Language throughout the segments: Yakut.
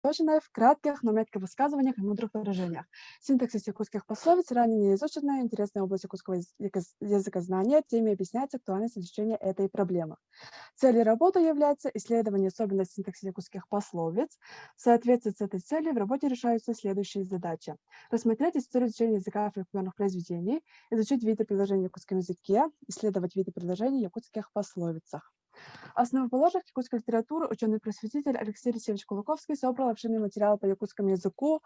Сосредоточенная в кратких, но метких высказываниях и мудрых выражениях. Синтаксис якутских пословиц ранее не изученная интересная область якутского языкознания, теме объясняется актуальность изучения этой проблемы. Целью работы является исследование особенностей синтаксиса якутских пословиц. В соответствии с этой целью в работе решаются следующие задачи. Рассмотреть историю изучения языка фольклорных произведений, изучить виды предложений в якутском языке, исследовать виды предложений в якутских пословицах. Основоположник якутской литературы, ученый-просветитель Алексей Алексеевич Кулаковский собрал обширный материал по якутскому языку,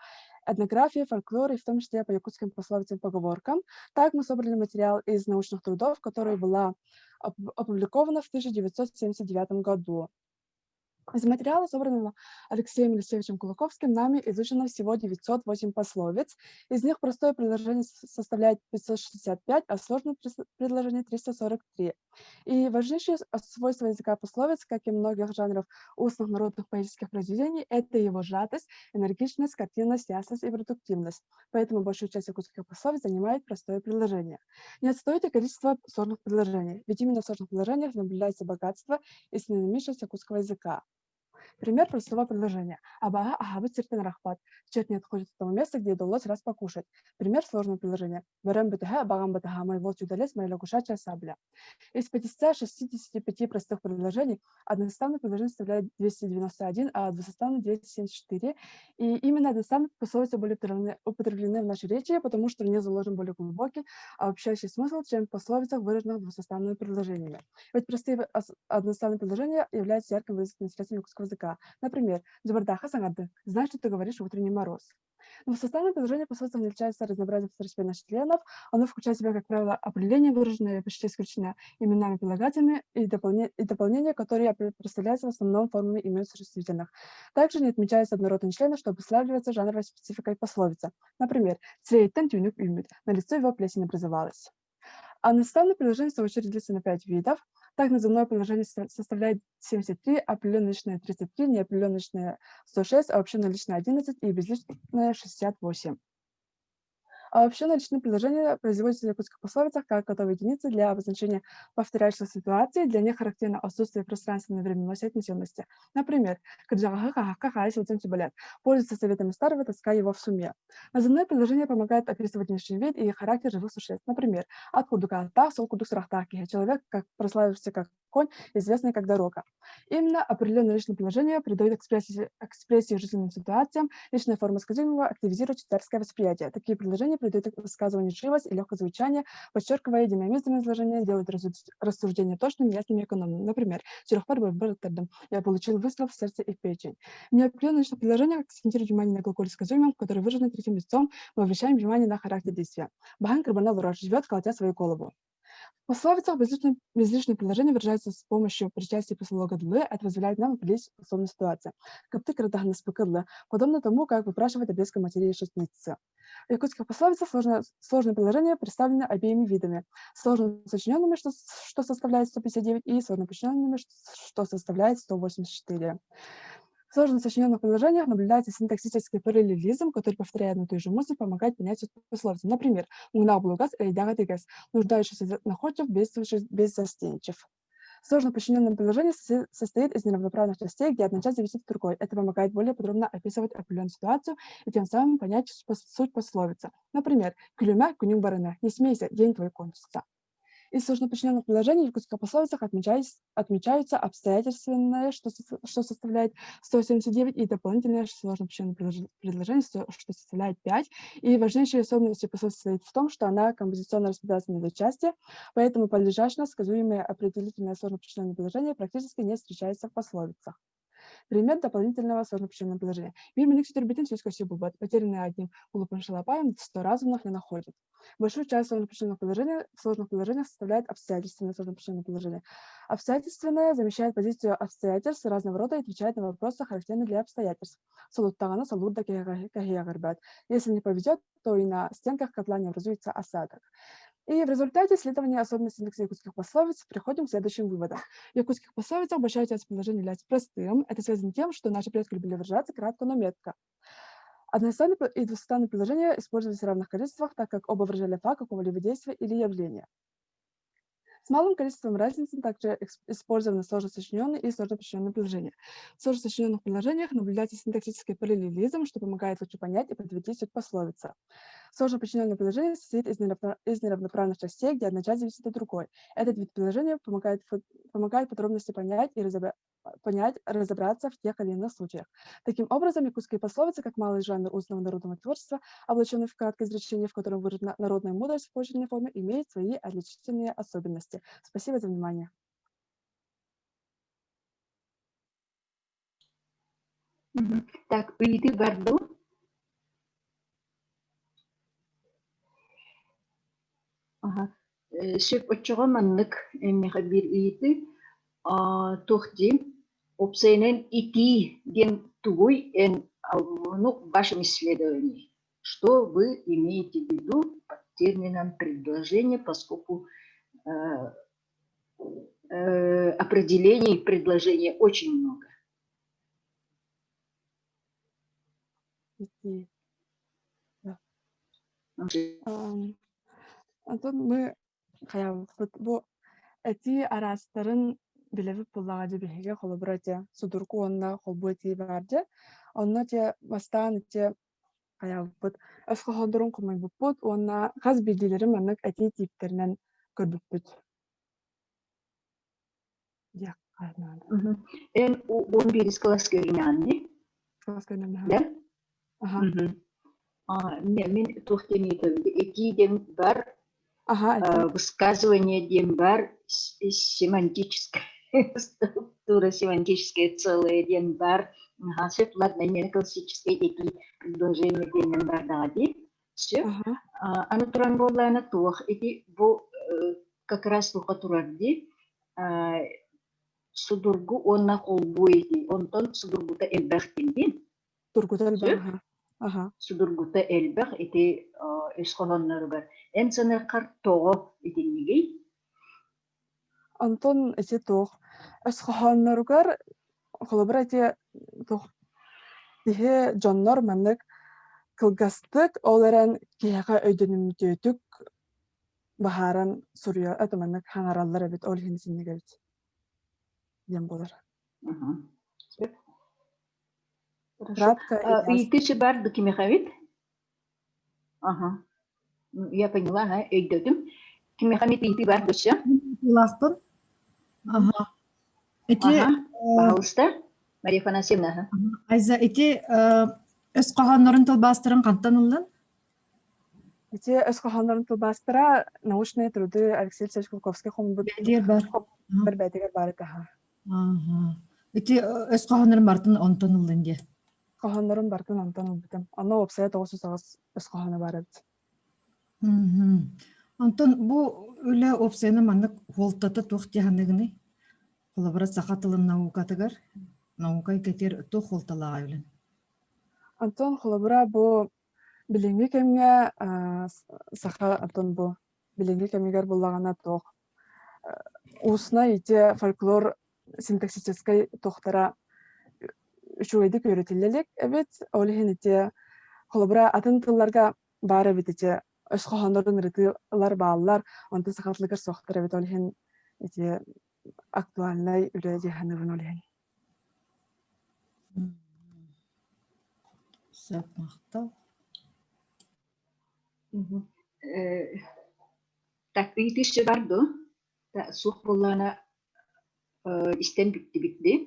этнографии, фольклору и в том числе по якутским пословицам и поговоркам. Так мы собрали материал из научных трудов, который была опубликована в 1979 году. Из материала, собранного Алексеем Елисеевичем Кулаковским, нами изучено всего 908 пословиц. Из них простое предложение составляет 565, а сложное предложение 343. И важнейшее свойство языка пословиц, как и многих жанров устных народных поэтических произведений, это его сжатость, энергичность, картинность, ясность и продуктивность. Поэтому большую часть якутских пословиц занимает простое предложение. Не отстойте количество сложных предложений, ведь именно в сложных предложениях наблюдается богатство и синонимичность якутского языка. Пример простого предложения. Абаһы аһаабыт сириттэн арахпат. Черт не отходит от того места, где удалось раз покушать. Пример сложного предложения. Бөрөм бөтөһө, абаҕам батаһа, мой волчий удалец, моя лягушачья сабля. Из 565 простых предложений одноставное предложение составляет 291, а двусоставное 274. И именно одноставные пословицы были употреблены в нашей речи, потому что в них заложен более глубокий, обобщающий смысл, чем в пословицах, выраженных двусоставными предложениями. Ведь простые одноставные предложения являются ярким выразительным средством якутского языка. Например, «Дьыбардаахха саҥардыҥ», «Знаешь, что ты говоришь утренний мороз». Но составное предложение пословицы отличается разнообразием второстепенных членов. Оно включает в себя, как правило, определение, выраженное почти исключительно именами прилагательными и дополнения, которые представляются в основном формами имен существительных. Также не отмечаются однородные члены, что обуславливается жанровой спецификой пословицы. Например, «Сирэйиттэн түүнүк үүммүт», на лицо его плесень образовалась. А наставное предложение, в свою очередь, делится на пять видов. Так, назывное предложение составляет 73, определенное 33, неопределенное 106, а вообще наличное 11 и безличное 68. А вообще наличные предложения производятся в якутских пословицах как готовые единицы для обозначения повторяющихся ситуаций, для них характерно отсутствие пространственной и временной соотнесенности. Например, «Кырдьаҕаһы хааһахха хаайа сылдьан сүбэлэт», пользуется советами старого, таская его в суме. Назывное предложение помогает описывать внешний вид и характер живых существ. Например, «Ат курдук ааттаах, суол курдук сурахтаах киһи», человек, как прославившийся как конь, известный как дорога. Именно определенное личное предложение придает экспрессии жизненным ситуациям, личная форма сказуемого активизирует читательское восприятие. Такие предложения придают высказыванию живость и легкое звучание, подчеркивая динамизм изложения, делают рассуждения точным, ясным и экономным. Например, я получил выстрел в сердце и в печень. Неопределенное личное предложение акцентирует внимание на глаголе сказуемом, который выражен третьим лицом, мы обращаем внимание на характер действия. Баһын кырбана олорор живет, колотя свою голову. В пословицах безличные предложения выражаются с помощью причастия послелога «дылы», это позволяет нам определить условную ситуацию. Кыптый кырдаһыныспыкка подобно тому, как выпрашивает обрезка материи шестницы. В якутских пословицах сложные предложения представлены обеими видами. Сложно сочиненными, что составляет 159, и сложно подчиненными, что составляет 184. В сложно сочиненных предложениях наблюдается синтаксический параллелизм, который, повторяя одну и ту же мысль, помогает понять суть пословицы. Например, «Муҥнаах булугас, эрэйдээҕи итигэс», нуждающийся находчив, бедствующий беззастенчив. Сложно подчиненное предложение состоит из неравноправных частей, где одна часть зависит от другой. Это помогает более подробно описывать определенную ситуацию и тем самым понять суть пословицы. Например, «Күлүмэ, күнүҥ бараныа», «Не смейся, день твой кончится». Из сложноподчиненных предложений в якутских пословицах отмечаются обстоятельственное, что составляет 179, и дополнительное сложноподчиненное предложение, что составляет 5. И важнейшей особенностью пословицы состоит в том, что она композиционно распределяется на две части, поэтому подлежащее, сказуемое, определительное сложноподчиненное предложение практически не встречается в пословицах. Пример дополнительного сложноподчиненного предложения. Биир мэник сүтэрбитин сүүс көссүү булбат. Потерянное одним глупым шалопаем сто разумных не находит. Большую часть сложноподчиненных предложений в сложных предложениях составляет обстоятельственное сложноподчиненное предложение. Обстоятельственное замещает позицию обстоятельств разного рода и отвечает на вопросы, характерные для обстоятельств. Солуттаҕына солуур да кэһиэҕирбэт. Если не повезет, то и на стенках котла не образуется осадок. И в результате исследования особенностей якутских пословиц приходим к следующим выводам. В якутских пословицах большая часть предложений является простым. Это связано с тем, что наши предки любили выражаться кратко, но метко. Одноставные и двустоставные предложения использовались в равных количествах, так как оба выражали факт какого-либо действия или явления. С малым количеством разницы также использованы сложно сочиненные и сложно подчиненные предложения. В сложно сочиненных предложениях наблюдается синтаксический параллелизм, что помогает лучше понять и подтвердить суть пословицы. Сложно подчиненное предложение состоит из неравноправных частей, где одна часть зависит от другой. Этот вид предложения помогает подробности понять и понять, разобраться в тех или иных случаях. Таким образом, якутские пословицы, как малый жанр устного народного творчества, облаченный в краткое изречение, в котором выражена народная мудрость в поучительной форме, имеет свои отличительные особенности. Спасибо за внимание. Так, ыйытыы бар дуу? Аха. Сөп оччоҕо маннык миэхэ биир ыйытыы. Туох диэн уопсайынан итии диэн тугуй эн ну, в вашем исследовании? Что вы имеете в виду под термином предложение, поскольку определений предложения очень много? Итии. Да. Онтон мы хайаабыппыт бу этии араастарын билэбит буоллаҕа дии биһиги холобура ити судургу уонна холбуу этии баар дьэ. Онно ити бастаан ити хайаабыппыт өс хоһооннорун хомуйбуппут уонна хас биирдиилэрин маннык этии тииптэринэн көрбүппүт диэххэ наада. Эн 11 кылааска үөрэнэҕин Кылааска үөрэнэҕин да? Аха. Мин туох диэн ыйытабын этии диэн бар, Аха, этии. Высказывание диэн бар, семантическое структура, семантическое целое диэн бар. Аха, сөп, ладно, именно классическое этии предложение диэннэн бардаҕа дии. Сөп. Аха. Аны туран буоллаҕына туох ити бу как раз туохха турар дии судургу уонна холбуу этии. Онтон судургута элбэх диэн. Тургута элбэх, Сөп. аха. Аха. Судургута элбэх ити өс хоһоонноругар. Эн саныаххар тоҕо итиннигий? Онтон ити туох өс хоһоонноругар холобура ити туох киһи дьоннор маннык кылгастык, ол эрэн киһиэхэ өйдөнүмтүөтүк быһааран суруйа это маннык хаҥараллар эбит, ол иһин итинник эбит диэн буолар. Сөп. Хорошо. Кратко и ясно. Ыйытыы бар кимиэхэбит? Ага. Я поняла, ага, өйдөтүм. Кимиэхэ эмит ыйытыы бар дуо? Ласпын. Ага. Ити Ага, пожалуйста, Мария Афанасьевна. Ага. Айза, ити өс хоһооннорун тылбаастарын хантан ыллын? Ити өс хоһооннорун тылбаастара научные труды Алексей Алексеевич Кулаковский хомуйбут Бэлиэр бар. бэтигэр баар этэ. Ага. Ити өс хоһооннорун бартын онтон ыллын диye. Хоһооннорун бартын онтон ылбытым. Онно уопсайа 908 өс хоһооно баар эбит. Онтон бу үлэ уопсайынан маннык суолтата туох дии саныыгыный? Холобура, саха тылын наукатыгар, наука эйгэтигэр туох суолталааҕый үлэн? Онтон холобура бу билиҥҥи кэмҥэ саха оттон бу билиҥҥи кэмигэр буллаҕына туох устно ити фольклор синтаксическай туохтара үчүгэйдик үөрэтиллэ илик эбит. Ол иһин ити холобура атын тылларга баар эбит ити өс хоһооннорун ырытыылар бааллар, онтон саха тылыгар суохтар эбит. Ол иһин ити актуальнай үлэ дии саныыбын ол иһин. Сөп, махтал. Так, ыйытышы бар дуо? Суох буоллаҕына истэн бүттүбүт дии.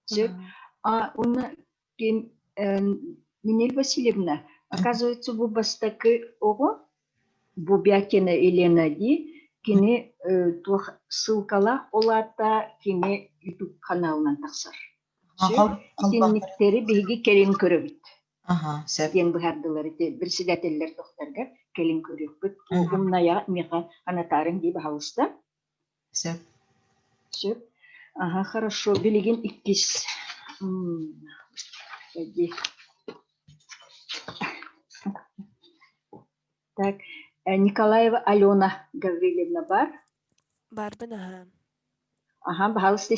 Сөп. А уонна ким Нинель Васильевна, оказывается, бу бастакы оҕо Бубякина Елена дии, кини туох ссылкалаах ол аата кини YouTube ханаалынан тахсар. Сөп. Итинниктэри биһиги кэлин көрөбүт. Аха, сөп. Диэн быһаардылар ити председателлэр тохтарга кэлин көрүөхпүт. Умная миэхэ анатаарыҥ дии баһаалыста. Сөп. Сөп. Ага, хорошо. Билигин иккис. Так, Николаева Алена Гаврильевна бар? Барбын аһаан. Аха, баһаалыста.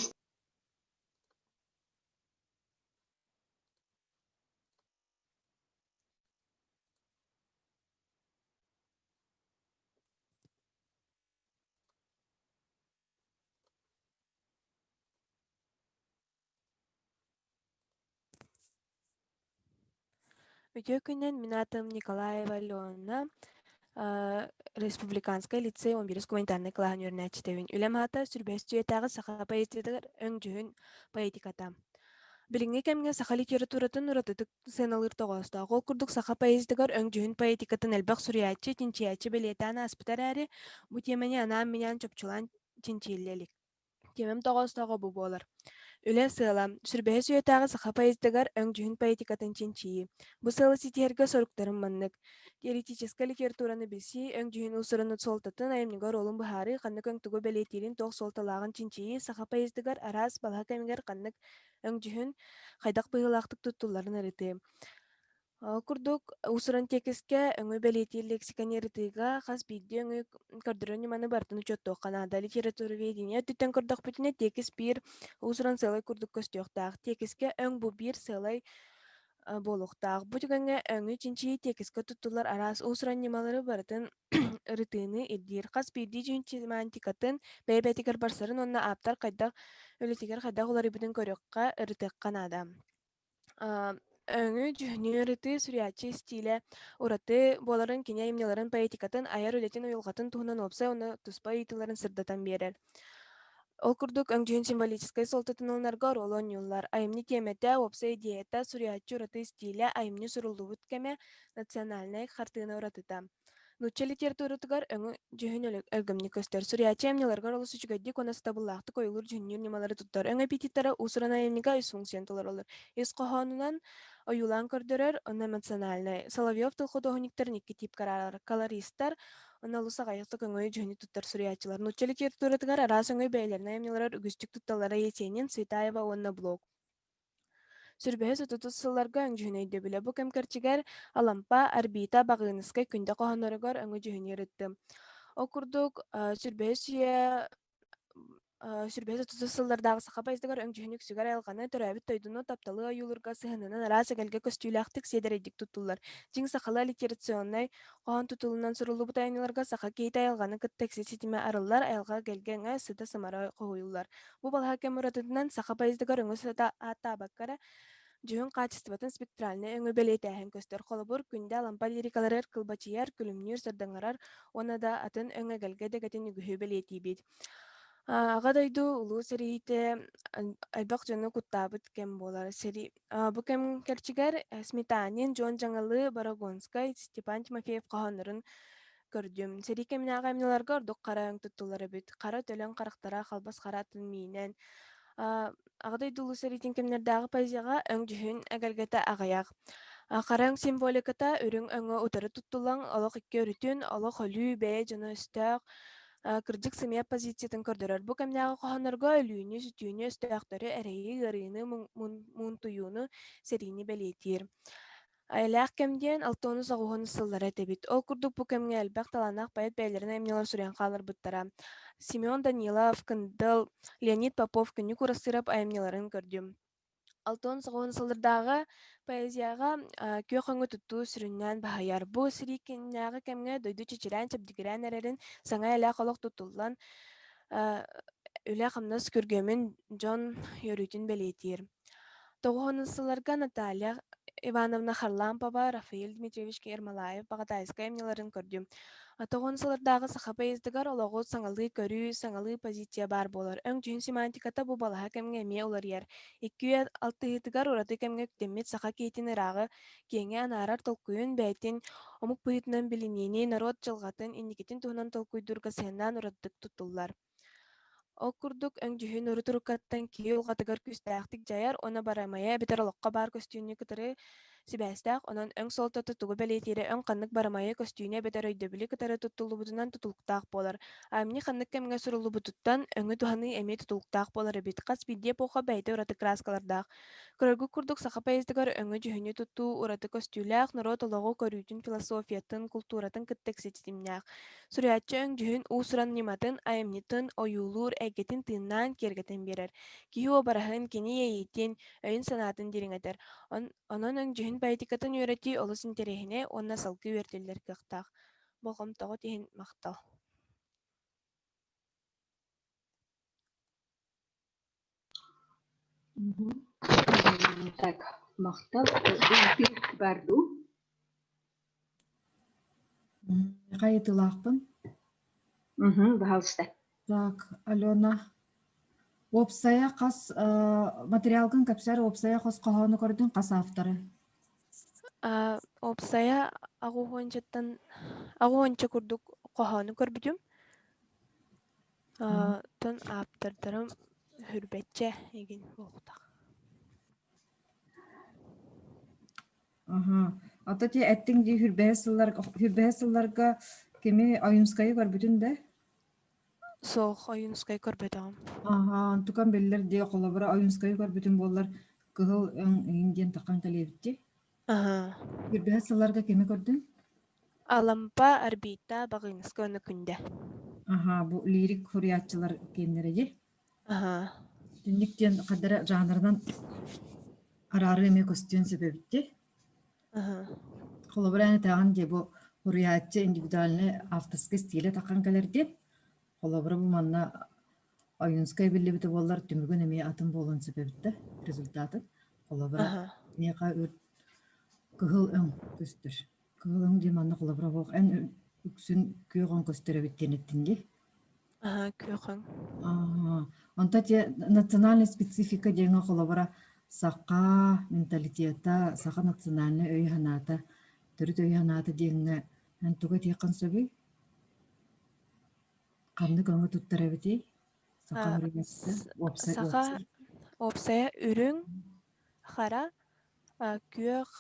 Үтүө күнүнэн, мин аатым Николаева Алена, Республиканскай лицей 11 гуманитарнай кылааһын үөрэнээччитэбин. Үлэм аата Сүрбэһис үйэтээҕи саха поэзиятыгар өҥ-дьүһүн поэтиката. Билиҥҥи кэмҥэ саха литературатын уратытык сыаналыыр тоҕоостоох. Ол курдук саха поэзиятыгар өҥ-дьүһүн поэтикатын элбэх суруйааччы, чинчийээччи бэлиэтээн ааспыта эрээри, бу тиэмэни анаан-минээн чопчулаан чинчийиллэ илик. Тиэмэм тоҕоостооҕо бу буолар. Үлэ сыала: Сүрбэһис үйэтээҕи саха поэзиятыгар өҥ-дьүһүн поэтикатын чинчийии. Бу сыалы ситиһэргэ соруктарым маннык: теоретическай литератураны билсии, өҥ-дьүһүн уус-уран суолтатын, айымньыга оруолун быһаарыы, ханнык өҥ тугу бэлиэтиирин, туох суолталааҕын чинчийии, саха поэзиятыгар араас балаһа кэмигэр ханнык өҥ-дьүһүн хайдах быһыылаахтык туттулларын ырытыы. Ол курдук, уус-уран тиэкискэ өҥү бэлиэтиир лексиканы ырытыыга хас биирдии өҥү көрдөрөр ньыманы барытын учуоттуохха наада. Литературоведение өттүттэн көрдөхпүтүнэ, тиэкис биир уус-уран сыалай курдук көстүөхтээх. Тиэкискэ өҥ бу биир сыалай буолуохтаах. Бу түгэҥҥэ өҥү чинчийии тиэкискэ туттуллар араас уус-уран ньымалары барытын ырытыыны ирдиир. Хас биирдии дьүһүн семантикатын бэйэ-бэйэтигэр барсарын уонна ааптар хайдах үлэтигэр хайдах уларыйбытын көрүөххэ, ырытыахха наада. Өҥү-дьүһүнү ырытыы суруйааччы истиилэ ураты буоларын кини айымньыларын поэтикатын, айар үлэтин уйулҕатын туһунан уопсай уонна туспа ыйытыыларын сырдатан биэрэр. Ол курдук, өҥ-дьүһүн символическай суолтатын ылынарга оруолу оонньууллар. Айымньы тиэмэтэ, уопсай идеята, суруйааччы ураты истиилэ, айымньы суруллубут кэмэ, национальнай хартыына уратыта. Нуучча литературатыгар өҥө-дьүһүн өлгөмнүк көстөр. Суруйааччы айымньыларыгар олус үчүгэйдик уонна сатабыллаахтык ойуулуур-дьүһүннүүр ньымалары туттар. Өҥө эпитеттара уус-уран айымньыга үс функцияны толороллор. Ис хоһоонунан ойуулаан көрдөрөр, онно эмоциональнай. Соловьев тыл худуоһунньуктарын икки тип караарар. Колористар, онно олус аҕыйахтык өҥөйү-дьүһүнү туттар суруйааччылар. Нуучча литературатыгар араас өҥө бэйэлэрин айымньыларыгар үгүстүк тутталлара Есенин, Цветаева уонна Блок. Сүрбэһис отутус сылларга өҥ-дьүһүн өйдөбүлэ бу кэм кэрчигэр Алампа, Арбита, Баҕыыныскай Күндэ хоһоонноругар өҥү-дьүһүнү ырыттым. Ол курдук, сүрбэһис үйэ сүрбэһис отутус сыллардааҕы саха поэзиятыгар өҥ-дьүһүн үксүгэр айылҕаны, төрөөбүт дойдуну, тапталы ойуулуурга сыһыанынан араас эгэлгэ көстүүлээхтик, сиэдэрэйдик туттуллар. Дьиҥ сахалыы аллитерационнай хоһоон тутулунан суруллубут айымньыларга саха киһитэ айылҕаны кытта икси ситимэ арыллар, айылҕа эгэлгэ өҥө, сыта-сымара хоһуйуллар. Бу балаһа кэм уратытынан саха поездыгар өҥө сыта ааттаабакка эрэ, дьүһүн хаачыстыбатын спектральнай өҥө бэлиэтээһин көстөр. Холобур, Күндэ Алампа лирикаларыгар кылбачыйар, күлүмнүүр, сардаҥарар уонна да атын өҥ эгэлгэ дэгэтин үгүһү бэлиэтиибит. Аҕа дойду Улуу сэриитэ элбэх дьону куттаабыт кэм буолар. Сэрии бу кэм кэрчигэр Сметанин, Дьуон Дьаҥылы, Борогонскай, Степан Тимофеев хоһооннорун көрдүм. Сэрии кэминээҕи айымньыларга ордук хара өҥ туттуллар эбит. Хара төлөн харахтара халбас хара атын миинэн. Аҕа дойду Улуу сэриитин кэмнэрдээҕи поэзияҕа өҥ-дьүһүн эгэлгэтэ аҕыйах. Хара өҥ символиката үрүҥ өҥө утары туттуллан олох икки өрүтүн, олох өлүү, бэйэ дьоно өстөөх, кырдьык сымыйа позициятын көрдөрөр. Бу кэмнээҕи хоһооннорго өлүүнү, сүтүүнү, өстөөхтөрү, эрэйи, ыарыыны, муунтуйууну, сэриини бэлиэтиир. Айылаах кэм диэн алтыонус аҕыһуонус сыллара этэбит. Ол курдук бу кэмҥэ элбэх талааннаах поэт бэйэлэрин айымньыларын суруйан хаалларбыттара. Семен Данилов, Кындыл, Леонид Попов, Күннүк Уурастыырап айымньыларын көрдүм. Алтыонус аҕыһуонус сыллардааҕы поэзияҕа күөх өҥү туттуу сүрүннээн баһыйар. Бу сэрии кэмнээҕи кэмҥэ дойду чэчирээн, чэбдигирээн эрэрин саҥа эйэлээх олох тутуллан үлэ-хамнас күргүөмүн дьон үөрүүтүн бэлиэтиир. Тоҕуһунус сылларга Наталья Ивановна Харлампова, Рафаэль Дмитриевич Ермолаев Баҕатаайыскай айымньыларын көрдүм. Тоҕуһун сыллардааҕы саха поездыгар олоҕу саҥалыы көрүү, саҥалыы позиция баар буолар. Өҥ-дьүһүн семантиката бу балаһа кэмҥэ эмиэ уларыйар. Икки үйэ алтыһыытыгар ураты кэмҥэ үктэммит саха киһитин ырааҕы, киэҥи анаарар толкуйун, бэйэтин омук быһыытынан билиниини, норуот дьылҕатын, инникитин туһунан толкуйдуурга сыһыаннаан уратытык туттуллар. Ол курдук, өҥ-дьүһүн урут-уруккаттан киһи уйулҕатыгар күүстээхтик дьайар уонна барамайа эбэтэр олоххо баар көстүүнү кытары сибээстээх, онон өҥ суолтата тугу бэлиэтиирэ өҥ ханнык барамайы көстүүнү эбэтэр өйдөбүлү кытары туттуллубутунан тутулуктаах буолар. Айымньы ханнык кэмҥэ суруллубутуттан өҥү туһаныы эмиэ тутулуктаах буолар эбит. Хас биирдии эпоха бэйэтэ ураты кырааскалардаах. Көрөргүт курдук, саха поэзиятыгар өҥү-дьүһүнү туттуу ураты көстүүлээх, норуот олоҕу көрүүтүн философиятын, култууратын кытта ыкса ситимнээх. Суруйааччы өҥ-дьүһүн уус-уран ньыматын, айымньытын, ойуулуур эйгэтин тыыннаан киэргэтэн биэрэр, киһи уобараһын, кини иэйиитин, өйүн-санаатын дириҥэтэр. Онон өҥ-дьүһүн поэтикатын үөрэтии олус интэриэһинэй уонна салгыы үөрэтиллэр кыахтаах. Болҕомтоҕут иһин махтал. Так, махтал. Ыйытыы баар дуу? Хайытылаахпын. Мгм, пожалуйста. Так, Алена, уопсайа хас материалгын кэпсээр уопсайа хос хоһоону көрдүҥ хас авторы? Уопсайа аҕуһуончаттан аҕуһуонча курдук хоһоону көрбүтүм. Оттон ааптардарым Хүрбэччэ игин буолбутах. Аха. Ото ти эттиҥ дии хүрбэһэ сылларга хүрбэһэ сылларга кими Ойуунскайы көрбүтүн да? Суох, Ойуунскай көрбөтөҕүм. Аха, онтукам биллэр дии холобура Ойуунскайы көрбүтүн буоллар кыһыл өҥ иҥин диэн таххан кэлиэбит дии. Аха. Хүрбэһэ сылларга кими көрдүҥ? Алампа, Арбита, Баҕыыныска уонна Күндэ. Аха, бу лирик суруйааччылар киэннэрэ дии. Аха. Түннүк диэн хардара жанрынан араарыы эмиэ көстүөн сөп эбит дии. Аха. Холобура эн этэҕин дии бу суруйааччы индивидуальнай авторскай стилэ таххан кэлэр диэн. Холобура бу манна Ойуунскай биллибитэ буоллар түмүгүн эмиэ атын буолуон сөп эбит да результатын. Холобура Аха. миэхэ кыһыл өҥ көстөр. Кыһыл өҥ диэн манна холобура буох эн үксүн күөх өҥ көстөр эбит диэн эттиҥ дии. Аха, күөх өҥ. Аа, онто те национальная специфика диэҥэ холобура саха менталитета, саха национальнай өйө-санаата, төрүт өйө-санаата диэҥҥэ эн тугу этиэххин сөбүй? Ханнык өҥү туттар эбитий? Саха А, уруйата, уопсай Саха уопсай. уопсайа үрүҥ, хара, күөх,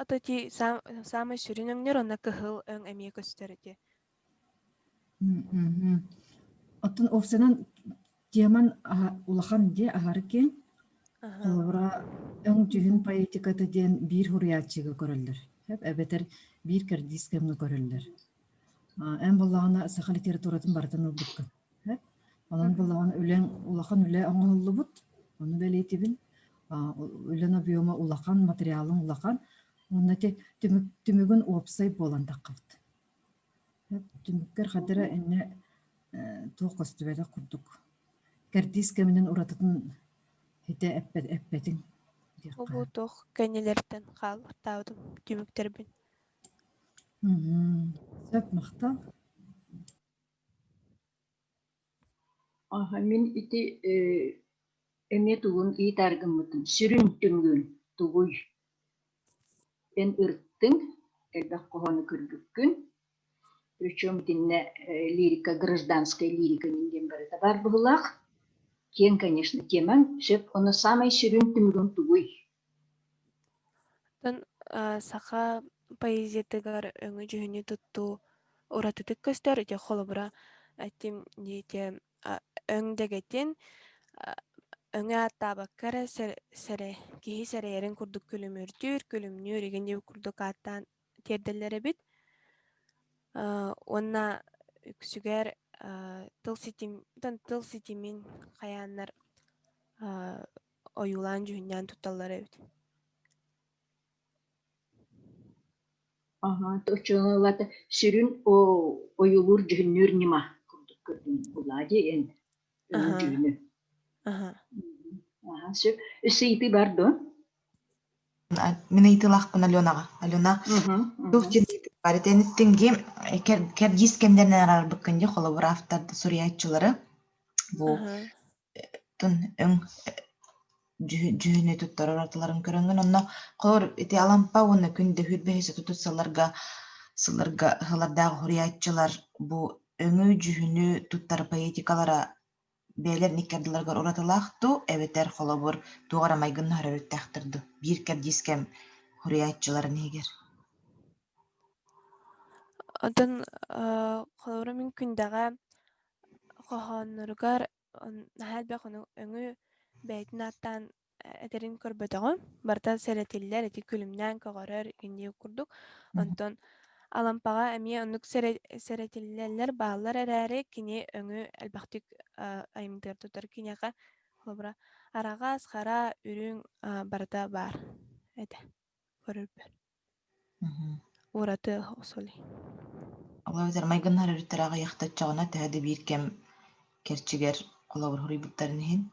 ото ити саамай сүрүн өҥнөр уонна кыһыл өҥ эмиэ көстөр ити. Оттон уопсайынан теман улахан дьиэ аһары киэҥ. Холобура, өҥ-дьүһүн поэтиката диэн биир суруйааччыга көрөллөр, эбэтэр биир кэрдиис кэмҥэ көрөллөр. Эн буоллаҕына саха литературатын барытын ылбыккын. Онон буоллаҕына үлэҥ улахан үлэ оҥоһуллубут, ону бэлиэтибин. Үлэн объема улахан, материалыҥ улахан. Уонна ити түмүгүн уопсай буолан таххабыт. Түмүккэр хадара иннэ туох көстүбэтэх курдук. Кэрдиис кэминэн уратытын хитэ эппэтиҥ диэххэ. Бу туох кэннилэриттэн хаалбыттаабытым түмүктэрбин. Сөп, махтал. Аха, мин ити эмиэ тугун ыйытаары гыммытым. Сүрүн түмүгүн тугуй? Эн ырыттыҥ, элбэх хоһоону көрбүккүн. Причем итиннэ лирика, гражданская лирика диэн барыта баар быһыылаах. Киэҥ, конечно, темаҥ. Сөп, ону саамай сүрүн түмүгүн тугуй? Оттон саха поэзиятыгар өҥү-дьүһүнү туттуу уратытык көстөр. Ити холобура, этим ити өҥ дэгэтин өҥө ааттаабакка эрэ сэрэ киһи сэрэйэрин курдук күлүмүрдүүр, күлүмнүүр игин диэбит курдук ааттаан тиэрдэллэр эбит. Уонна үксүгэр тыл ситим тыл ситимин хайааннар ойуулаан дьүһүннээн тутталлар эбит. Аһа, оччоҕо сүрүн ойуулуур дьүһүннүүр ньыма курдук көрдүм булаа дии эн өҥү дьүһүнү. Аха. Аха, сөп. Өссө ыйытыы бар дуо? Мин ыйытыылаахпын Аленаҕа. Алена, туох диэн ыйытыы баар итиниттинги кэрдиис кэмнэринэн араарбыккын дии, холобур автор суруйааччылары бу тун өҥ дьүһүнү туттарар уратыларын көрөҥҥүн онно холобур ити Алампа уонна Күн Дөһүүр бэһис отутус сылларга сылларга ыһылардаах уһуруйааччылар бу өҥү-дьүһүнү туттар поэтикалара бэйэлэрин икки ардыларыгар уратылаах дуу эбэтэр холобур туох эрэ майгыннаһар өрүттээхтэр дуу биир кэрдиис кэм уһуруйааччыларын иһигэр Оттон холобура мин Күндэҕэ хоһоонноругар наһаа элбэх өҥү бэйэтин ааттаан этэрин көрбөтөҕүм. Барыта сэрэтиллэр, ити күлүмнээн көҕөрөр игиннии курдук. Онтон Алампаҕа эмиэ оннук сэрэтиллэллэр бааллар эрээри, кини өҥү элбэхтик айымтыар тутар. Киниэхэ холобура араҕас, хара, үрүҥ барыта баар этэ көрөрбөр. Ураты соли. Ол эбэтэр майгыннар өрүттэр аҕыйахтаччаҕына төһө да биир кэм кэрчигэр холобур хоруйбуттарын иһин.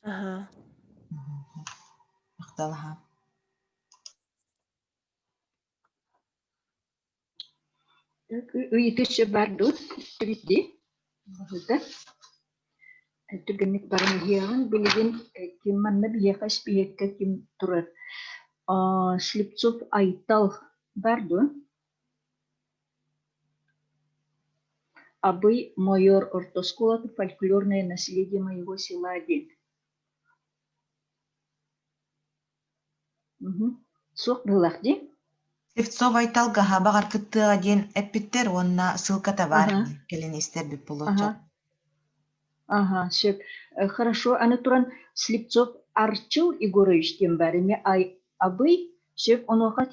Аха. Махтал аһа. Ыйытыы бар дуу? Дии. Түргэнник баран иһиэҕиҥ. Билигин ким манна биһиэхэ испииһэккэ ким турар? Слепцов Айтал бар дуо? Абый Мойор орто оскуолата фольклорное наследие моего села диэн. Суох быһыылаах дии. Слепцов Айтал гаһабаҕар кыттыаҕа диэн эппиттэр уонна ссылката баар кэлин истэрбит буолуочча. Ага, сөп. Хорошо, аны туран Слепцов Арчыл Егорович диэн баар эмиэ Абый сөп онуоха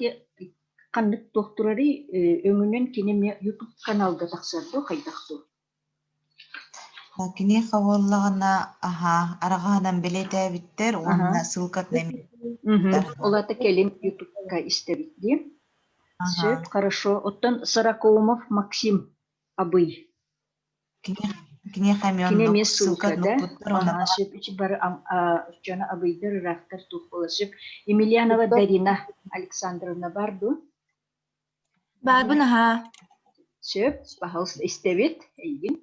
ханнык туох турарый өҥүнэн кини эмиэ YouTube каналга тахсар дуо хайдах дуо? Киниэхэ буоллаҕына, аһаа, араҕаһынан бэлиэтээбиттэр уонна ссылкатын эмиэ Ол аата кэлин Ютубка истэбит дии. Сөп, хорошо. Оттон Сорокоумов Максим Абый. Киниэхэ эмиэ Кини оннук эмиэ ссылка ссылка да? оннукпуттар уонна Аһаа, сөп. Ити бары дьоно Абыйдар ыраахтар туох буола сөп. Емельянова Дарина Александровна бар дуо? Баарбын аһаа. Сөп, пожалуйста, истэбит эйигин.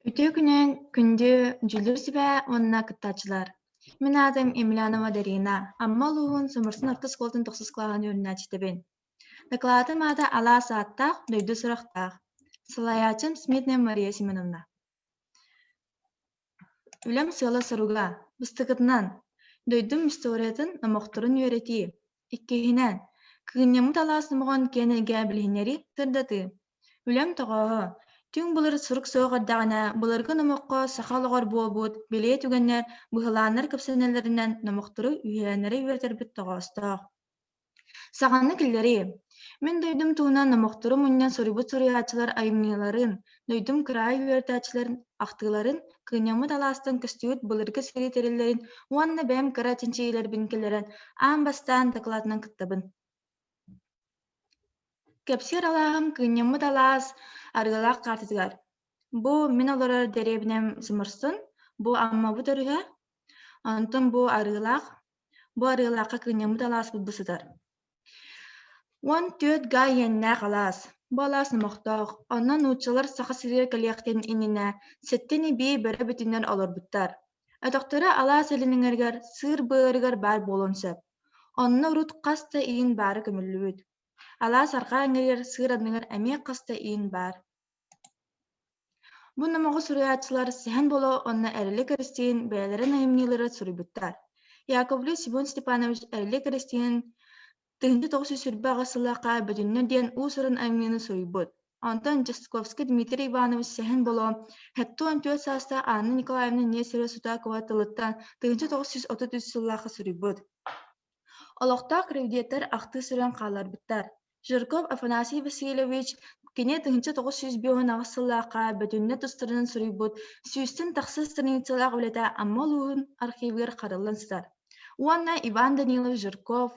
Үтүө күнүн күндү дьүүллүүр сүбэ уонна кыттааччылар. Мин аатым Емельянова Дарина, Амма улууһун Соморсун орто оскуолатын тохсус кылааһын үөрэнээччитэбин. Дакылаатым аата Алаас ааттаах, дойду сурахтаах. Салайааччым Смитная Мария Семеновна. Үлэм сыала-соруга: бастакытынан, дойдум историятын, номохторун үөрэтии; иккиһинэн, кыынньаммыт алаас номоҕон киэн эйгэ билиһиннэрии, сырдатыы. Үлэм тоҕооһо: түҥ былыр сурук суох эрдэҕинэ, былыргы номоххо саха олоҕор буолбут бэлиэ түгэннэр, быһылааннар кэпсэнэллэринэн номохтору, үһүйээннэри үөрэтэрбит тоҕоостоох. Саҥаны киллэрии. Мин дойдум туһунан номохтору мунньан суруйбут суруйааччылар айымньыларын, дойдум кыраайы үөрэтээччилэрин ахтыыларын, кыынньаммыт алаастан көстүбүт былыргы сэрии тэриллэрин уонна бэйэм кыра чинчийиилэрбин киллэрэн аан бастаан дакылаатынан кыттабын. Кэпсиир алааһым кыынньаммыт алаас арыгылаах хаартытыгар. Бу мин олорор дэриэбинэм Сымырсын, бу Аммабыт өрүһэ, онтон бу Арыылаах, Бу арыылаахха кыынньаммыт алааспыт бу сытар. 14 га иэннээх алаас. Бу алаас номохтоох. Онно нууччалар Саха сиригэр кэлиэхтэрин иннинэ сэттини бии бөрө бүтүннэр олорбуттар. Өтөхтөрө алаас илин эҥэригэр сыыр быарыгар баар буолуон сөп. Онно урут хас да иин баара көмүллүбүт. Алаас арҕаа эҥэригэр сыыр анныгар эмиэ хас да иин баар. Бу номоҕу суруйааччылар Сэһэн Боло уонна Эрилик Эристиин бэйэлэрин айымньылары суруйбуттар. Яковлев Семен Степанович Эрилик Эристиин 1928 сыллаахха Бөтүннэ диэн уус-уран айымньыны суруйбут. Онтон Дьячковский Дмитрий Иванович Сэһэн Боло 74 саастаах Анна Николаевна Нестерова Сутакова тылыттан 1933 сыллаахха суруйбут. Олохтоох кредиттэр ахтыы суруйан хаалларбыттар. Жирков Афанасий Васильевич кини 1958 сыллаахха Бөтүннэ тустарынан суруйбут сүүстэн тахса страницалаах үлэтэ Амма улууһун архивыгар хараллан сытар. Уонна Иван Данилович Жирков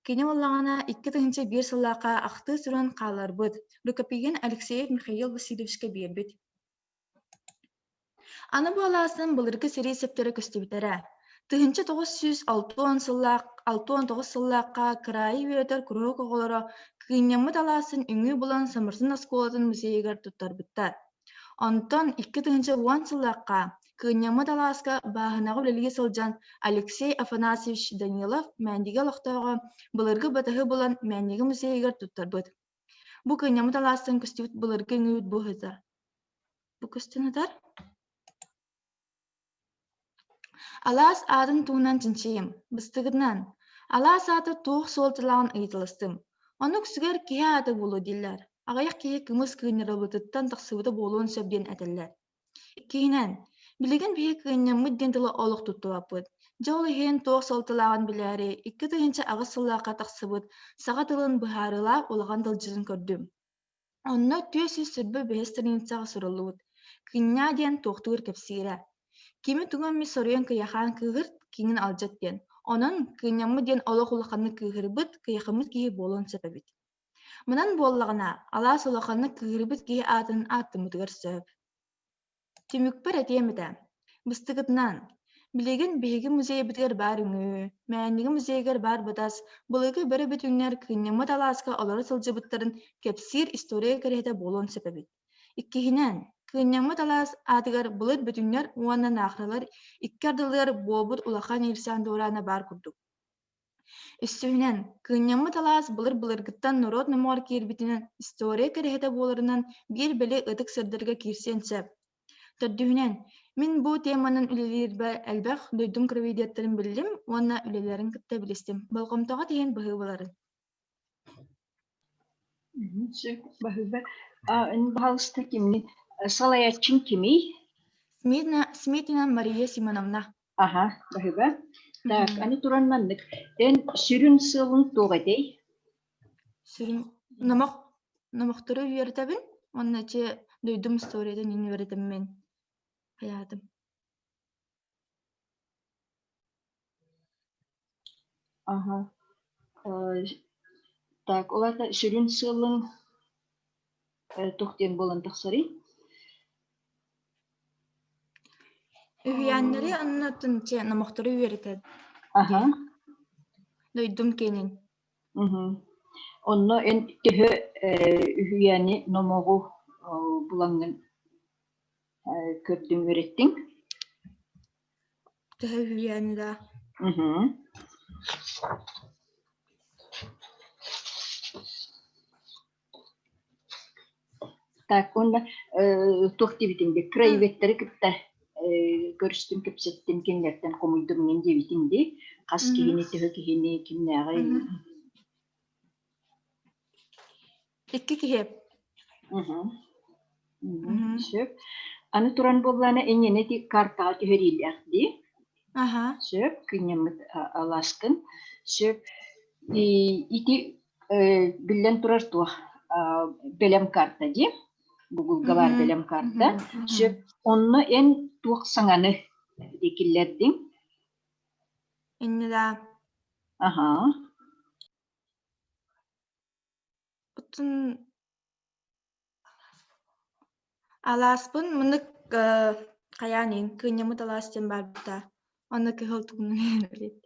кини буоллаҕына 2001 сыллаахха ахтыы суруйан хаалларбыт, рукопиһын Алексеев Михаил Васильевичка биэрбит. Аны бу алаасын былыргы сэрии сэптэрэ көстүбүттэрэ. 1960 сыллаах 69 сыллаахха кыраайы үөрэтэр куруһуок оҕолоро кыынньаммыт алаасын үҥүү булан Самырсын оскуолатын музейыгар туттарбыттар. Онтон 2010 сыллаахха кыынньаммыт алааска бааһынаҕа үлэлии сылдьан Алексей Афанасьевич Данилов Мээндиги олохтооҕо былыргы батаһы булан Мээндиги музейыгар туттарбыт. Бу кыынньаммыт алаастан көстүбүт былыргы үҥүүбүт бу сытар. Бу көстөн ытар. Алаас аатын туһунан чинчийим. Быстыгытынан. Алаас аата туох суолталааҕын ыйыталастым. Ону үксүгэр киһи аата буолуо дииллэр. Аҕыйах киһи кымыс кыынньарыллыбытыттан тахсыбыта буолуон сөп диэн этэллэр. Иккиһинэн, билигин биһиги кыынньаммыт диэн тылы олох туттубаппыт. Дьэ ол иһин туох суолталааҕын билээри 2008 сыллаахха тахсыбыт саха тылын быһаарыылаах улахан тылдьытын көрдүм. Онно 425 страницаҕа суруллубут «Кынньаа» диэн туохтуур кэпсиирэ. Кими тугу эмит соруйан кыйахаан кыыһырт, киҥин алдьат диэн. Онон кыынньаммыт диэн олох улаханнык кыыһырбыт, кыйахаммыт киһи буолуон сөп эбит. Манан буоллаҕына, алаас улаханнык кыыһырбыт киһи аатын ааттаммытыгар сөп. Түмүкпэр этиэм этэ, быстыгытынан, билигин биһиги музейбытыгар баар үҥүү, Мээнниги музейыгар баар батас, былыргы бөрө бүтүҥнэр кыынньаммыт алааска олоро сылдьыбыттарын кэпсиир история кэрэһитэ буолуон сөп эбит. Иккиһинэн, кыынньаммыт алаас аатыгар былыр бүтүҥнэр уонна наахаралар икки ардыларыгар буолбут улахан иирсээн дуораана баар курдук. Үсүһүнэн, кыынньаммыт алаас былыр-былыргыттан норуот номоҕор киирбитинэн, история кэрэһитэ буоларынан биир били ытык сирдэргэ киирсиэн сөп. Төрдүһүнэн, мин бу теманан үлэлиирбэр элбэх дойдум кровидеттарын биллим уонна үлэлэрин кытта билистим. Болҕомтоҕо тиһэн быһыы буларын. Сөп, баһыыба. Баһаалыста кимни салайааччыҥ кимий? Смитина, Смитина Мария Семеновна. Аха, баһыыба. Так, аны туран маннык. Эн сүрүн сыалыҥ туох этэй? Сүрүн номох номохтору үөрэтэбин уонна ити дойдум историятын иһин үөрэтэммин хайаатым. Аха. Так, ол аата сүрүн сыалыҥ туох диэн буолан тахсарый? Үһүйээннэри аннатын дьэ номохтору үөрэтэр Аха. диэн. Дойдум киэнин. Мгм. Онно эн төһө үһүйээни номоҕу булаҥҥын көрдүҥ үөрэттиҥ? Төһө үһүйээни да? Мгм. Так уонна туох диэбитиҥ дии краеведтары кытта көрүстүм, кэпсэттим, кинилэртэн хомуйдум мин диэбитиҥ дии. Хас киһини, төһө киһини, кимнээҕи Икки киһи. Сөп. Аны туран буоллаана инньэни ити картаҕа түһэриилээх дии. Аха. Сөп, кынньаммыт алааскын. Сөп. Ити биллэн турар туох бэлэм карта дии. Гуглга баар бэлэм карта. Сөп. Онно эн туох саҥаны киллэрдиҥ? Инньэ да. Аха. Оттон алааспын мынык хайаан иһин кыынньаммыт алаас диэн баарбыта. Онно кыһыл тугунан билит.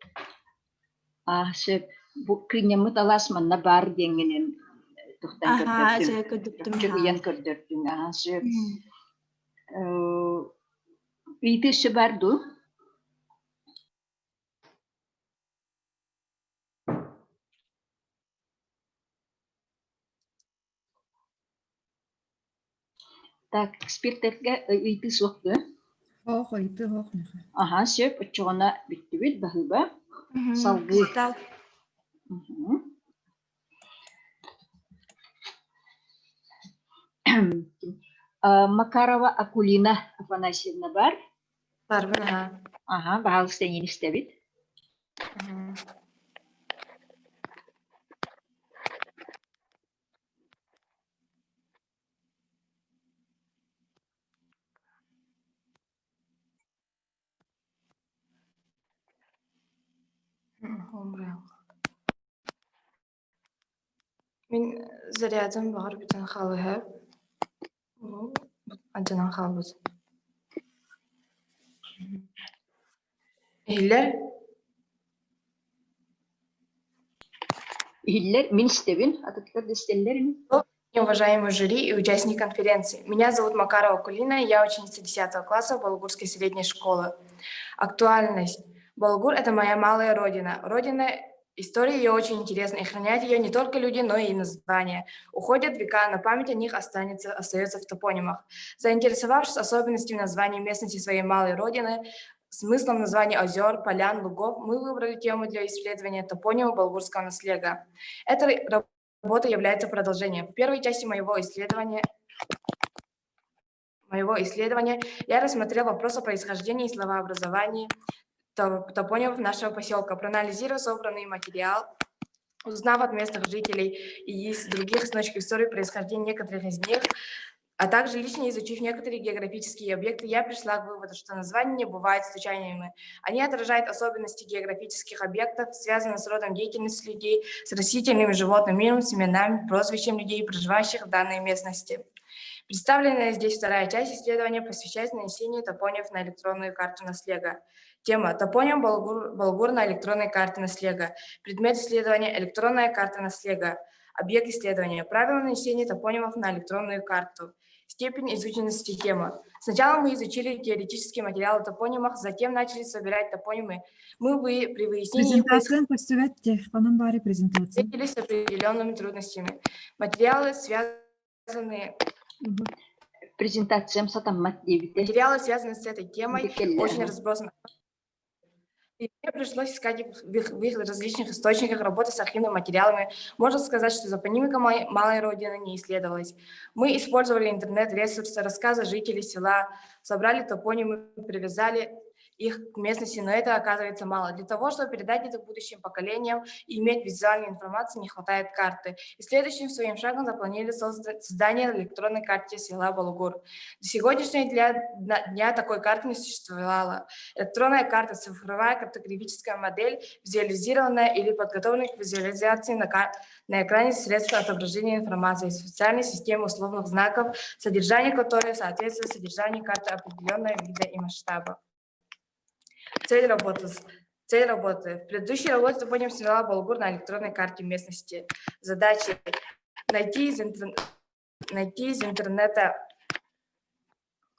Аа, сөп. Бу кыынньаммыт алаас манна баар диэҥҥинэн тухтан Аһаа, көрдөрдүҥ. чэ көрдөрдүм Чөкчө аһаа. ыйан көрдөрдүҥ. Аа, сөп. Ыйытыы өссө баар дуу? Так, экспертэргэ ыйытыы суох дуо? Ох, ыйытыы ох миэхэ. Аһа, сөп, оччоҕуна бүттүбүт, баһыыба. Салгыы. Махтал. Макарова Акулина Афанасьевна бар. Барбын аһа. Аха, баһаалыста эйиин истэбит. Мин зарядым баҕар бүтэн хаалыһа алдьанан хаалбыт. Иһиллэр? Иһиллэр, мин истэбин, атыттар да истэллэр ини. Уважаемый жюри и участники конференции, меня зовут Макарова Кулина, я ученица 10 класса Балугурской средней школы. Актуальность. Балугур – это моя малая родина. Родина История ее очень интересна, и хранят ее не только люди, но и названия. Уходят века, но память о них останется, остается в топонимах. Заинтересовавшись особенностями названий местности своей малой родины, смыслом названий озер, полян, лугов, мы выбрали тему для исследования топонима Балгурского наслега. Эта работа является продолжением. В первой части моего исследования я рассмотрел вопрос о происхождении и словообразовании топонимов нашего поселка. Проанализировав собранный материал, узнав от местных жителей и из других источников истории происхождения некоторых из них, а также лично изучив некоторые географические объекты, я пришла к выводу, что названия не бывают случайными. Они отражают особенности географических объектов, связанные с родом деятельности людей, с растительным и животным миром, с именами, прозвищем людей, проживающих в данной местности. Представленная здесь вторая часть исследования посвящается нанесению топонимов на электронную карту наслега. Тема «Топоним Балгур, Балгур на электронной карте наслега». Предмет исследования «Электронная карта наслега». Объект исследования «Правила нанесения топонимов на электронную карту». Степень изученности темы. Сначала мы изучили теоретический материал о топонимах, затем начали собирать топонимы. Мы вы, при выяснении Презентациян көстүбэт ханан баары презентация. встретились с определенными трудностями. Материалы, связанные Презентациям сатаммат диэбитэ. Материалы, связанные с этой темой, очень разбросаны. И мне пришлось искать их в их, в их различных источниках работы с архивными материалами. Можно сказать, что топонимика малой родины не исследовалась. Мы использовали интернет-ресурсы, рассказы жителей села, собрали топонимы, привязали их к местности, но это оказывается мало. Для того, чтобы передать это будущим поколениям и иметь визуальную информацию, не хватает карты. И следующим своим шагом запланировали создание электронной карты села Балугур. До сегодняшнего дня такой карты не существовало. Электронная карта – цифровая картографическая модель, визуализированная или подготовленная к визуализации на, на экране средства отображения информации, специальной системы условных знаков, содержание которой соответствует содержанию карты определенного вида и масштаба. Цель работы. Цель работы. В предыдущей работе топоним села Балгур на электронной карте местности. Задачи. Найти из, интер... найти из интернета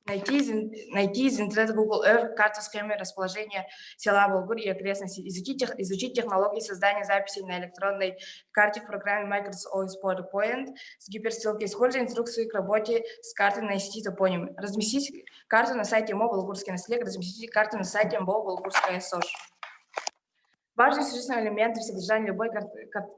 Найти из, найти из интернета Google Earth карту схемы расположения села Болгур и окрестностей, изучить, тех, изучить технологии создания записей на электронной карте в программе Microsoft Office PowerPoint с гиперссылкой, используя инструкцию к работе с картой нанести топоним, разместить карту на сайте МО Балгурский наслег, разместить карту на сайте МБО Балгурская СОЖ. Важным существенным элементом содержания любой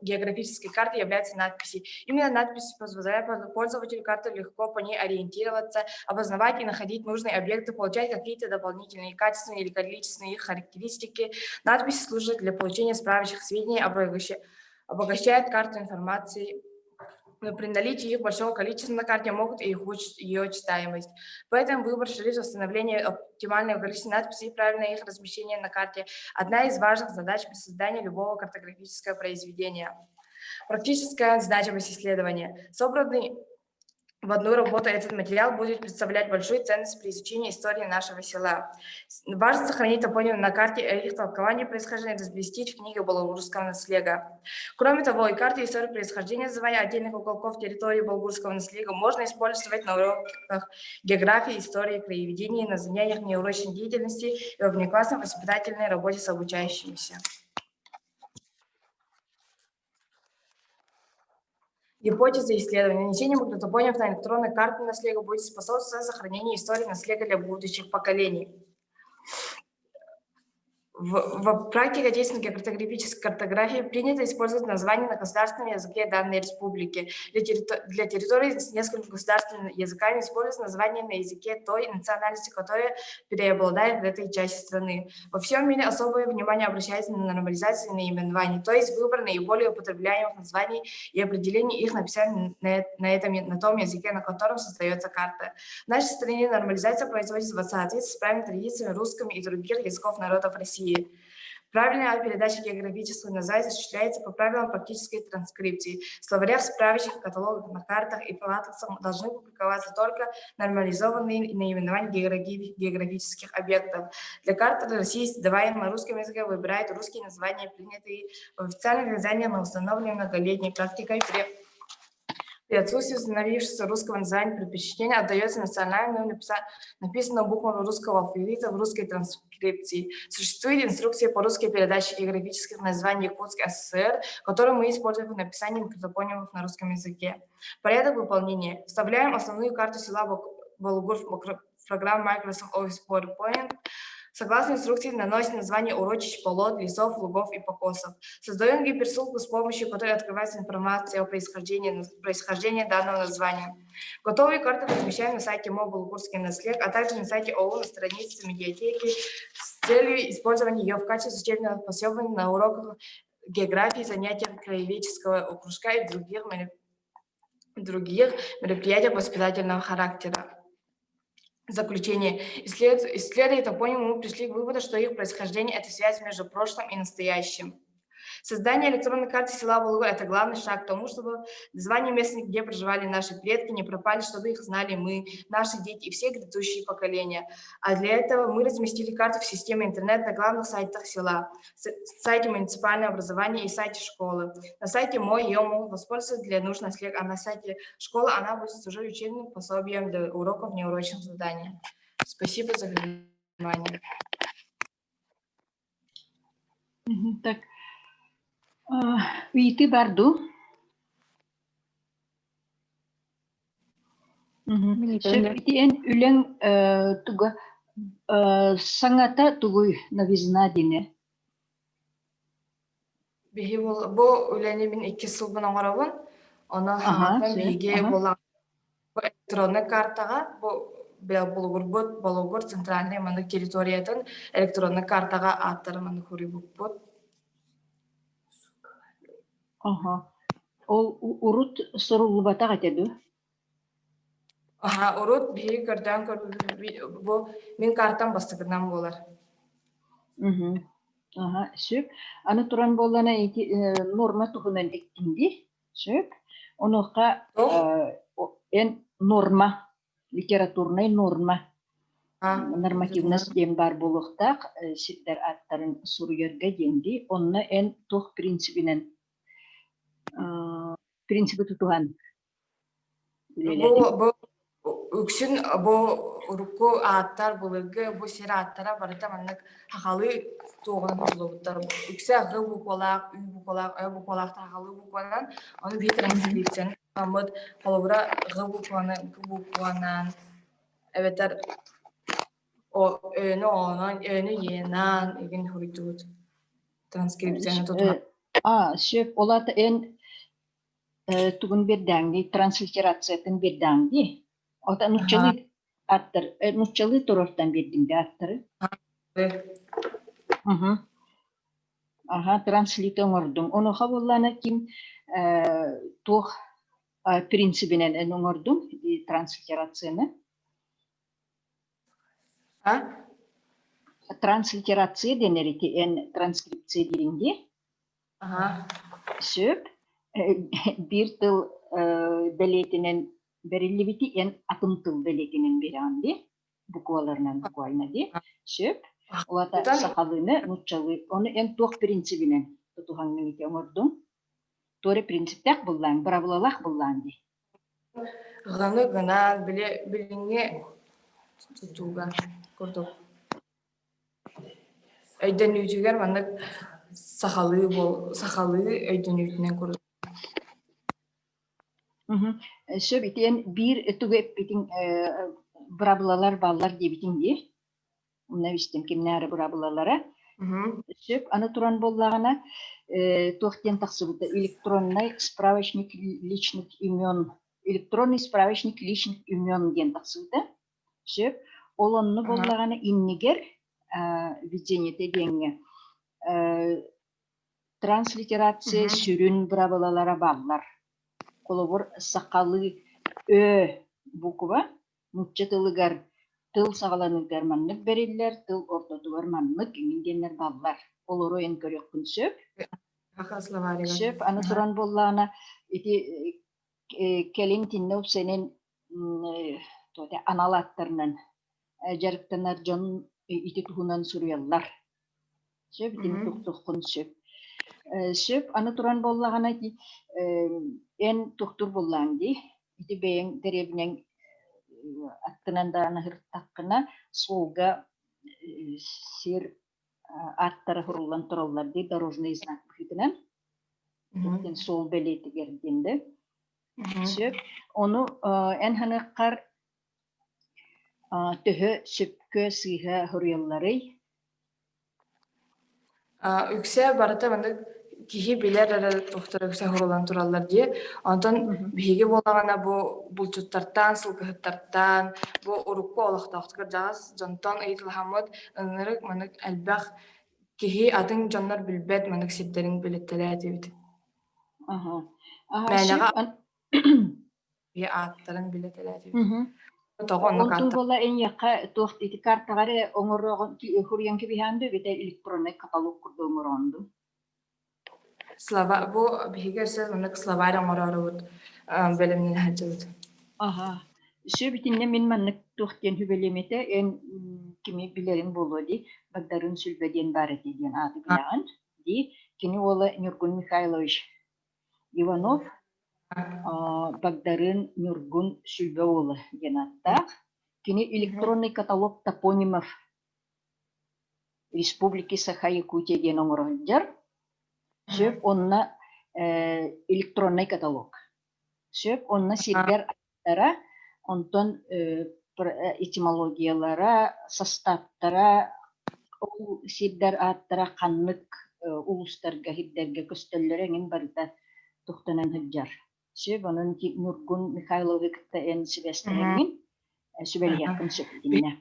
географической карты являются надписи. Именно надписи позволяют пользователю карты легко по ней ориентироваться, обознавать и находить нужные объекты, получать какие-то дополнительные качественные или количественные их характеристики. Надписи служат для получения справочных сведений, обогащают карту информации но при наличии их большого количества на карте могут и ухудшить ее читаемость. Поэтому выбор шрифта, установление оптимального количества надписей и правильное их размещение на карте – одна из важных задач при создании любого картографического произведения. Практическая значимость исследования. Собранный в одну работу этот материал будет представлять большую ценность при изучении истории нашего села. Важно сохранить топоним на карте их толкование происхождения разместить в книге Балагурского наслега. Кроме того, и карты истории происхождения названия отдельных уголков территории Балгурского наслега можно использовать на уроках географии, истории, краеведения, на занятиях неурочной деятельности и во внеклассной воспитательной работе с обучающимися. Гипотеза исследования. Нанесение магнитопонимов на электронной карты наслега будет способствовать сохранению истории наслега для будущих поколений. В, в практике отечественной картографической картографии принято использовать названия на государственном языке данной республики. Для, территор для территории с несколькими государственными языками используются названия на языке той национальности, которая преобладает в этой части страны. Во всем мире особое внимание обращается на нормализацию наименований, то есть выбор наиболее употребляемых названий и определение их написания на, на, этом, на том языке, на котором создается карта. В нашей стране нормализация производится в соответствии с правильными традициями русскими и других языков народов России. Правильная передача географического названия осуществляется по правилам практической транскрипции. В словарях, справочниках, каталогах, на картах и атласах должны публиковаться только нормализованные наименования географических объектов. Для карты России, создаваемой на русском языке, выбирают русские названия, принятые в официальных изданиях на установленной многолетней практикой при при отсутствии установившегося русского названия предпочтение отдается национальному написанному буквами русского алфавита в русской транскрипции. Существует инструкция по русской передаче географических названий Якутской ССР, которую мы используем в написании микротопонимов на русском языке. Порядок выполнения. Вставляем основную карту села Балугур в программу Microsoft Office PowerPoint. Согласно инструкции, наносит название урочищ, болот, лесов, лугов и покосов. Создаем гиперссылку, с помощью которой открывается информация о происхождении, происхождении данного названия. Готовые карты размещаем на сайте МО «Балугурский наслед», а также на сайте ОУ на странице медиатеки с целью использования ее в качестве учебного пособия на уроках географии, занятиях краеведческого кружка и других, других мероприятиях воспитательного характера. Заключение. Исследуя топоним, мы пришли к выводу, что их происхождение – это связь между прошлым и настоящим. Создание электронной карты села Балугур – это главный шаг к тому, чтобы названия мест, где проживали наши предки, не пропали, чтобы их знали мы, наши дети и все грядущие поколения. А для этого мы разместили карту в системе интернет на главных сайтах села, сайте муниципального образования и сайте школы. На сайте «Мой» ее могут воспользоваться для нужных след, а на сайте школы она будет служить учебным пособием для уроков неурочных заданий. Спасибо за внимание. Так, ыйытыы бар дуу? Сөп ити эн үлэҥ туга саҥата тугуй новизна диэни? Биһи бу үлэни мин иккис сылбын оҥоробун. Ону хаҥатан биһиги буолан бу электроннай картаҕа бу булугурбут Болугур центральнай маннык территориятын электроннай картаҕа ааттарын маннык суруйбуппут. Аха. Ол урут суруллубатах этэ дуо? Аха, урут биһиги көрдөөн көрбүппүт бу мин картам бастакынан буолар. Мгм. Аха, сөп. Аны туран буоллана ити норма туһунан эттиҥ дии. Сөп. Онуоха эн норма, литературнай норма, нормативность диэн баар буолуохтаах сирдэр ааттарын суруйарга диэн дии. Онно эн туох принцибинэн принциби тутуһан Бу, бу үксүн бу урукку ааттар, былыргы бу сир ааттара барыта маннык сахалыы туоҕунан тутуллубуттар. Үксэ ҕ буквалаах, ү буквалаах, ө буквалаах сахалыы букванан, ону биһи транскрипцияны туһаммыт, холобура ҕ букваны г букванан эбэтэр о өөнү оонон, өөнү енаан игин суруйдубут. Транскрипцияны тутуһан. А, сөп. Ол аата эн тугун биэрдээҥ транслитерациятын биэрдээҥ дии. Ота нуччалыы аттар, нуччалыы туруортан биэрдиҥ дии аттары. Аха, транслит оҥордуҥ. Онуоха буоллаана ким туох принцибинэн эн оҥордуҥ транслитерацияны? А? Транслитерация дэнэр ити эн транскрипция дириҥ дии. Сөп. Биир тыл бэлиэтинэн бэриллибити эн атын тыл бэлиэтинэн биэрэҕин дии. Букваларынан буквально дии. Сөп. Ол аата сахалыыны, нууччалыы. Ону эн туох принцибинэн тутуһаҥҥын ити оҥордуҥ? Туора принциптээх буллааҥ, быраабылалаах буллааҥ дии. Ҕаны гынаан, били билиҥҥи тутууга курдук. Өйдөнүүтүгэр маннык сахалыы буол сахалыы өйдөнүүтүнэн курдук. Сөп итиэн биир тугу эппитиҥ быраабылалар бааллар диэбитиҥ дии. Онно истим кимнээри быраабылалара. Сөп аны туран буоллаҕына туох диэн тахсыбыта электронный справочник личных имен электронный справочник личных имен диэн тахсыбыта. Сөп. Ол онно буоллаҕына иннигэр введениете диэҥҥэ транслитерация сүрүн быраабылалара бааллар. Холобур, сахалыы Ө буква нуучча тылыгар тыл саҕаланыытыгар маннык бэриллэр, тыл ортотугар маннык иҥин диэннэр бааллар. Олору эн көрүөххүн сөп. Сөп. Аны туран буоллаҕына ити кэлин итиннэ упсэнэн анал ааттарынан дьарыктанар дьон ити туһунан суруйаллар. Сөп итини туттуоххун сөп. Сөп аны туран буоллаҕына ити эн туохтуур буоллааҥ дии. Ити бэйэҥ дэриэбинэҥ аттынан даҕаны сырыттаххына суолга сир ааттара суруллан тураллар дии дорожный знак быһыытынан. Диэн суол бэлиэтигэр диэн да. Сөп. Ону эн ханыаххар төһө сөпкө сыыһа суруйалларый? Үксэ барыта маннык киһи билэр эрэ туохтара үксэ уһуруллан тураллар дии. Онтон биһиги буоллаҕына бу булчуттартан, сылгыһыттартан, бу урукку олохтоохтугар дьаҕас дьонтон ыйыталаһаммыт ынырык маннык элбэх киһи атын дьоннор билбэт маннык сирдэрин билэттэлээтибит. Аха. Аха, Мээнэҕэ сөп. биһи ааттарын билэтэлээтибит. Тоҕо оннук Онтун ааттар буола эйиэхэ туох ити картаҕа эрэ оҥороҕун хуруйан кэбиһээн дуу эбэтэр электроннай каталог курдук оҥороҕун дуу? Слова бу биһиги өссө маннык словарь оҥороорубут бэлэмнэнэ сылдьабыт. Аха. Сөп итиннэ мин маннык туох диэн сүбэлиэм этэ эн кими билэриҥ буолуо дии Багдарыын Сүлбэ диэн баар этэ диэн ааты билэҕин дии кини уола Ньургун Михайлович Иванов Багдарыын Ньургун Сүлбэ уола диэн ааттаах. Кини электронный каталог топонимов Республики Саха-Якутия диэн оҥоро сылдьар. Сөп онно электронный каталог. Сөп онно сирдэр аттара, онтон этимологиялара, састааптара, ол сирдэр ааттара ханнык улуустарга, сирдэргэ көстөллөрө эҥин барыта тухтанан сылдьар. Сөп, онон Ньургун Михайловы кытта эн сибээстэһэҥҥин, сүбэлиэххин сөп итиннэ.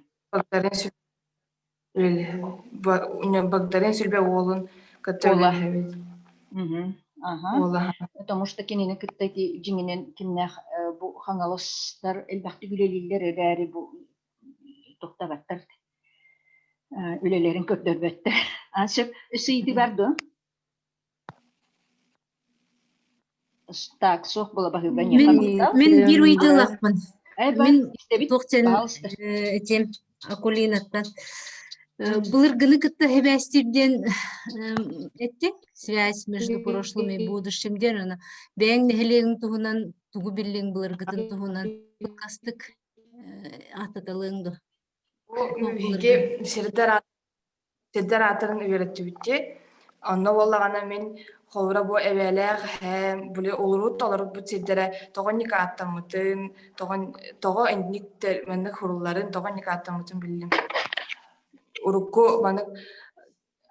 Багдарыын Сүлбэ уолун кытта Уола. үлэлэһэбит. Аха. Уола. Потому что кинини кытта ити дьиҥинэн кимнээх бу хаҥаластар элбэхтик үлэлииллэр эрээри бу тохтоботтор үлэлэрин көрдөрбөттөр. А сөп өссө ыйытыы бар дуо? Так, суох буола баһыыба Мин мин биир ыйытыылаахпын. Мин туох диэн Пожалуйста. этиэм Акулинаттан. Былыргыны кытта сибээстиир диэн эттиҥ. Связь между прошлым и будущим диэн аны бэйэҥ нэһилиэгиҥ туһунан тугу биллиҥ былыргытын туһунан кылгастык ааттаталыаҥ дуо? Бу биһиги сирдэр Сирдэр ааттарын үөрэттибиттии. Онно буоллаҕына мин холобура бу эбээлээх эһээм били улуруут толорбут сирдэрэ тоҕо инник ааттаммытын, тоҕо тоҕо инник маннык сурулларын, тоҕо инник ааттаммытын биллим. Урукку маннык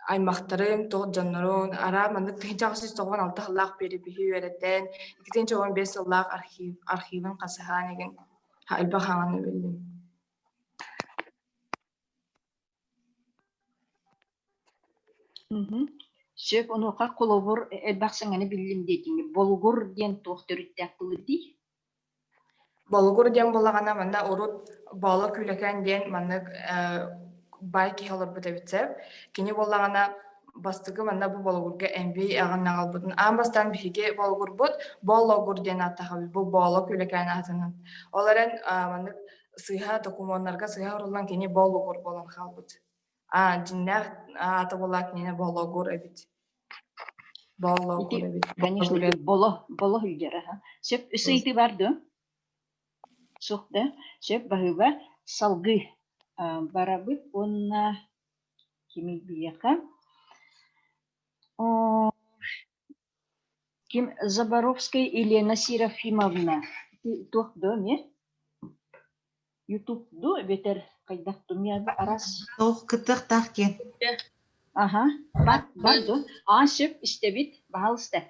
аймахтарым, тоҕо дьоннорун, араа маннык 1896 сыллаах перепиһи үөрэтэн, 2015 сыллаах архив архивын хасыһаан игин элбэх хаҥаны биллим. Сөп, онуоха холобур элбэх саҥаны биллим диэтиҥ. Болугур диэн туох төрүттээх тылый дии? Болугур диэн буоллаҕына манна урут Бооло Күүлэкээн диэн маннык баай киһи олорбут эбит сөп. Кини буоллаҕына бастакы манна бу Болугурга эмбий аҕын аҕалбытын аан бастаан биһиги Болугурбут Боллогур диэн ааттаахабыт бу Бооло Күүлэкээн аатынан. Ол эрэн маннык сыыһа докумуоннарга сыыһа уруллан кини Болугур буолан хаалбыт. Аа дьиҥнээх аата буоллаах кинини Бологур эбит. Ити, Боллогур эбит. конечно, боло, боло сылдьар аха. Сөп, үс ыйытыы бар дуо? Суох да? Сөп, баһыыба. Салгыы барабыт уонна кими биһиэхэ? Ким Заборовская Елена Серафимовна. Ити туох дуо эмиэ? Ютуб дуу эбэтэр хайдах дуу араас Туох кыттыахтаах диэн. Аха, бар, бар дуу. Аа, сөп, истэбит, баһаалыста.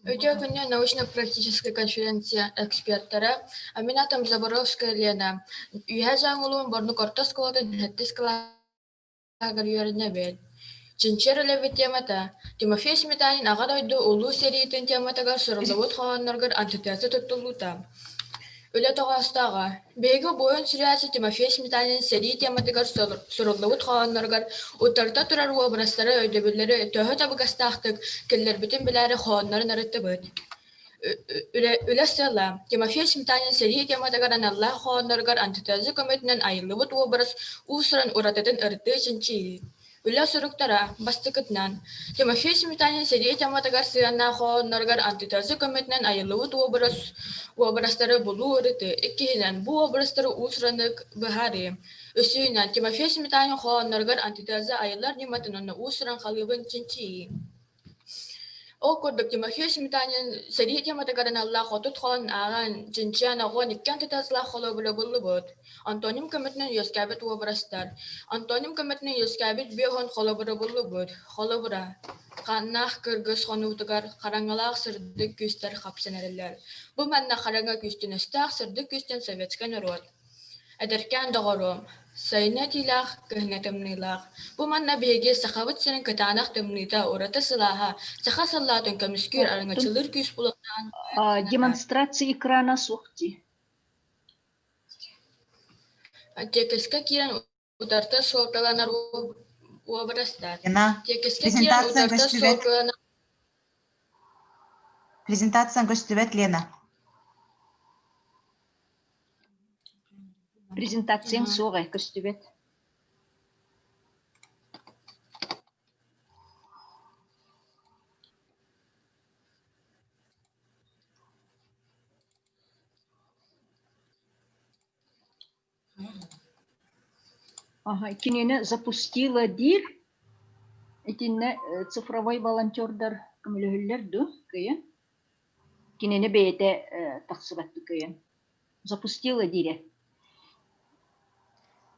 Үтүө күнү научно-практическая конференция экспертара Аминатом Заборовская Лена Үөһээ Дьааҥы улууһун Борнук орто оскуолатын сэттис кылааһыгар үөрэнэбин. Чинчийэр үлэбит темата Тимофей Сметанин Аҕа дойду Улуу сэриитин тематыгар суруллубут хоһоонноругар антитеза туттуллуута. Үлэ тоҕоостооҕо: Биһиги буойун суруйааччы Тимофей Сметанин сэрии тематыгар суруллубут хоһоонноругар утарыта турар уобарастары, өйдөбүллэри төһө табыгастаахтык киллэрбитин билээри хоһооннорун ырыттыбыт. Үлэ сыала: Тимофей Сметанин сэрии тематыгар аналлаах хоһоонноругар антитеза көмөтүнэн айыллыбыт уобарас уус-уран уратытын ырытыы, чинчийии. Үлэ суруктара: Бастакытынан, Тимофей Сметанин сэрии тематыгар сыһыаннаах хоһоонноругар антитеза көмөтүнэн айыллыбыт уобарас уобарастары булуу ырытыы. Иккиһинэн, бу уобарастары уус-ураннык быһаарыы. Үсүһүнэн, Тимофей Сметанин хоһоонноругар антитеза айыллар ньыматын уонна уус-уран халыыбын чинчийии. Ол курдук Тимофей Сметанин сэрии тематыгар аналлаах 30 холон ааҕан, чинчийэн оҕуон икки антитезалаах холобура буллубут. Антоним көмөтүнэн үөскээбит уобарастар. Антоним көмөтүнэн үөскээбит биоһун холобура буллубут. Холобура, хааннаах кыргыс хонуутугар хараҥалаах сырдык күүстэр хапсан эрэллэр. Бу манна хараҥа күүстэн өстөөх сырдык күүстэн советскай норуот. Эдэркээн доҕоруом, сайына итиилээх, кыһына тымныылаах. Бу манна биһиги Сахабыт сирин кытаанах тымныыта, ураты сылааһа, саха саллаатын көмүскүүр, араҥаччылыыр күүс булуохтааҕын Демонстрация экрана суох дии. Тиэкискэ киирэн утарыта суолталанар уобарастар. Лена, Тиэкискэ киирэн презентация утарыта көстүбэт. суолталанар Презентация көстүбэт, Лена. Презентацияң суох ээ, көстүбэт. Ага, кинини запустила диир. Итиннэ цифровой волонтердар көмөлөһөллөр дуо кыйын? Кинини бэйэтэ тахсыбаттык кыйын. Запустила диирэ.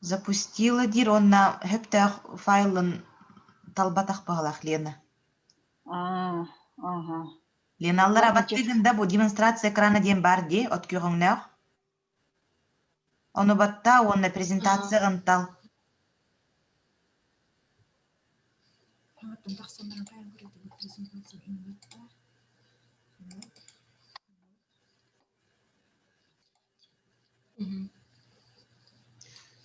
Запустила диир уонна сөптөөх файлын талбатах баҕалаах Лена. Аа, ага. Леналлар абаттыгын да бу демонстрация экрана диэн баар дии, от күөҕүҥнөөх. Ону баттаа уонна презентацияҕын тал.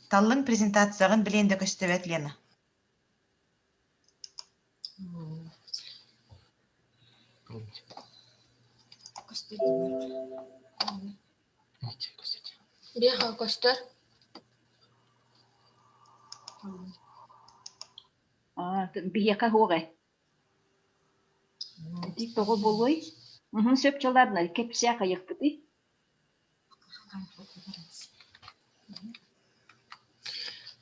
Таллыҥ презентацияҕын билиэн да көстүбэт Лена. Биэхэ көстөр. Аа, биһиэхэ суох ээ. Ити тоҕо буолуой? Мхм, сөп ладно, кэпсээ хайыахпытый?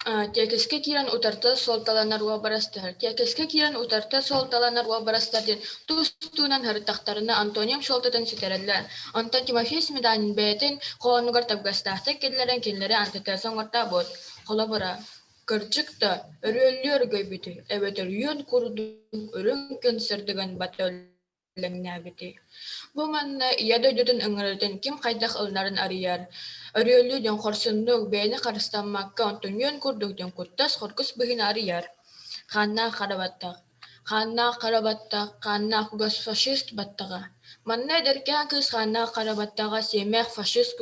Тиэкискэ киирэн утарыта суолталанар уобарастар. Тиэкискэ киирэн утарыта суолталанар уобарастар диэн тус-туунан һырыттахтарына антоним суолтатын сүтэрэллэр. Онтон Тимофей Сметанин бэйэтин хоһоонугар табыгастаахтык киллэрэн кинилэри антитеза оҥортообут. Холобура, кырдьык да, өрүөллүү өргөйбүтү, эбэтэр үөн курдук үрүҥ күн сырдыгын бата үлэҥнээбитий. Бу манна Ийэ дойдутун ыҥырыытын ким хайдах ылынарын арыйар, өрүөлүү диэн хорсуннук, бэйэни харыстаммакка онтон үөн курдук диэн куттас, хоргус быһыыны арыйар. Хааннаах хара баттах, хааннаах хара баттах, хааннаах кугас фашист баттаҕа. Манна эдэркээн кыыс хааннаах хара баттаҕа сиэмэх фашист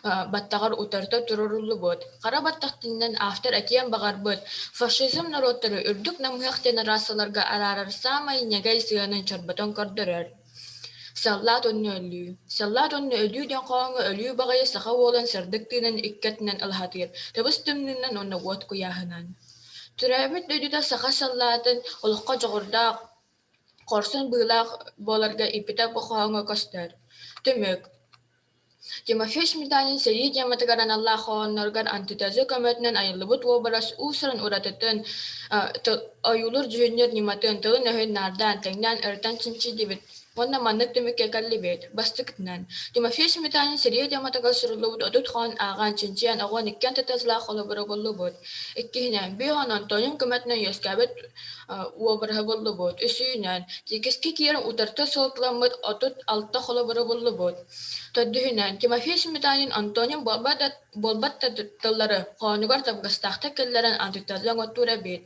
баттаҕар утарыта туруоруллубут. Хара баттах тиннэн автор этиэн баҕарбыт, фашизм норуоттары үрдүк намыһах диэн расаларга араарар саамай ньэгэй сыанын чорботон көрдөрөр. Саллаат уонна өлүү. Саллаат уонна өлүү диэн хоһооҥҥо өлүү баҕайы саха уолун сырдык тыынын икки өттүнэн ылаһатыыр, тыбыс тымныынан уонна уот куйааһынан. Төрөөбүт дойдута саха саллаатын олоххо дьоҕурдаах, хорсун быылаах буоларга ииппитэ бу хоһооҥҥо көстөр. Түмүк. Тимофей Сметанин сэрии тематыгар аналлаах хоһоонноругар антитеза көмөтүнэн айыллыбыт уобарас уус-уран уратытын, ойуулуур-дьүһүннүүр ньыматын, тылын-өһүн наардаан, тэҥнээн ырытан чинчийдибит уонна маннык түмүккэ кэллибит. Бастакытынан, Тимофей Сметанин сэрии тематыгар суруллубут 30 хоһоон ааҕан, чинчийэн оҕуон икки антитезалаах холобура буллубут. Иккиһинэн, биир Антоним көмөтүнэн үөскээбит уобараһы буллубут. Үсүһүнэн, тиэкискэ киирэн утарыта суолталаммыт 36 холобуру буллубут. Төрдүһүнэн, Тимофей Сметанин Антоним буолбат да, буолбат да тыллары хоонугар табыгастаахтык киллэрэн антитеза оҥоттуур эбит.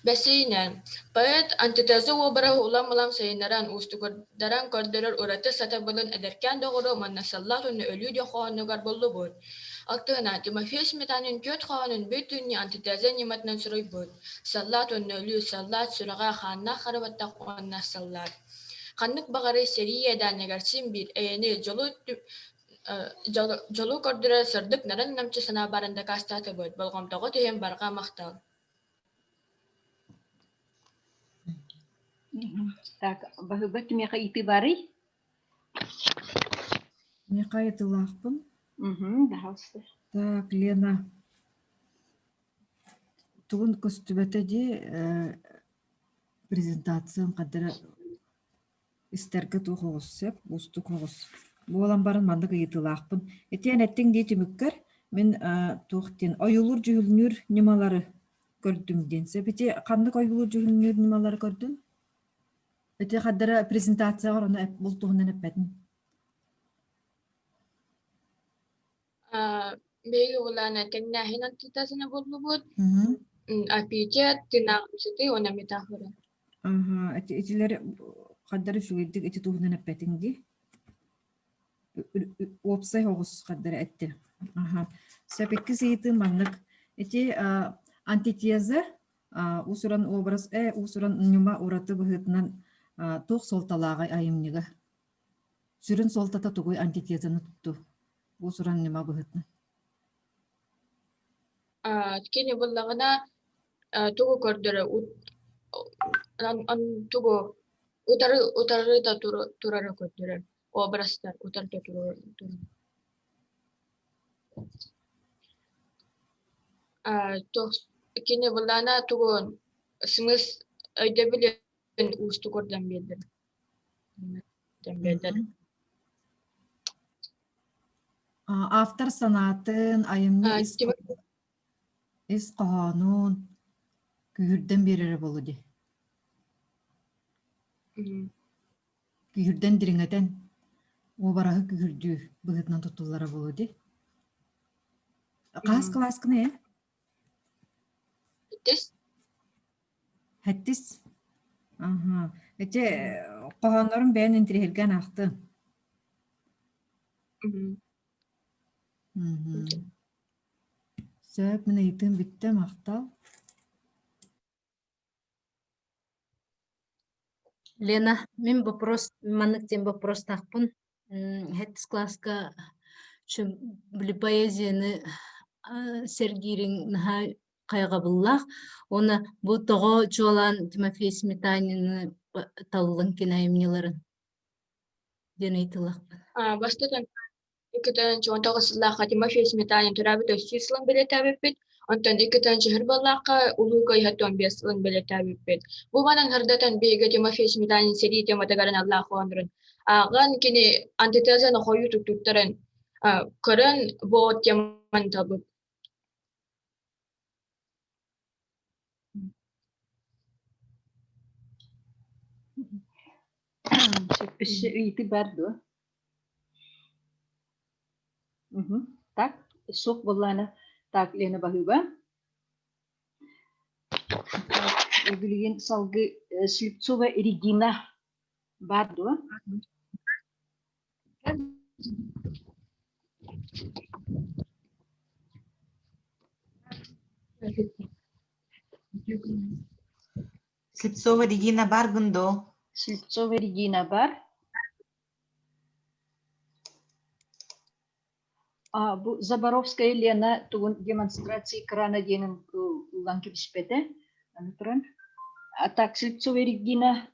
Бэсиһинэн, поэт антитеза уобараһы улам-улам сайыннаран, уустугурдаран көрдөрөр ураты сатабылын эдэркээн доҕору манна саллаат уонна өлүү диэн хоһоонугар буллубут. Алтыһынан, Тимофей Сметанин түөрт хоһоонун бүт-түүннүү антитеза ньыматынан суруйбут. Саллаат уонна өлүү, саллаат сүрэҕэ хааннаах хара баттах уонна саллаат. Ханнык баҕарар сэрии иэдээнигээр син биир эйэни, дьолу дьолу көрдөрөр сырдык нарын-намчы санаа баарын дакаастаатыбыт, болҕомтоҕут иһин барҕа махтал. Так, баһыыба кимиэхэ ыйытыы баарый? Миэхэ ыйытыылаахпын. Мгм, пожалуйста. Так, Лена, тугун көстүбэтэ дии, презентациям хадара. Истэргэ туох оҕус сөп, уустук оҕус. Буолан баран маннык ыйытыылаахпын. Итиэн эттиҥ дии түмүккэр мин туох диэн ойуулуур-дьүһүннүүр ньымалары көрдүм диэн сөп. Ити ханнык ойуулуур-дьүһүннүүр ньымалары көрдүҥ? Ити хардара презентацияҕар ону бұл туһунан эппэтин. Биһиги улаана тэҥнээһин антитезаны буллубут. Аппетит, тыынааҕымсытыы уонна метафора. Аха, итилэр хардары үчүгэйдик ити туһунан эппэтиҥ дии. Уопсай оҕус хардары эттин. Аха. Сөп иккис ыйытыы маннык. Ити антитеза уус-уран образ уус-уран ньыма ураты быһыытынан туох суолталааҕый айымньыга? Сүрүн суолтата тугуй антитезаны туттуу? Уус-уран ньыма быһыытынан. Кини буллаҕына тугу көрдөрө тугу утары утарыта турары көрдөрөр образтар утарыта турар кини буллаҕына тугу смыс өйдөбүлүн уустугурдан биэрдэр Автор санаатын, айымньы ис ис хоһоонун күүһүрдэн биэрэрэ буолуо дии. Күүһүрдэн дириҥэтэн, уобараһы күүһүрдүү быһыытынан туттуллара буолуо дии. Хаһыс кылааскыный ээ? Иккис. Хэттис? Аһа. Ити хоһооннорун бэйэн интириэһиргээн аахтыҥ. Мгм. Сөп, мин ыйытыым бүттэ, махтал. Лена, мин вопрос маннык диэн вопростаахпын. Хэттис класска били поэзияны сэргиириҥ наһаа хайҕабыллаах. Уонна бу тоҕо чуолаан Тимофей Сметанины таллыҥ кини айымньыларын диэн ыйытылахпын. Бастатан 2019 сыллаахха Тимофей Сметанин төрөөбүт өссүү сылын бэлиэтээбиппит. Онтон 2000 буоллаахха Улуу Кыайыы 15 сылын бэлиэтээбиппит. Бу манан ырдатан биһиги Тимофей Сметанин сэрии тематыгар аналлаах хоһооннорун ааҕан кини антитезаны хойуу туттарын көрөн бу теманы талбыт. Өссө ыйытыы баар дуо? Так, суох буоллаана. Так, Лена баһыыба. Билигин салгыы Слепцова Регина баар дуо? Слепцова Регина баргын дуо? Слепцова Регина бар. А, бу Заборовская Лена тугун демонстрация экрана диэнин ылан кэбиспэтэ. Аны туран. А так Слепцова Регина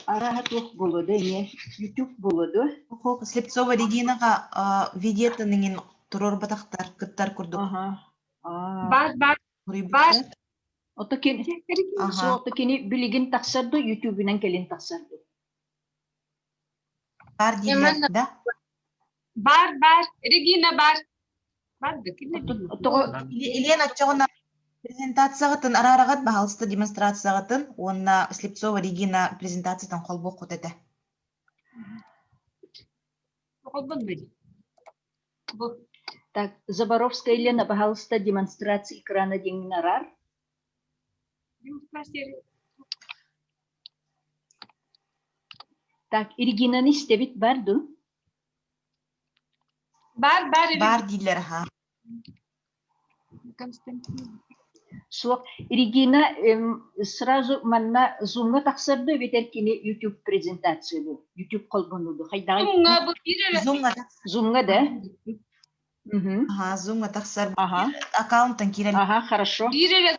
Арааһа туох буолуо да эмиэ YouTube буолуо дуо? Слепцова Регинаҕа видеотын иҥин туруорбатахтар кыттар курдук. Аха. Аа. Баар баар баар. Ото кини суох кини билигин тахсар ду YouTube-унан кэлин тахсар ду? Баар дииллэр да? Баар баар Регина баар. Бар да кини. Тоҕо Елена оччоҕуна презентацияҕытын араараҕыт баһаалыста демонстрацияҕытын уонна Слепцова Регина презентациятын холбуоххут этэ. Бу. Так, Заборовская Елена, пожалуйста, демонстрация экрана диэҥҥин араар. Демонстрация. Так, Регинаны истэбит бар дуу? Бар, бар, Бар дииллэр аха. Константин. Суох. Регина сразу манна зумҥа тахсар дуу эбэтэр кини YouTube презентация дуу? YouTube холбонуу дуу? Хайдаҕый? Зумҥа бу биир эрэ. Зумҥа Зумҥа да? Мгм. Аха, зумҥа тахсар. Ага. Аккаунтан киирэн. Ага, хорошо. Биир эрэ.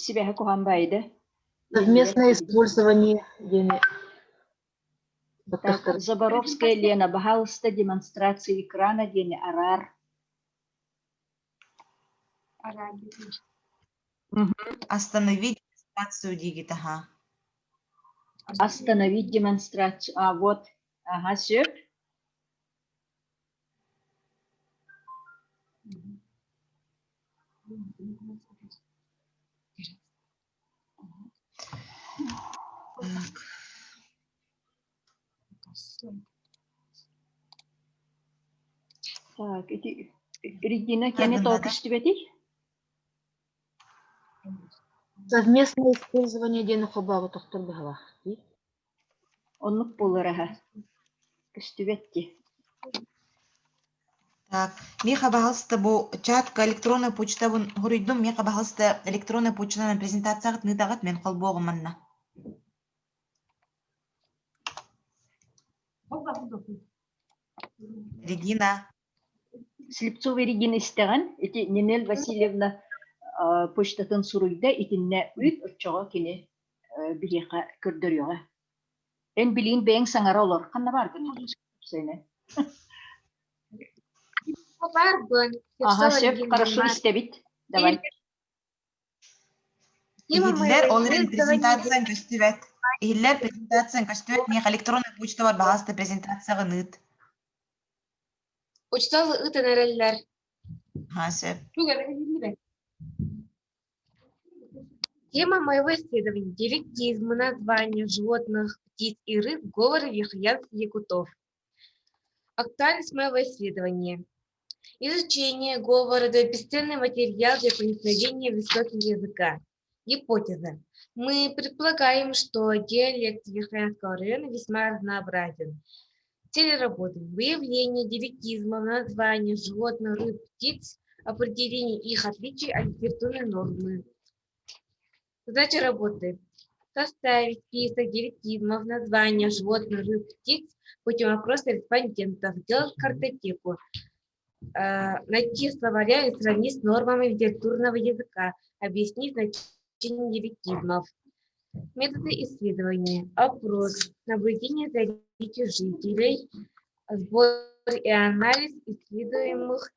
Сибэһэ куһаан баайда. Совместное использование диэни Так, Заборовская Лена, пожалуйста, демонстрация экрана диэни араар. Остановить. Демонстрацию диигит аха. Остановить демонстрацию. А, вот. Ага, сөп. Так. Так, ити Регина кини тоҕо көстүбэтий? Совместное использование диэни холбооботохтор быһалаах дии. Оннук буолар аһа. Көстүбэт дии. Так, миэхэ баһалыста бу чатка электронная почтабын хоруйдум, миэхэ баһалыста электронная почтанан презентацияҕыт ыытаҕыт, мен холбуоҕум манна. Регина. Слепцова Регина истэҕин, ити Нинель Васильевна почтатын суруйда, итиннэ ыыт, оччоҕо кини биһиэхэ көрдөрүөҕэ. Эн билигин бэйэҥ саҥара олор. Ханна бааргын? Баарбын. Аха, сөп, хорошо истэбит. Давай. Иһиллэр, ол эрэн презентацияң көстүбэт. Иһиллэр презентацияң көстүбэт, миэхэ электронная почта бар, баҕаста презентацияҕын ыыт. Учуутал ыытан эрэллэр. Аха, сөп. Тема моего исследования – диалектизм, названия животных, птиц и рыб, говор верхоянских якутов. Актуальность моего исследования. Изучение говора дает бесценный материал для проникновения в истоки языка. Гипотеза. Мы предполагаем, что диалект Верхоянского района весьма разнообразен. Цель работы – выявление диалектизма в названиях животных, рыб, птиц, определение их отличий от литературной нормы. Задача работы – составить список диалектизмов названия животных, рыб, птиц путем опроса респондентов, сделать картотеку, найти словаря и сравнить с нормами литературного языка, объяснить значение диалектизмов. Методы исследования, опрос, наблюдение за речью жителей, сбор и анализ исследуемых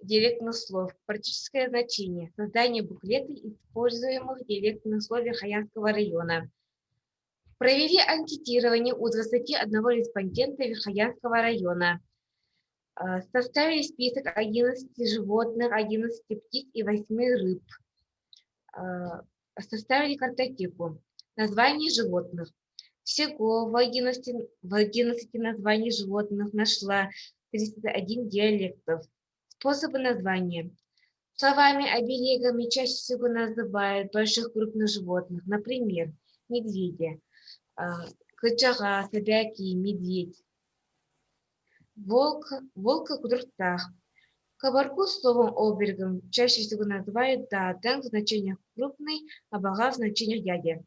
диалектных слов, практическое значение, создание буклета используемых диалектных слов Верхоянского района. Провели анкетирование у 21 респондента Верхоянского района. Составили список 11 животных, 11 птиц и 8 рыб. Составили картотеку. Название животных. Всего в 11, в 11 названий животных нашла 31 диалектов. Способы названия. Словами оберегами чаще всего называют больших крупных животных, например, медведя, кычаға, собяки, медведь, волк, волка кудуртах. Кабарку словом обергом чаще всего называют даатан в значениях крупный, а бага в значениях дядя.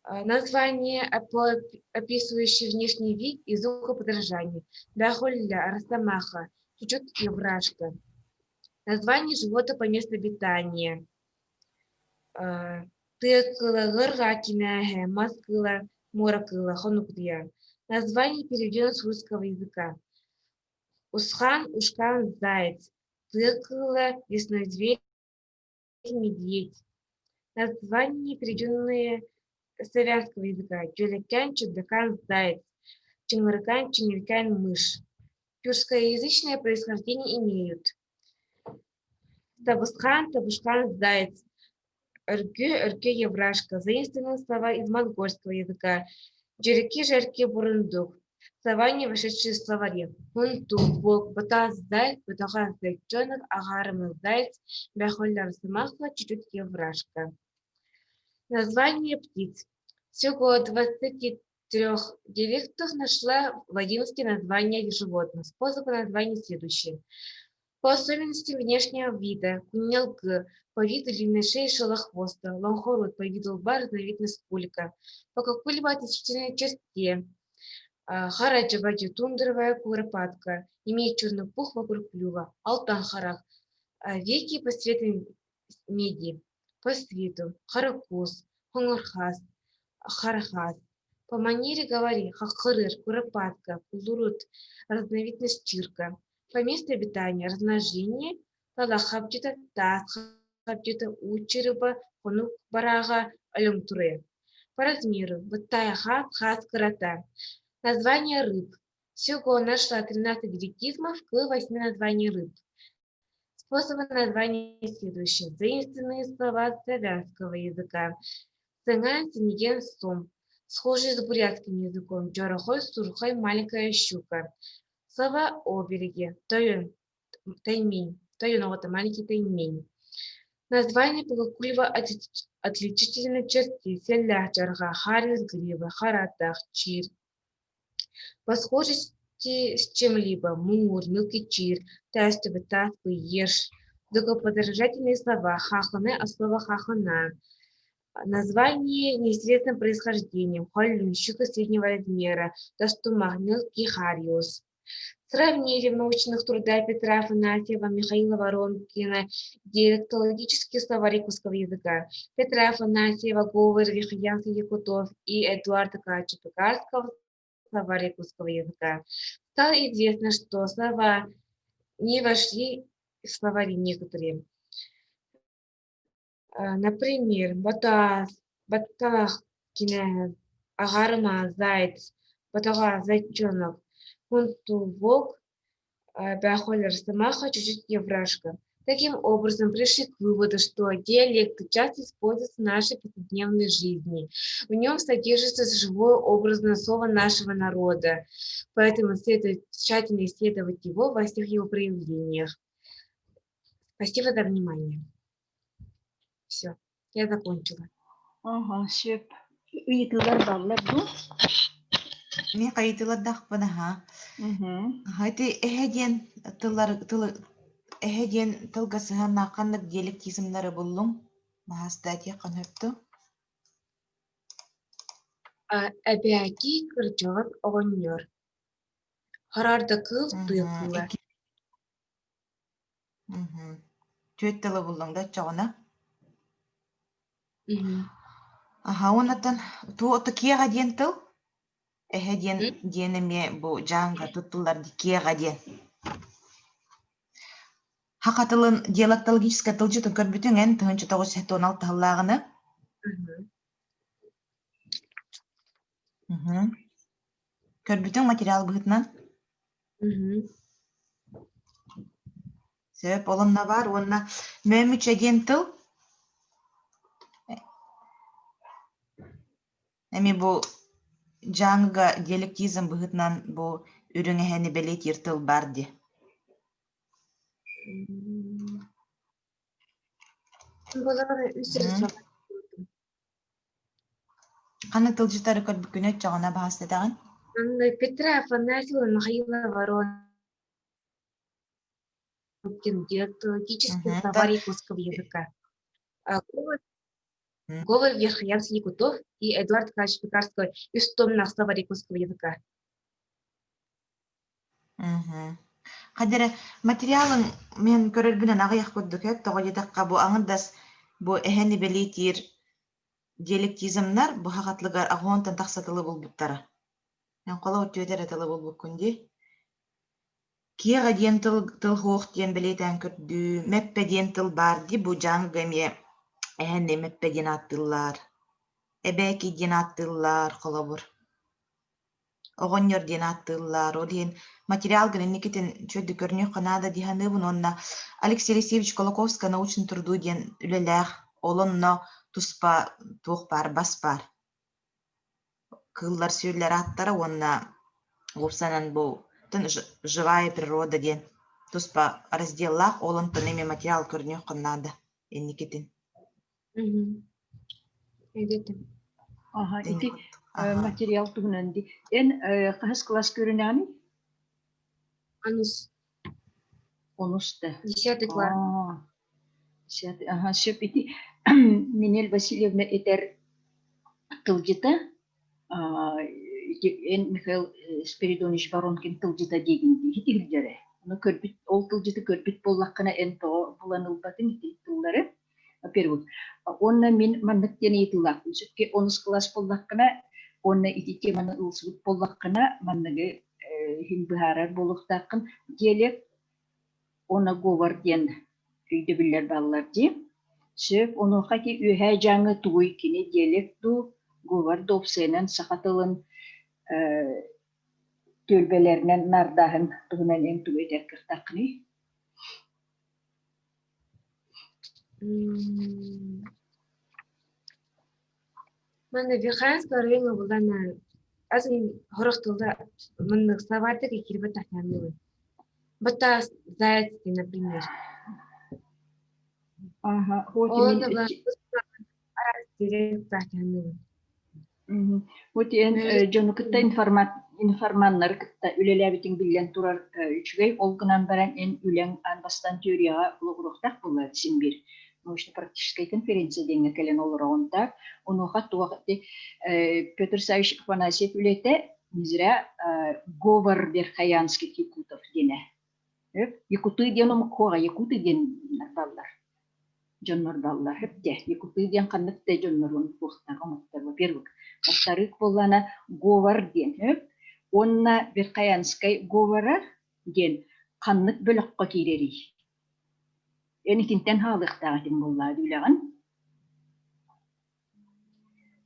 Название, описывающее внешний вид и звукоподражание. Дахолля, росомаха, чучут евражка. Название животных по месту обитания. Тыакыла, Гыргакинэһэ, Маскыла, Муоракыла, Хонукуйа. Название переведено с русского языка. Усхан, Ушкан, Заяц. Тыакыла, Лесной зверь, Медведь. Названия, переведенные с славянского языка. Дьүлэкэн, Чудакан, Заяц. Чыҥырыкан, Чиҥиркэн, Мышь. Тюркскоязычное происхождение имеют. Табысхан, Табышхан, Заяц. Өргү, Өркө, Евражка. Заимствованные слова из монгольского языка. Джерики, Жарки, Бурундук. Слова, не вошедшие в словари. Хунту, Волк, Батас, Заяц, Батахан, Зайчонок, Агарман, Заяц, Бяхоля, Росомаха, чуть-чуть Евражка. Название птиц. Всего 23 диалектов нашла в 11 названия животных. Способы названия следующие. По особенностям внешнего вида кунелгы по виду длинной шеи шелохвоста, лонхорут по виду лба разновидность кулька, по какой-либо отличительной черте, хараджабаджи тундровая куропатка, имеет черный пух вокруг клюва, алтан-харах, веки по цвету меди, по свету, харакус, хонгорхас, харахас. По манере говори, хахырыр, куропатка, кулурут, разновидность чирка. По месту обитания, размножение, талахабдита, тасхабдита, учерыба, хонук барага, Олюмтуре. По размеру Баттайха хас кырата. Название рыб. Всего нашла 13 диалектизмов к 8 названий рыб. Способы названия следующие. Заимствованные слова славянского языка. Сыҥаан, синигэн, сум. Схожий с бурятским языком. Дьорохой, сурхой, маленькая щука. Слова о береге. Тойон, таймень. Тойон, вот маленький таймень. Название Погокуева отличительной черты Селлях, Джарга, Харис, Грива, Харатах, Чир. По схожести с чем-либо мур, мелкий чир, тестовый, таспы, ерш. Звукоподражательные слова хаханы от слова хахана. Название неизвестным происхождением. Холлюн, щука среднего размера, Тастумах, мелкий хариус. Сравнили в научных трудах Петра Афанасьева, Михаила Воронкина диалектологический словарь русского языка, Петра Афанасьева, говор Вихаянских якутов и Эдуарда Кача Пекарского словарь якутского языка. Стало известно, что слова не вошли в словари некоторые. Например, Батас, Батталах кинээс, Аҕарыма, заяц, Батаҕа, зайчонок, Хунтувок, Бяхолер, Самаха, чуть-чуть еврашка. Таким образом, пришли к выводу, что диалект часто используется в нашей повседневной жизни. В нем содержится живое образное слово нашего народа, поэтому следует тщательно исследовать его во всех его проявлениях. Спасибо за внимание. Все, я закончила. Ага, сөп. Ыйытыылар бааллар дуу? Мин хайытыылардахпын аһа. Мгм. Ити эһэ диэн тыллар тылы эһэ диэн тылга сыһыаннаах ханнык диалектизмнары буллуҥ? Маһаста этиэххин сөп дуо? Эбээки кырдьаҕас оҕонньор. Хараарда кыыл тыа Мгм. кыыла. Икки Мгм. Түөрт тылы буллуҥ да оччоҕуна? Мгм. Аһа, уоннаттан туу ото киэҕэ диэн тыл? Эһэ диэн М? диэн эмиэ бу дьааҥга туттуллар киэҕэ диэн. Саха тылын диалектологическай тылдьытын көрбүтүҥ эн 1996 сыллааҕыны? Мгм. Мгм. Көрбүтүҥ материал быһыытынан? Мгм. Сөп, ол онно баар уонна мөөмүчэ диэн тыл эмиэ бу Дьааҥыга диалектизм быһыытынан бу үрүҥ эһэни бэлиэтиир тыл баар дии. М. Буоллаҕына үс эрэ Мм. слова. Ханна тылдьыттары көрбүккүнүй оччоҕуна баһаас этэҕин? Анна Петра Афанасьева, Михаила Воронкин Диалектологический Мгм. словарь якутского языка. А, Говор, М. Говор Верхоянский Якутов и Эдуард Николаевич Пекарский из томных словарь якутского языка. Мгм. Хадьа эрэ материалын мин көрөрбүнэн аҕыйах курдук эт, тоҕо диэтэххэ бу аҥардас бу эһэни бэлиэтиир диалектизмнар бу хахатлыгар аҕыонтан тахса тылы булбуттара. Эн холобур түөтэ эрэ тылы булбуккун дии. Киэҕэ диэн тыл тыл суох диэн бэлиэтээн көрдүү, мэппэ диэн тыл баар дии, бу дьааҥыга эмиэ эһэни мэппэ диэн ааттыыллар, эбээки диэн ааттыыллар холобур. Оҕонньор диэн ааттыыллар, ол иһин материалгын инникитин үчүгэйдик көрүнүөххэ наада дии саныыбын уонна Алексей Алексеевич Кулаковскай научный труду диэн үлэлээх, ол онно туспа туох баар, бас баар. Кыыллар сүүрүлэр ааттара уонна уопсайынан бу живая природа диэн туспа разделлаах, ол онтон эмиэ материал көрүнүөххэ наада инникитин. Өйдөтүм. Аха, ити Аха. материал туһунан ди. Эн хаһыс класс көрүнэҕиний? Онус. Онус да. Десятый класс. Аа, десятый, аха, сөп ити Нинель Васильевна этэр тылдьыта ити эн Михаил Спиридонович Воронкин тылдьыта диигин дии итирдэрэ. Ону көрбүт, ол тылдьыты көрбүт буоллаххына эн тоҕо булан ылбатыҥ ити тыллары? Во-первых, уонна мин маннык диэн ыйытыылаахпын. Сөпкө онус кылаас буоллаххына уонна ити теманы ылсыбыт буоллаххына, манныгы иһин быһаарар буолуохтааххын. Диалект уонна говор диэн өйдөбүллэр бааллар дии. Сөп, онуоха ити Үөһээ Дьааҥы тугуй кини диалект дуу, говор да уопсайынан саха тылын түөлбэлэринэн наардааһын туһунан эн тугу этэр кыахтааххыный? Манна Верхоянского района булана азын хорох тылда маннык словарьдык киирбэт тахтаанныбын. Бата заяц например. Ага, вот Ол мин Вот эн дьону кытта информаннары кытта үлэлээбитиҥ биллэн турар үчүгэй. Ол гынан баран эн үлэҥ аан бастаан теорияҕа олоҕуруохтаах буолла син биир научно-практическай конференция диэҥҥэ кэлэн олороҕун так. Онуоха туох ити Петр Савич Афанасьев үлэтэ не зря говор Верхоянских якутов диэнэ. Якуты диэн омук якуты диэн баллар. Дьоннор баллар. Хөптө. Якуты диэн ханнык да дьоннорун туохтаах омуктар, во-первых. Во-вторых, буоллаана говор диэн. Хөп. Уонна Верхоянскай говора диэн ханнык бөлөххө киирэрий? Эн итинтэн хаалыахтаах этиҥ буоллаа үлэҕин.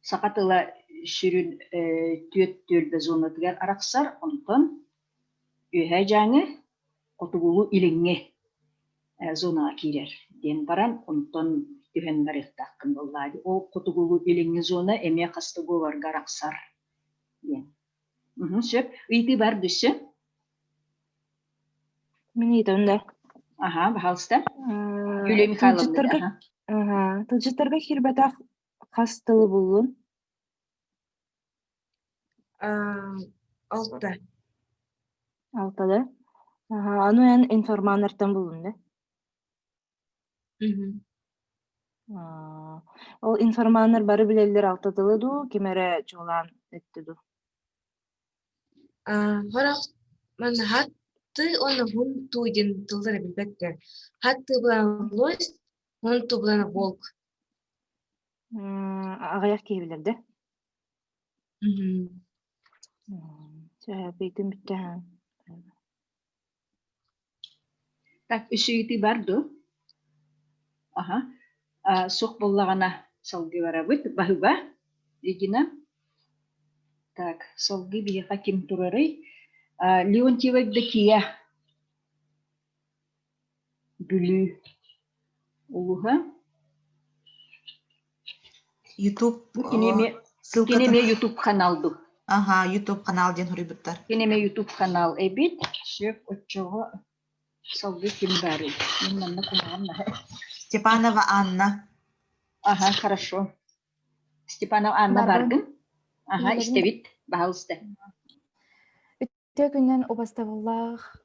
Саха тыла сүрүн түөрт түөлбэ зонатыгар арахсар, онтон Үөһээ Дьааҥы хотугулуу-илиҥҥи зонаҕа киирэр диэн баран, онтон түһэн барыахтааххын буоллаа дии. Ол хотугулуу-илиҥҥи зона эмиэ хас да говорга арахсар диэн. Сөп. Ыйытыы бар өссө? Мин ыйытабын да. Аха, пожалуйста. Юлия Михайловна. Тылдьыттарга, тылдьыттарга киирбэтэх хас тылы буллун? Алта. Алта да? Аха, аны эн информаннартан буллун да? Мгм. Ол информаннар бары билэллэр алта тылы дуу, ким эрэ чуолаан эттэ дуу? Хорох манна хатты уонна хунту диэн тыллары билбэттэр. Хатты булан лось, хунту булан волк. Аҕыйах киһи билэр да? Мгм. Сөп, ыйтым бүттэ Так, үс ыйытыы бар дуо? Аха. Суох буоллаҕына салгыы барабыт. Баһыба, Регина. Так, салгыы биһиэхэ ким турарый? Леонтьева Евдокия. Бүлүү улууһа. YouTube Бу кини эмиэ кини эмиэ YouTube канал дуу. Аха, YouTube канал диэн суруйбуттар. Кини эмиэ YouTube канал эбит. Сөп, оччоҕо салгыы ким баарый? Мин манна кумаҕым наһаа. Степанова Анна. Ага, хорошо. Степанова Анна баргын? Ага, истэбит. Баһалыста. Үтүө күнүнэн убастабыллаах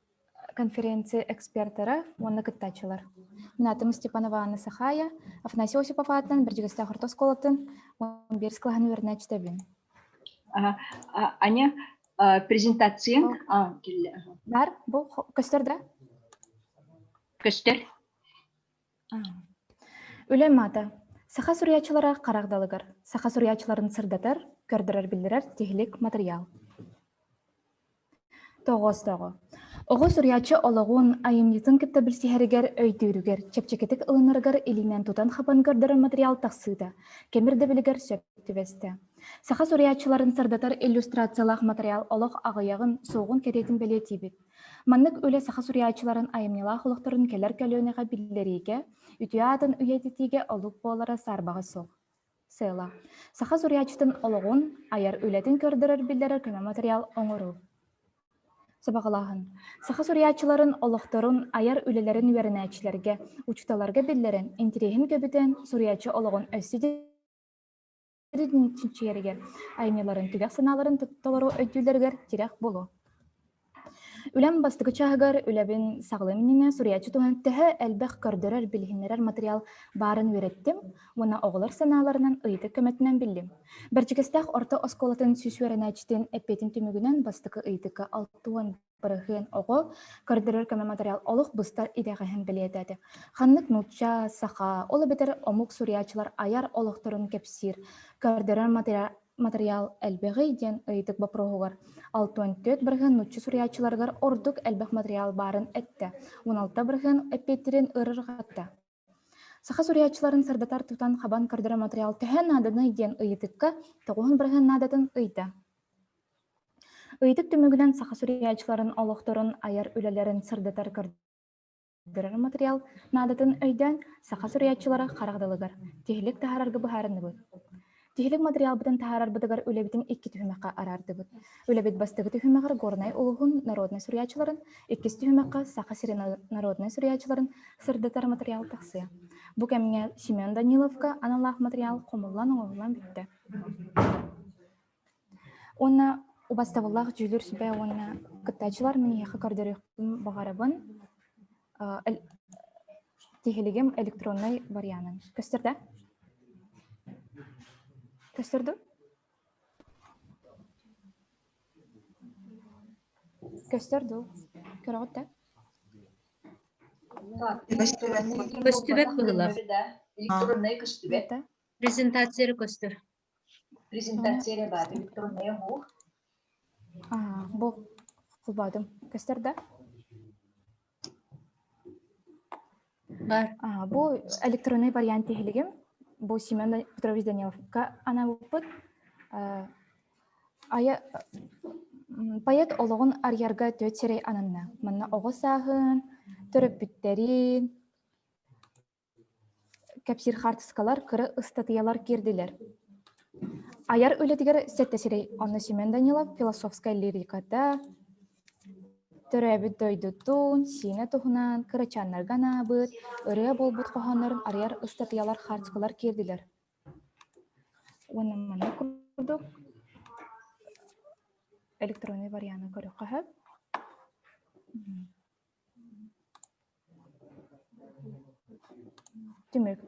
конференция экспертара уонна кыттааччылар. Мин аатым Степанова Анна Сахая, Афанасий Осипов аатынан Бэрдьигэстээх орто оскуолатын 11 кылааһын үөрэнээччитэбин. Аня, презентацияң Бар, бу көстөр да? Көстөр. Үлэм аата Саха суруйааччылара харах далыгар, саха суруйааччыларын сырдатар, көрдөрөр-биллэрэр тиһилик матырыйаал. Тоҕоостооҕо. Оҕо суруйааччы олоҕун, айымньытын кытта билсиһэригэр, өйдүүрүгэр, чэпчэкитик ылынарыгар илиинэн тутан-хабан көрдөрөр матырыйаал тахсыыта, кэм ирдэбилигэр сөп түбэстэ. Саха суруйааччыларын сырдатар иллюстрациялаах матырыйаал олох аҕыйаҕын, суоҕун кэриэтин бэлиэтиибит. Маннык үлэ саха суруйааччыларын айымньылаах олохторун кэлэр көлүөнэҕэ биллэриигэ, үтүө аатын үйэтитиигэ олук буолара саарбаҕа суох. Сыала. Саха суруйааччытын олоҕун, айар үлэтин көрдөрөр-биллэрэр көмө материал оҥоруу. Сабаҕалааһын. Саха суруйааччыларын олохторун, айар үлэлэрин үөрэнээччилэргэ, учууталларга биллэрэн, интириэһин көбүтэн, суруйааччы олоҕун өссө чинчийэригэр, айымньыларын түгэх санааларын толору өйдүүллэригэр тирэх буолуо. Үлэм бастакы чааһыгар үлэбин саҕалыам иннинэ суруйааччы туһунан төһө элбэх көрдөрөр, билиһиннэрэр материал баарын үөрэттим уонна оҕолор санааларынан ыйытык көмөтүнэн биллим. Бэрдьигэстээх орто оскуолатын сүүс үөрэнээччитин эппиэтин түмүгүнэн бастакы ыйытыкка 60 бырыһыан оҕо көрдөрөр көмө материал олох быстар итэҕэһин бэлиэтээтэ. Ханнык нуучча, саха, ол эбэтэр омук суруйааччылар айар олохторун кэпсиир, көрдөрөр матырыйаал элбэҕий диэн ыйытык боппуруоһугар 64% нуучча суруйааччыларыгар ордук элбэх матырыйаал баарын эттэ, 16% эппиэттэрин ыарырҕатта. Саха суруйааччыларын сырдатар тутан хабан көрдөрөр материал төһө нааданый диэн ыйытыкка тоҕуһун бырыһыан наадатын ыйда. Ыйытык түмүгүнэн саха суруйааччыларын олохторун айар үлэлэрин сырдатар көрдөрөр материал наадатын өйдөөн саха суруйааччылара харах далыгар тиһилик таһаарарга быһаарынныбыт. Тиһилик материалбытын таһаарарбытыгар үлэбитин икки түһүмэххэ араардыбыт. Үлэбит бастакы түһүмэҕэр Горнай улууһун народнай суруйааччыларын, иккис түһүмэххэ Саха сирин народнай суруйааччыларын сырдатар материал тахсыа. Бу кэмҥэ Семен Даниловка аналлаах материал хомуллан оҥоһуллан бүттэ. Уонна убастабыллаах дьүүлүр сүбэ уонна кыттааччылар мин эһиэхэ көрдөрүөхпүн баҕарабын. Тиһилигим электроннай варианын. Көстөр да? Көстөр дуу? Көстөр дуу? Көрөҕүт да? Көстүбэт быһыылаах. Электроннай көстүбэт. Презентация эрэ көстөр. Презентация эрэ баар, электроннай оһуох. Аа, бу холбоотум. Көстөр да? Бар. Аа, бу электронный вариант тиһилигим. Бу Семен Петрович Даниловка анаабыппыт. Айа поэт олоҕун арыйарга түөрт сирэй ананна. Манна оҕо сааһын, төрөппүттэрин, кэпсиир хаартыскалар, кыра ыстатыйалар киирдилэр. Айар үлэтигэр сэттэ сирэй, онно Семен Данилов философскай лириката, төрөөбүт дойдутун, Сиинэ туһунан кырачааннарга анаабыт, ырыа буолбут хоһооннорун арыйар ыстатыйалар, хаартыскалар киирдилэр. Уонна маннык курдук электронный варианы көрүөххэ сөп. Түмүк.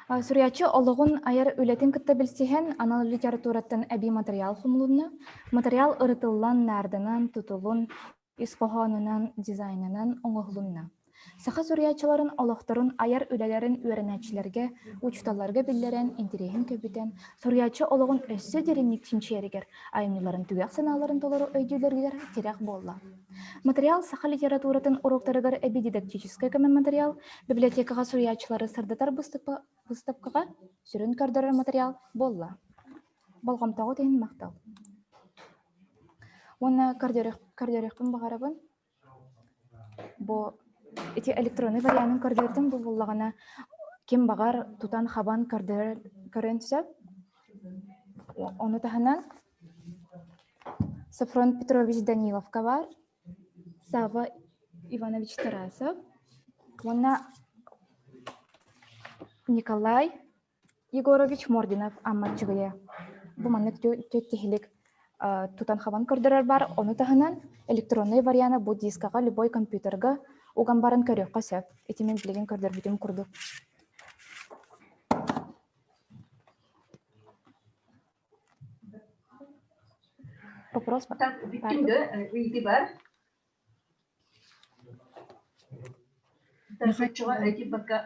Суруйааччы олоҕун айар үлэтин кытта билсиһэн, анал литератураттан эбии матырыйаал хомулунна. Матырыйаал ырытыллан, наарданан, тутулун, ис хоһоонунан, дизайнынан оҥоһулунна. Саха суруйааччыларын олохторун айар үлэлэрин үөрэнээччилэргэ, учууталларга биллэрэн, интэриэһин көбүтэн, суруйааччы олоҕун өссө дириҥник чинчийэригэр, айымньыларын түгэх санааларын толору өйдүүллэригэр тирэх буолла. Материал саха литературатын уруоктарыгар эбии дидактическай көмө материал, библиотекаҕа суруйааччылары сырдатар быыстапкаҕа сүрүн көрдөрөр материал буолла. Болҕомтоҕут иһин махтал. Уонна көрдөрүөхпүн баҕарабын. Бу ити электронный варианын көрдөрдүм бу буллаҕына ким баҕар тутан-хабан көрдөрөр көрөн сөп. Ону таһынан Софрон Петрович Даниловка баар, Савва Иванович Тарасов уонна Николай Егорович Мординов Аммаччыгыйа. Бу маннык түөрт тиһилик тутан-хабан көрдөрөр бар. Ону таһынан электронный вариана бу дискаҕа любой компьютерга уган баран көрүөххэ сөп. Ити мин билигин көрдөрбүтүм курдук. Вопрос Так, бүттүм да, ыйытыы бар. Тарбаччыга эти бака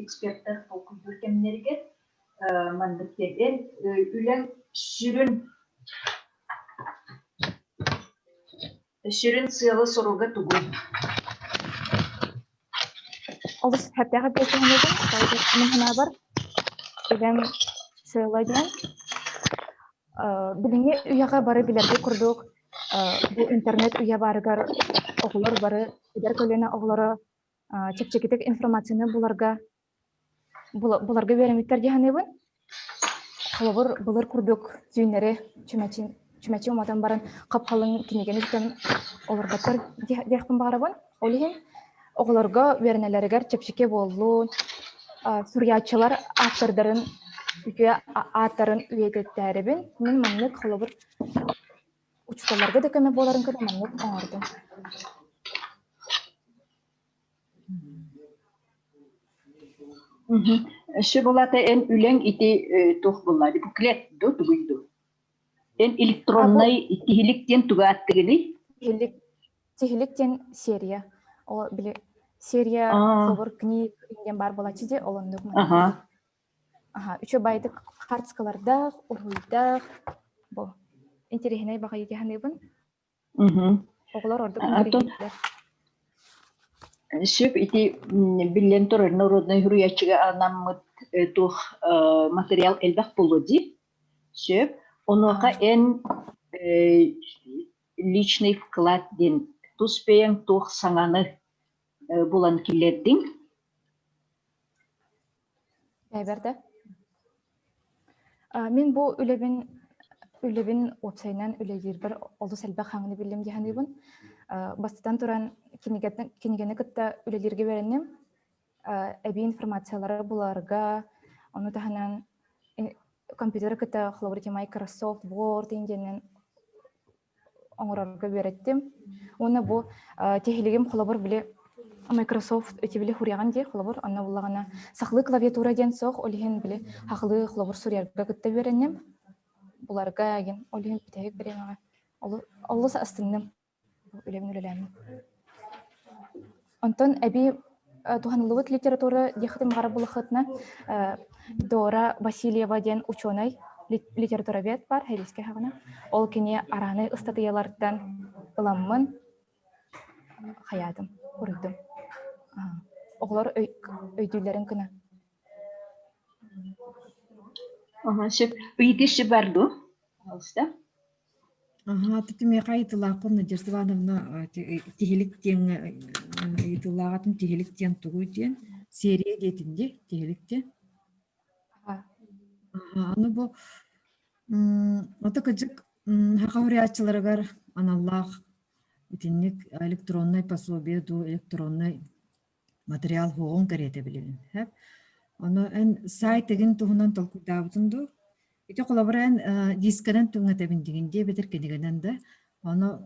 эксперттэр толкуйдуур кэмнэригэр маннык диэн үлэҥ сүрүн сүрүн сыала-соруга тугуй? Олус сөптөөх эппиэттэһинэбин. Мин санаабар, үлэм сыала диэн билиҥҥи үйэҕэ бары билэргэ курдук бу интернет үйэ баарыгар оҕолор бары эдэр көлүөнэ оҕолоро чэпчэкитик информацияны буларга буларга үөрэммиттэр дии саныыбын. Холобур, былыр курдук түүннэри чүмэчи чүмэчи уматан баран хап-халыҥ кинигэни тутан олорботтор диэхпин баҕарабын. Ол иһин оҕолорго үөрэнэллэригэр чэпчэки буоллун, суруйааччылар автордарын үтүө ааттарын үйэтиттээрибин мин маннык холобур учууталларга да көмө буоларын кытта маннык оҥордум. Өссө булата эн үлэҥ ити туох буолла буклет ду тугуй ду? Эн электроннай тиһилик диэн тугу ааттыгыный? Тиһилик тиһилик диэн серия. Ол били серия холобур книг диэн баар буолааччы дии ол оннук Аха. Аха, үчүгэй баайдык хаартыскалардаах, уруһуйдаах бу интэриэһинэй баҕайы дии саныыбын. Оҕолор ордук Антон интэриэһиргииллэр. Сөп ити биллэн турар народнай суруйааччыга анаммыт туох материал элбэх буолуо дии. Сөп. Онуоха эн личный вклад диэн тус бэйэҥ туох саҥаны булан киллэрдиҥ? Бэйбэрдэ. Мин бу үлэбин үлэбин уопсайынан үлэлиирбэр олус элбэх хаҥны биллим дии саныыбын. Бастатан туран кинигэни кытта үлэлииргэ үөрэнним. Эбии информациялары буларга, ону таһынан компьютеры кытта холобур Microsoft Word диэннэн оҥорорго үөрэттим. Уонна бу тиһилигим холобур били Microsoft ити били хуруйаҕын дии холобур онно буллаҕына сахалыы клавиатура диэн суох ол иһин били хахылыы холобур суруйарга кытта үөрэнним. Буларга эгин ол иһин бүтэһик бириэмэҕэ олус астынным үлэбин үлэлээммин. Онтон эбии туһаныллыбыт литература диэххитин баҕарар булаххытына Дора Васильева диэн учуонай литературовед баар Хэриискэ хаҕына. Ол кини араанай ыстатыйалартан ыламмын хайаатым, уруйдум. Оҕолор өйдүүллэрин гына. Ага, сөп. Ыйытышы бар дуо? Пожалуйста. Аһаа, ити миэхэ ыйытылаахпын Надежда Ивановна тиһилик диэҥҥэ ыйытылааҕытын тиһилик диэн тугуй диэн серия диэтин дии тиһилик диэн. Аһаа, аны бу ото кырдьык саха суруйааччыларыгар аналлаах итинник электроннай пособие дуу электроннай материал суоҕун кэриэтэ билигин. Сөп. Ону эн сайт игин туһунан толкуйдаабытын дуу? Ити холобура эн дискэнэн түҥэтэбин дигин дии эбэтэр кинигэнэн да. Ону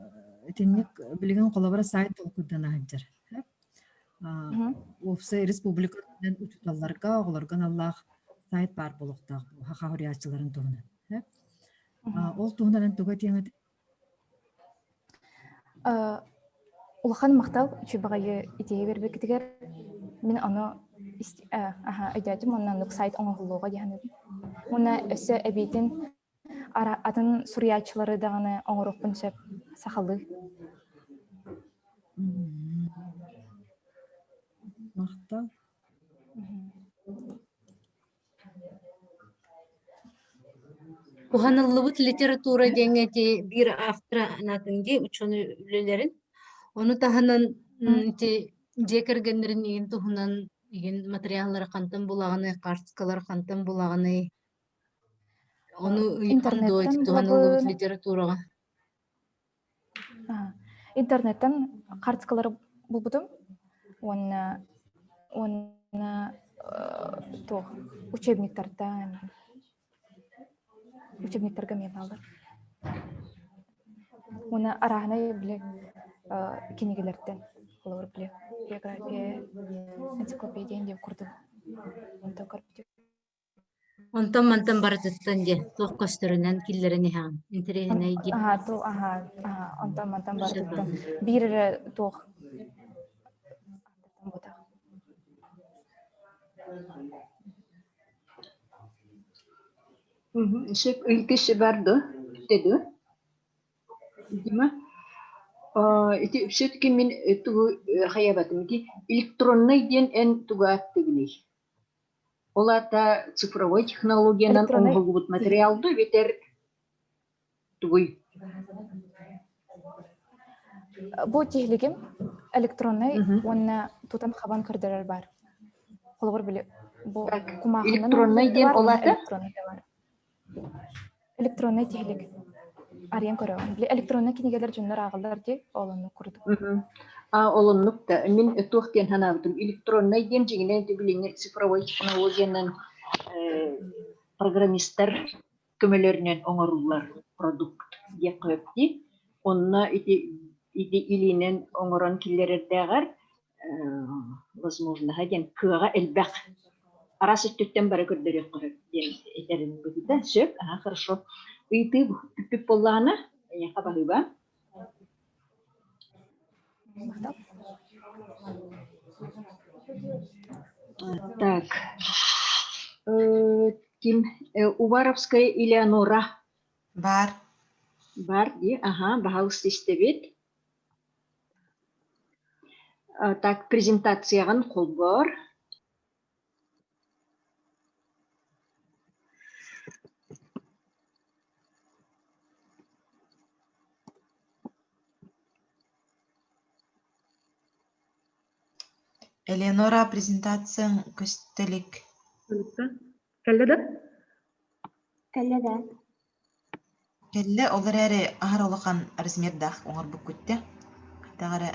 итинник билигин холобура сайт толкуйдана сылдьар. Сөп. Уопсай республика үрдүнэн учууталларга, оҕолорго аналлаах сайт баар буолуохтаах саха суруйааччыларын туһунан. Сөп. Ол туһунан эн тугу этиэҥ этэй? Улахан махтал үчүгэй баҕайы идея биэрбиккитигэр. Мин ону аһа өйдөөтүм уонна оннук сайт оҥоһуллуоҕа дии саныыбын. Уонна өссө эбиитин атын суруйааччылары даҕаны оҥоруохпун сөп сахалыы. Махтал. Туһаныллыбыт литература диэҥҥэ ити биир автор анаатын дии учуонай үлэлэрин. Ону таһынан ити дьиэ кэргэннэрин игин туһунан игин материаллары хантан булаҕыный, карточкалары хантан булаҕыный? Ону ыйытан дуо ити Интернеттэн туһаныллыбыт булабын. литератураҕа? Интернеттэн карточкалары булбутум уонна уонна туох учебниктартан учебниктарга эмиэ бааллар. Уонна арааһынай били кинигэлэртэн холобур били география энциклопедия диэн курдук онтон көрбүтүм. Онтон-мантан барытыттан дьэ, туох көстөрүнэн киллэрэн иһэҕин, интэриэһинэй дии. Аһаа, ту аһаа, аһаа, онтон-мантан барытыттан биир эрэ туох буотах. Сөп ыйытышы бар дуо? Бүтэ дуо? Дима, ити все-таки мин тугу хайабатым ити электроннай диэн эн тугу ааттыгыный? Ол аата цифровой технологиянан Электроннай оҥоһуллубут материал дуу эбэтэр тугуй? Бу тиһилигим электроннай уонна тутан-хабан көрдөрөр баар. Холобур, били бу Так, кумаахынан электроннай оҥоһуллубут диэн баар ол уонна аата? электроннай да баар. Электроннай тиһилик. Арыйан көрөҕүн. Били электроннай кинигэлэр дьоннор ааҕаллар дии, ол оннук курдук. Мгм. А, ол оннук да. Мин туох диэн санаабытым, электроннай диэн дьиҥинэн ити билиҥҥи цифровой технологиянан э, программистар көмөлөрүнэн оҥоруллар продукт диэххэ сөп дии. Онно ити ити илиинэн оҥорон киллэрэрдээҕэр возможноһа диэн кыаҕа элбэх. Араас өттүттэн бары көрдөрүөххэ сөп диэн этэрин быһыыта. Сөп, аха, хорошо. Ыйытыы бүппүт буоллаҕына, эйиэхэ баһыыба. Так. Ким? Уваровская Элеонора. Бар. Бар дии, аха, баһаалыста истэбит. Так, презентацияҕын холбоор. Элеонора презентацияҥ көстө илик. Кэллэ да? Кэллэ да. Кэллэ, ол эрээри аһар улахан размердаах оҥорбуккут дии. Хайдах эрэ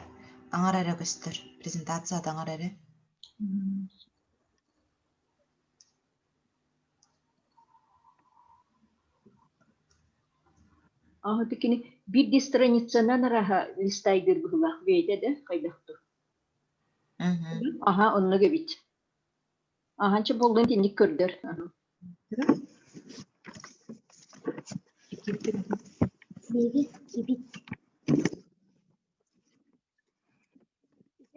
аҥар эрэ көстөр, презентацията аҥар эрэ. Ааһы кини биирдии страницанан араһа листайдыыр быһыылаах бэйэтэ да хайдах дуу. Аха, оннук эбит. Аһанча буоллун итинник көрдөр. Биһиги ибит.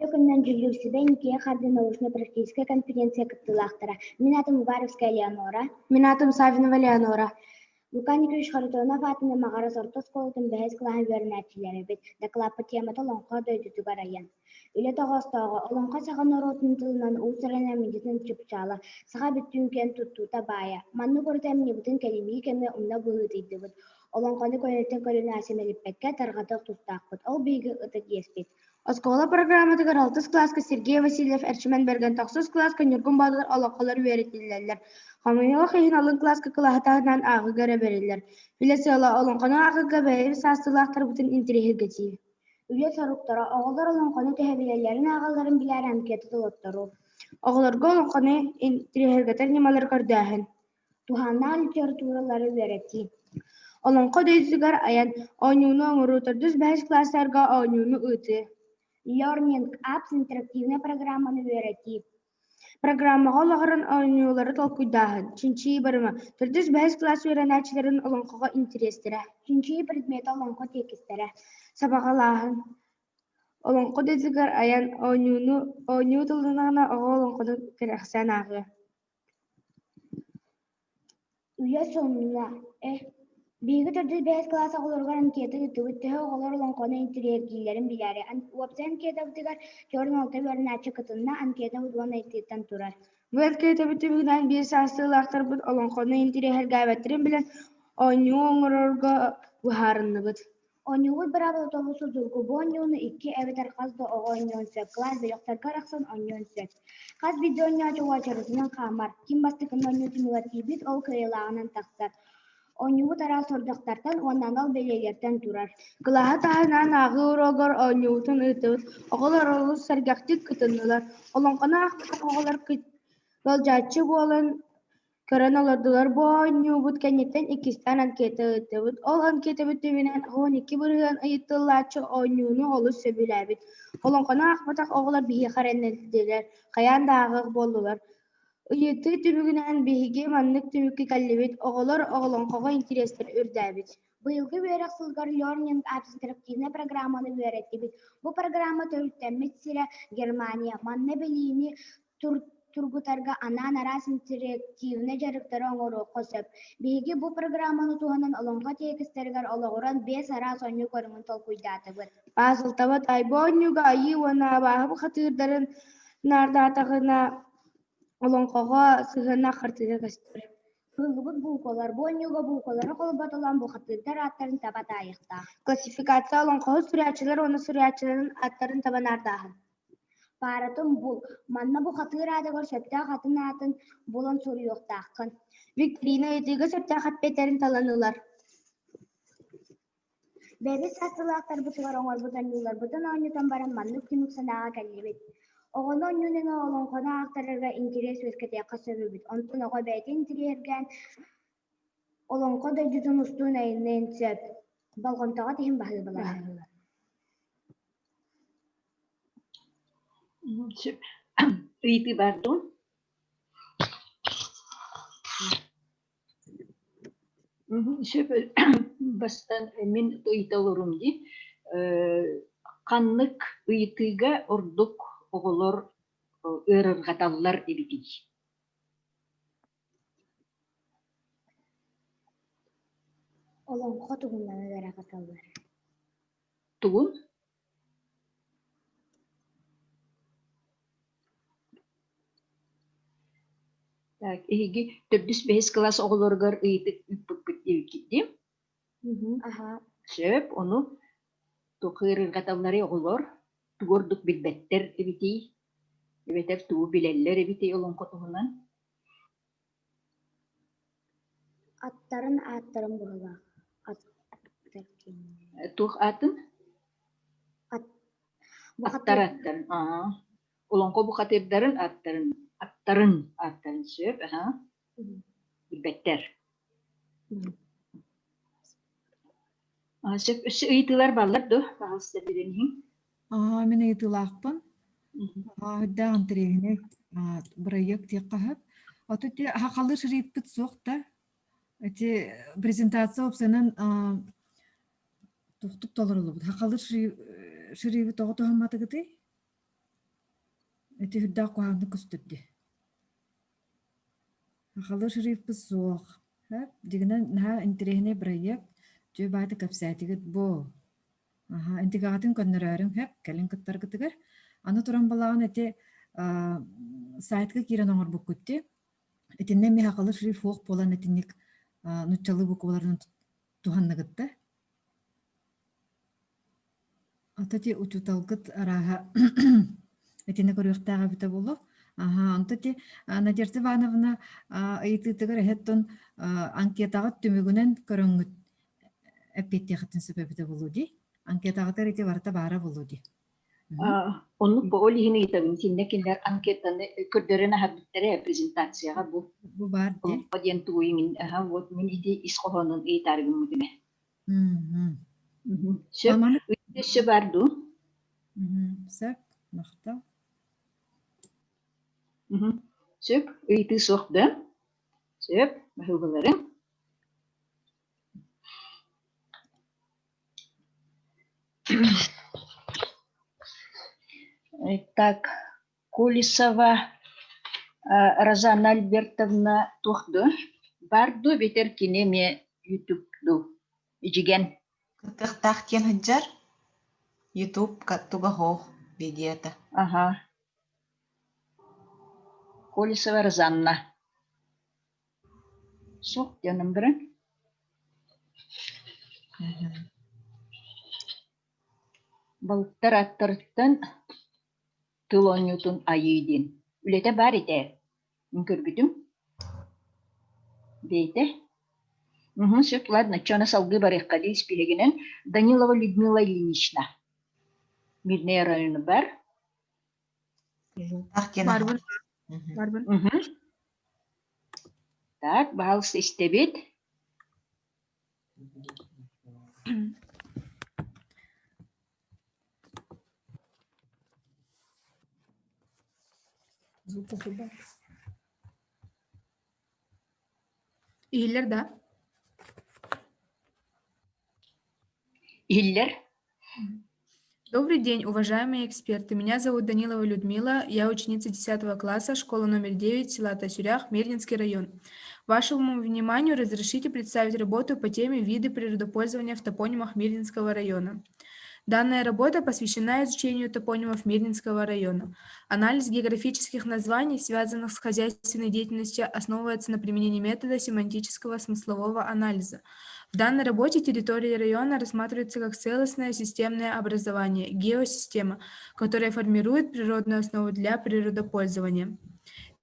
Үтүө күнүнэн дьүүллүүр сүбэ Никия Хардыы научнай-практическай конференция кыттыылаахтара. Мин аатым Уваровская Леонора. Мин аатым Саввинова Леонора. Лука Никитич Харитонов аатынан Маҕарас орто оскуолатын бэһис кылааһын үөрэнээччилэрэбит. Дакылааппыт темата Олоҥхо дойдутугар айан. Үлэ тоҕоостооҕо Олоҥхо саха норуотун тылынан уус-уран айымньытын чыпчаала, саха бүттүүн киэн туттуута баайа. Маннык урут айымньыбытын кэлимии кэмҥэ умна быһыытыйдыбыт. Олоҥхону көлүөнэттэн көлүөнэ симэлиппэккэ тарҕатыах тустаахпыт. Ол биһиги ытык иэспит. Оскуола программатыгар алтыс кылааска Сергей Васильев Эрчимэн Бэргэн тохсус кылааска Ньургун Боотур олоҥхолор үөрэтиллэллэр. Хомойуох иһин алын кылааска кылааһы таһынан ааҕыыга эрэ бэриллэр. Үлэ сыала олоҥхону ааҕыыга бэйэбит саастыылаахтарбытын интэриэһиргэтии. Үлэ соруктара оҕолор олоҥхону төһө билэллэрин ааҕалларын билээри анкета толотторуу. Оҕолорго олоҥхону интэриэһиргэтэр ньымалары көрдөөһүн. Туһааннаах литературалары үөрэтии. Олоҥхо дойдутугар айан, оонньууну оҥоруу, төрдүс бэһис кылаастарга оонньууну ыытыы. Learning Apps интерактивнай программаны үөрэтии. Программаҕа олоҕуран оонньуулары толкуйдааһын, чинчийии барыма, төрдүс бэһис кылаас үөрэнээччилэрин олоҥхоҕо интэриэстэрэ. Чинчийии предмета олоҥхо тиэкистэрэ. Сабаҕалааһын. Олоҥхо дойдутугар айан, оонньууну оонньуу тылланаҕына оҕо олоҥхону кэрэхсээн ааҕыа. Үлэ сонуна э Биһиги төрдүс бэһис кылаас оҕолоругар анкета ыыттыбыт, төһө оҕолор олоҥхону интэриэһиргииллэрин билээри. Уопсай анкетабытыгар 46 үөрэнээччи кытынна, анкетабыт уон ыйытыыттан турар. Бу анкетабыт түмүгүнэн биир саастыылаахтарбыт олоҥхону интэриэһиргээбэттэрин билэн, оонньуу оҥорорго быһаарынныбыт. Оонньуубут быраабылата олус судургу. Бу оонньууну икки эбэтэр хас да оҕо оонньуон сөп, кылаас бөлөхтөргө арахсан оонньуон сөп. Хас биирдии оонньооччу уочаратынан хаамар, ким бастакынан оонньуу түмүгэр тиийбит, ол кыайыылааҕынан тахсар. Оонньуубут араас сорудахтартан уонна анал бэлиэлэртэн турар. Кылааһы таһынан ааҕыы уруогар оонньуубутун ыыттыбыт. Оҕолор олус сэргэхтик кытыннылар. Олоҥхону аахпатах оҕолор ыалдьааччы буолан Көрөн олордулар, бу оонньуубут кэнниттэн иккистээн анкета ыыттыбыт. Ол анкетабыт түмүгүнэн 12% ыйытыллааччы оонньууну олус сөбүлээбит. Олоҥхону аахпатах оҕолор биһиэхэ эрэннэрдилэр, хайаан да ааҕыах буоллулар. Ыйытыы түмүгүнэн биһиги маннык түмүккэ кэллибит, оҕолор олоҥхоҕо интэриэстэрэ үрдээбит. Быйылгы үөрэх сылыгар Learning Apps интерактивнай программаны үөрэттибит. Бу программа төрүттэммит сирэ Германия. Манна билиини тургутарга анаан араас интерактивнай дьарыктары оҥоруохха сөп. Биһиги бу программаны туһанан олоҥхо тиэкистэригэр олоҕуран биэс араас оонньуу көрүҥүн толкуйдаатыбыт. Пазлтабат айба оонньууга айыы уонна абааһы бухатыырдарын наардаатаҕына олоҥхоҕо сыһыаннаах хартыына көстөр. Кыыллыбыт буукулар бу оонньууга буукулары холботолоон бухатыырдар ааттарын таба таайыахтаах. Классификация олоҥхоһут суруйааччылар уонна суруйааччыларын ааттарын таба наардааһын. Пааратын бул, манна бухатыыр аатыгар сөптөөх атын аатын булан суруйуохтааххын. Викторина ыйытыыга сөптөөх эппиэттэрин талан ылар. Бэйэбит саастыылаахтарбытыгар оҥорбут оонньууларбытын оонньотон баран маннык түмүк санааҕа кэллибит. Оҕону оонньуунан олоҥхону аахтарарга интэриэс үөскэтиэххэ сөп эбит. Онтон оҕо бэйэтин интэриэһиргээн олоҥхо дойдутун устун айанныан сөп. Болҕомтоҕо иһин баһыыбалара. Сөп. Ыйытыы баар дуо? Сөп бастан мин ыйыта олорум дии. Ханнык ыйытыыга ордук оҕолор ыарырҕаталлар эбитий? Олоҥхо туһунан ыарырҕаталлар. Тугун? Так, эһиги төрдүс бэһис кылаас оҕолоругар ыйытык ыыппыккыт диэбиккит дии? Аха. Сөп, ону туох ыарырҕаталларый оҕолор? Тугу ордук билбэттэр эбитий? Эбэтэр тугу билэллэр эбитий олоҥхо туһунан? Аттарын ааттарын быһыылаах. Аттар киэннэрэ. Туох аатын? Ат Аттар бухатыыр. аттарын. Аа. Олоҥхо бухатыырдарын аттарын аттарын ааттарын сөп, аһа. Билбэттэр. Сөп, өссө ыйытыылар бааллар дуо? Пожалуйста, билэн иһиҥ. Аа, мин ыйытыылаахпын. Аа, үрдээх интэриэһинэй бырайыак диэххэ сөп. Ото ити сахалыы шрифпит суох да. Ити презентация уопсайынан туохтук толоруллубут. Сахалыы шрифи тоҕо туһамматыгытый? Ити үрдээх куһаҕаннык көстөр дии. Сахалыы шрифпит суох. Сөп. Дьиҥинэн наһаа интэриэһинэй бырайыак. Үчүгэй баҕайытык кэпсээтигит буо. Аһа, интигаҕытын көннөрөөрүҥ сөп, кэлин кыттаргытыгар. Аны туран балаҕан ити сайтка киирэн оҥорбуккут дии. Итиннэ эмиэ сахалыы шрифт суох буолан итинник нуччалыы букваларынан туһанныгыт да? Ата ити учууталгыт арааһа итини көрүөхтээх эбитэ буолуо. Аһа, онто ити Надежда Ивановна ыйытыытыгар эһэттон анкетаҕыт түмүгүнэн көрөҥҥүт эппиэттиэххитин сөп эбитэ буолуо дии. Анкетаҕытыгар ити барыта баара буолуо дии. Оннук бу ол иһин ыйытабын. Итиннэ кинилэр анкетаны көрдөрөн аһарбыттара презентацияҕа бу. Бу баар дии. Олоҥхо диэн тугуй мин аха вот мин ити ис хоһоонун ыйытаары гыммытым ээ. Сөп. Өссө баар дуу? Сөп. Махтал. Сөп. Ыйытыы суох да? Сөп. Баһыыбаларыҥ. Так, Колесова Розанна Альбертовна туох дуо? Баар дуо эбэтэр кини эмиэ YouTube дуу? Ичигэн. Кыттыахтаах диэн сылдьар. Ютуб туга суох видеота. Аха. Колесова Розанна. Суох диэн баран. Балыктар аттарыттан тыл оонньуутун айыы диэн. Үлэтэ баар этэ. Мин көрбүтүм. Бэйэтэ. Уһун сөп, ладно, чона салгыы барыахха дии испииһэгинэн Данилова Людмила Ильинична. Мирнэй району бар. Барбын. Барбын. Так, баһаалыста истэбит. Иһиллэр да? Иһиллэр. Добрый день, уважаемые эксперты. Меня зовут Данилова Людмила, я ученица 10 класса школы номер 9 села Тасюрях, Мирнинский район. Вашему вниманию разрешите представить работу по теме «Виды природопользования в топонимах Мирнинского района». Данная работа посвящена изучению топонимов Мирнинского района. Анализ географических названий, связанных с хозяйственной деятельностью, основывается на применении метода семантического смыслового анализа. В данной работе территория района рассматривается как целостное системное образование, геосистема, которая формирует природную основу для природопользования.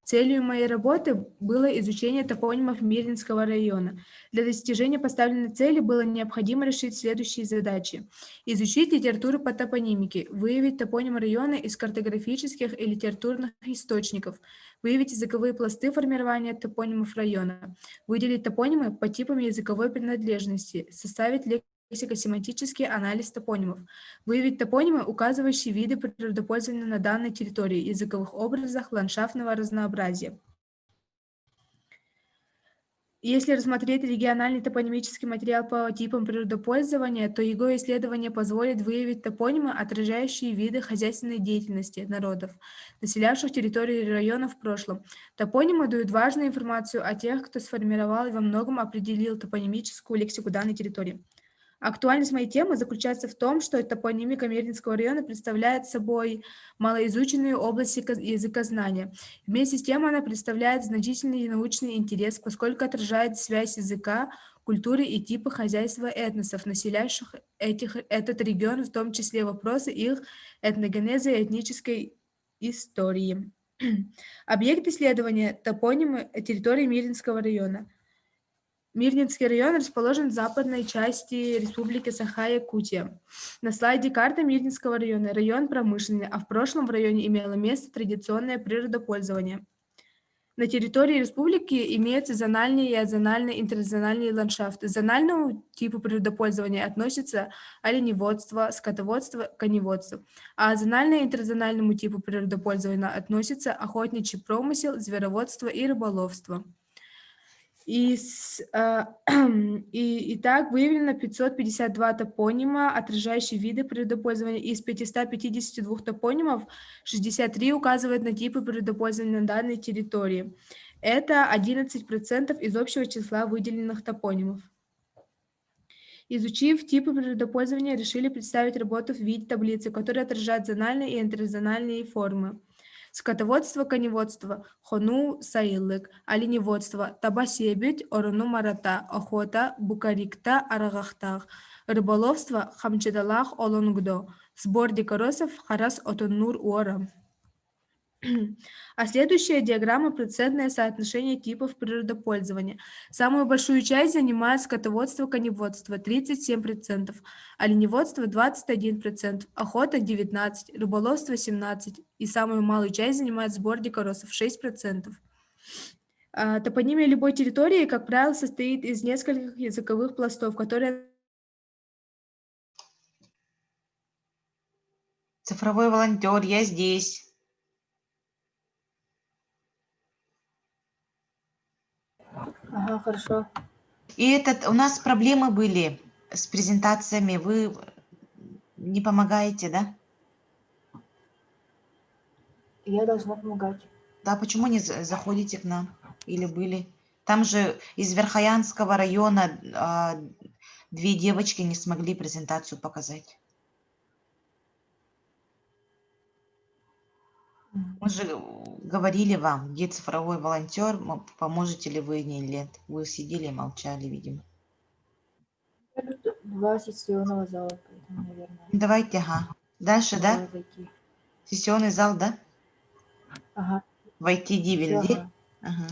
Целью моей работы было изучение топонимов Мирнинского района. Для достижения поставленной цели было необходимо решить следующие задачи. Изучить литературу по топонимике, выявить топонимы района из картографических и литературных источников, выявить языковые пласты формирования топонимов района, выделить топонимы по типам языковой принадлежности, составить лексико-семантический анализ топонимов, выявить топонимы, указывающие виды природопользования на данной территории, языковых образах ландшафтного разнообразия. Если рассмотреть региональный топонимический материал по типам природопользования, то его исследование позволит выявить топонимы, отражающие виды хозяйственной деятельности народов, населявших территории района в прошлом. Топонимы дают важную информацию о тех, кто сформировал и во многом определил топонимическую лексику данной территории. Актуальность моей темы заключается в том, что топонимика Мирнинского района представляет собой малоизученную область языкознания. Вместе с тем она представляет значительный научный интерес, поскольку отражает связь языка, культуры и типа хозяйства этносов, населяющих этот регион, в том числе вопросы их этногенеза и этнической истории. Объект исследования – топонимы территории Мирнинского района. Мирнинский район расположен в западной части Республики Саха-Якутия. На слайде карта Мирнинского района. Район промышленный, а в прошлом в районе имело место традиционное природопользование. На территории республики имеются зональные и азональные интерзональные ландшафты. К зональному типу природопользования относятся оленеводство, скотоводство, коневодство. А азональное и интерзональному типу природопользования относятся охотничий промысел, звероводство и рыболовство. И итак, выявлено 552 топонима, отражающие виды природопользования. Из 552 топонимов 63 указывают на типы природопользования на данной территории. Это 11% из общего числа выделенных топонимов. Изучив типы природопользования, решили представить работу в виде таблицы, которая отражает зональные и интерзональные формы. Скотоводство, коневодство, хонуу, сайылык, оленеводство, таба сиэбит, орону марата, охота, букарикта, арагахтах, рыболовство, хамчадалах, олонгдо, сбор дикоросов, харас отоннуур уора. А следующая диаграмма – процентное соотношение типов природопользования. Самую большую часть занимает скотоводство, коневодство – 37%, оленеводство – 21%, охота – 19%, рыболовство – 17% и самую малую часть занимает сбор дикоросов – 6%. Топонимия любой территории, как правило, состоит из нескольких языковых пластов, которые Цифровой волонтер, я здесь. Ага, хорошо. И этот, у нас проблемы были с презентациями. Вы не помогаете, да? Я должна помогать. Да, почему не заходите к нам? Или были? Там же из Верхоянского района две девочки не смогли презентацию показать. Мы же говорили вам, где цифровой волонтер, поможете ли вы или нет. Вы сидели и молчали, видимо. Тут два сессионного зала, поэтому, наверное. Давайте, ага. Дальше, да? Зайти. Сессионный зал, да? Ага. Войти Всё, дивилди. ага. Ага.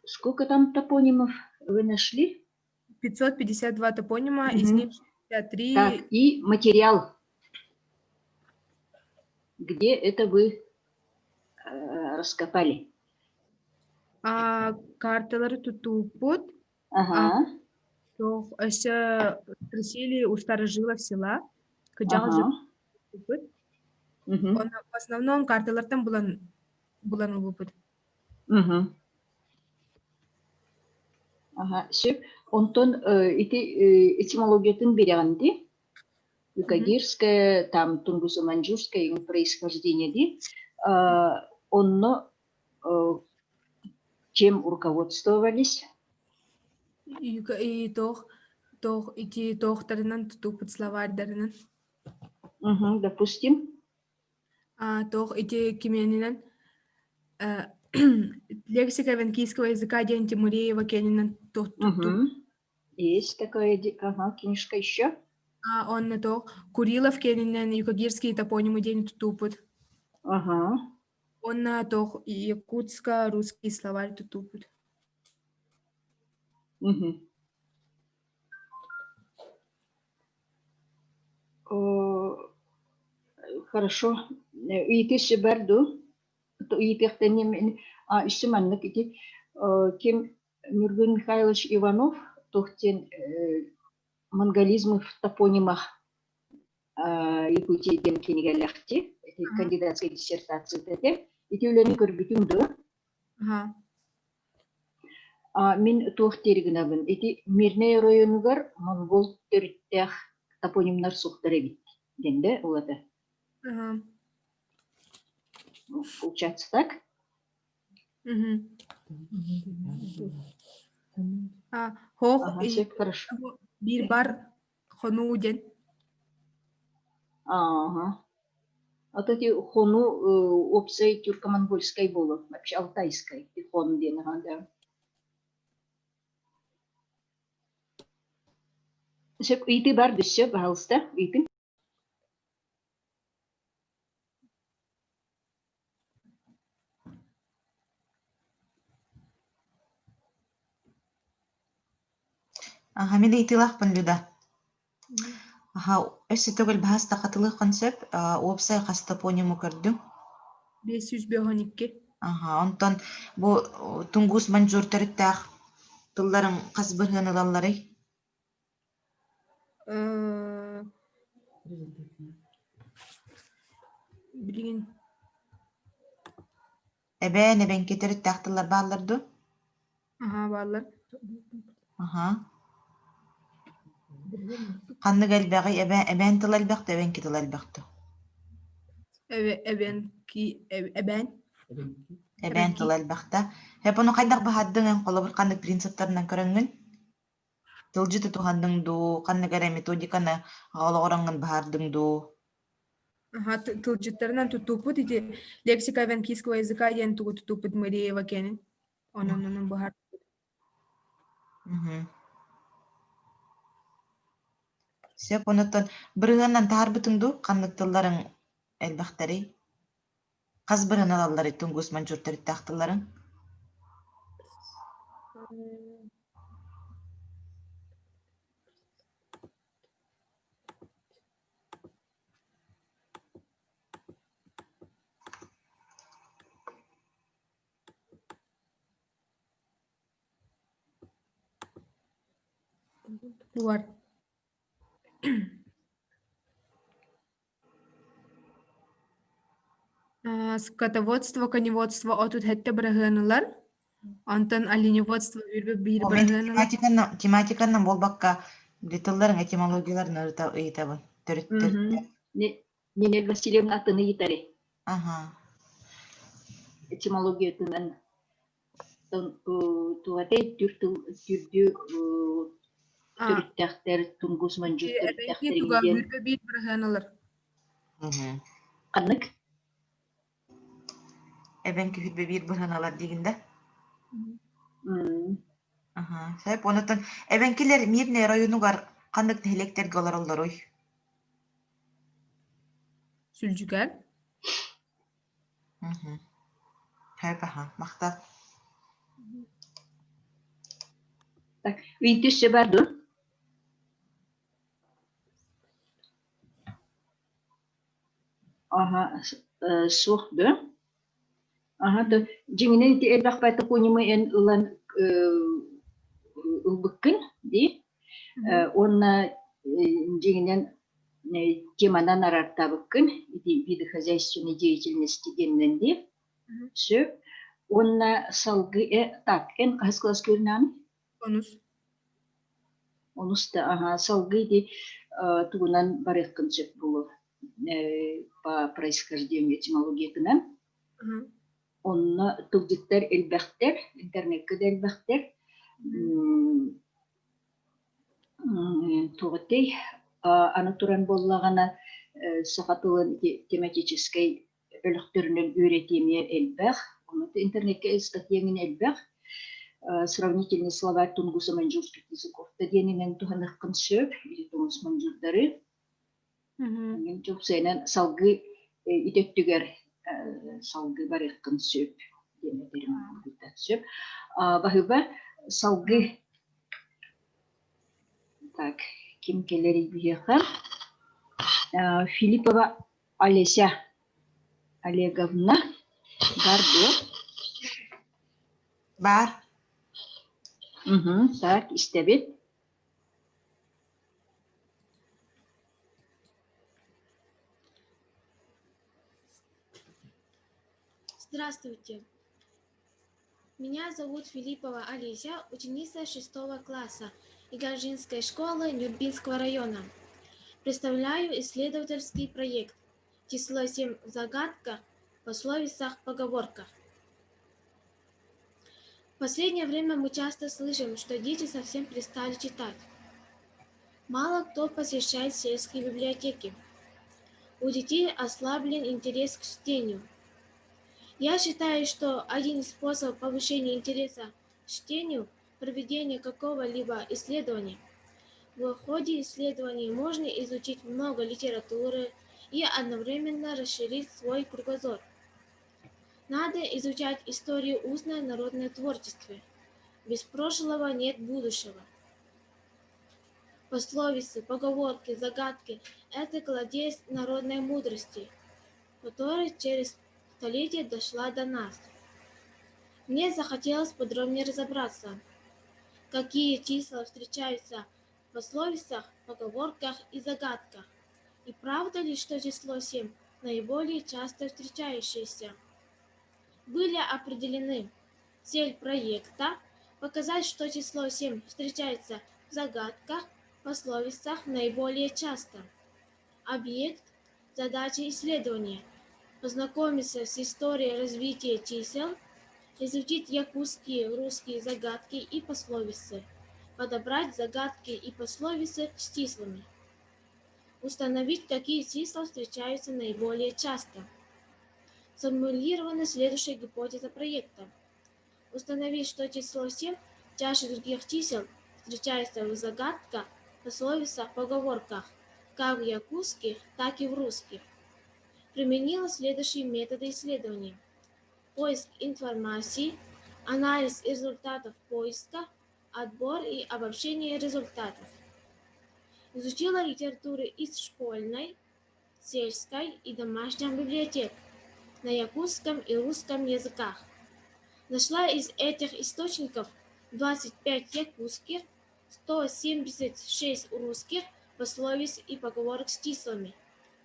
Сколько там топонимов вы нашли? 552 топонима, из Мгм. них 63 Так, и материал. Где это вы раскопали? Карталары туттубуппут. Ага. Өссө спросили у старожилов села. Кыдьаҕас Ага. туппут. Мгм. Онно в основном карталартан булан ылбыппыт. Мгм. Ага, сөп. Онтон ити этимологиятын бирэҕин дии. Юкагирское, там тунгусо-маньчжурское происхождение дии. Онно чем руководствовались? И туох ити туохтарынан туттубуппут словарьдарынан. Мгм, допустим. Туох ити кимиэнинэн лексика эвенкийского языка диэн Тимуреева киэнинэн туох туттубуппут. Мгм. Есть такая, ага, книжка еще. Онно туох Курилов киэнинэн юкагирские топонимы диэн туттубуппут. Ага. Онно туох якутско-русский словарь туттубуппут. Мгм. Хорошо. Ыйытышы бар дуу? Ыйытыахтан өссө маннык ити ким Нюргун Михайлович Иванов туох диэн монголизмы в топонимах Якутии диэн кинигэлээхти ити кандидатская диссертация этэ. Ити үлэни көрбүтүҥ дуо? Ага. Мин туох диэри гынабын ити Мирнэй оройуонугар монгол төрүттээх топонимнар суохтар эбит диэн да ол это Ага. Получается так? Мгм. А, Хоох Ага, сөп, хорошо. биир бар хонуу диэн. Ага. А то эти хону уопсай тюрко-монгольскай буолуо, вообще алтайскай хон диэн аха да. Сөп, ыйытыы бар өссө, пожалуйста, ыйытыҥ. Аха, мин ыйытыылаахпын, Люда. Аха, өссө төгүл баһаста хатылыаххын сөп. Уопсай хас топониму көрдүҥ? 552. Аха, онтон бу тунгус маньчжур төрүттээх тылларыҥ хас быһыан ылалларый? Билигин Эбээн, эбэҥки төрүттээх тыллар бааллар дуо? Аһаа, бааллар. Аһаа. Ханнык элбэҕий? Эбэ эбээн тыла элбэх да эбэҥки тыла элбэх дуо? Эбэ эбэҥки эбээн. Эбээн тыла элбэх да. Эп ону хайдах быһаардыҥ эн холобур ханнык принциптарынан көрөҥҥүн? Тылдьыты туһанныҥ дуу, ханнык эрэ методиканы олоҕураҥҥын быһаардыҥ дуу? Аха, тылдьыттарынан туттууппут ити лексика эвенкийского языка диэн тугу туттууппут Мариева кэнин. Онон онон быһаар. Мгм. Сөп, онуттан бырыһыаннан таһаарбытыҥ дуу, ханнык тылларыҥ элбэхтэрий? Хас бырыһыан ылалларый тунгус маньчжур төрүттээх тылларыҥ? Буар. Скотоводство, коневодство 37 быраһыан ылар. Онтон оленеводство үүрбэ биир О, мен быраһыан ылар. тематиканан, тематиканан буолбакка, тылларыҥ этимологияларын ыйытабын. Төрүт Мгм. Нинель Васильевна атын ыйытары. Аха. Этимологиятынан тугатай түр тыл түрдүү төрүттээхтэр тунгус маньчжур Эбэҥки туга төрүттээхтэр диэн үүрбэ биир быраһыан ылар. Ханнык? Эбэҥки үүрбэ биир быһыан ылар диигин да? Аха. Сөп. Онутун эбэҥкилэр Мирнэй оройуонугар ханнык нэһилиэктэргэ олороллоруй? Сүлдьүкээр. Мгм. Сөп, аха. Махтал. Так, ыйытышы бар дуо? Аха, суох дуо? Аха, да дьиҥинэн ити элбэх топонимы эн ылан ылбыккын дии. Уонна дьиҥинэн теманан араартаабыккын ити виды хозяйственной деятельности диэнинэн дии. Сөп. Уонна салгыы так эн хаһыс кылааска үөрэнэҕиний? Онус. Онус да аһаа салгыы ити тугунан барыаххын сөп буолуо по происхождению этимологиятынан. Онно тылдьыттар элбэхтэр, интернеккэ да элбэхтэр. Туох этэй аны туран буоллаҕына саха тылын ити тематическай бөлөхтөрүнэн үөрэтии эмиэ элбэх. Ону интернеккэ ыстатыйаҥын элбэх. Сравнительный словарь тунгусо-маньчжурских языков да диэнинэн туһаныаххын сөп. Или тунгус-маньчжурдары. Мин чупсайынан салгыы ити өттүгэр салгыы барыаххын сөп диэн этэрим сөп. Баһыыба салгыы так ким кэлэрий биһиэхэ Филиппова Олеся Олеговна бар дуо? Бар. Угу, так, истэбит. Здравствуйте. Меня зовут Филиппова Олеся, ученица шестого класса Игалжинской школы Нюрбинского района. Представляю исследовательский проект «Число 7. Загадка в пословицах поговорках». В последнее время мы часто слышим, что дети совсем перестали читать. Мало кто посещает сельские библиотеки. У детей ослаблен интерес к чтению. Я считаю, что один из способов повышения интереса к чтению – проведение какого-либо исследования. В ходе исследований можно изучить много литературы и одновременно расширить свой кругозор. Надо изучать историю устного народного творчества. Без прошлого нет будущего. Пословицы, поговорки, загадки – это кладезь народной мудрости, которая через столетия дошла до нас. Мне захотелось подробнее разобраться, какие числа встречаются в пословицах, поговорках и загадках. И правда ли, что число 7 наиболее часто встречающееся? Были определены цель проекта – показать, что число 7 встречается в загадках, пословицах наиболее часто. Объект – задачи исследования – познакомиться с историей развития чисел, изучить якутские, русские загадки и пословицы, подобрать загадки и пословицы с числами, установить, какие числа встречаются наиболее часто. Сформулирована следующая гипотеза проекта. Установить, что число 7 чаще других чисел встречается в загадках, пословицах, поговорках, как в якутских, так и в русских. Применила следующие методы исследования. Поиск информации, анализ результатов поиска, отбор и обобщение результатов. Изучила литературу из школьной, сельской и домашней библиотек на якутском и русском языках. Нашла из этих источников 25 якутских, 176 русских пословиц и поговорок с числами,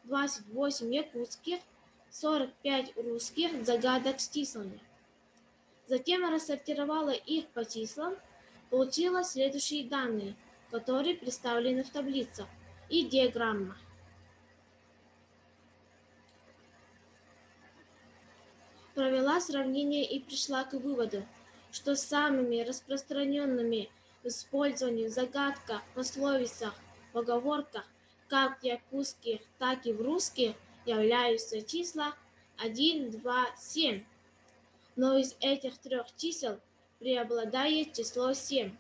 28 якутских, 45 русских загадок с числами. Затем рассортировала их по числам, получила следующие данные, которые представлены в таблицах и диаграммах. Провела сравнение и пришла к выводу, что самыми распространенными в использовании в загадках, пословицах, поговорках, как в якутских, так и в русских, являются числа 1, 2, 7. Но из этих трех чисел преобладает число 7.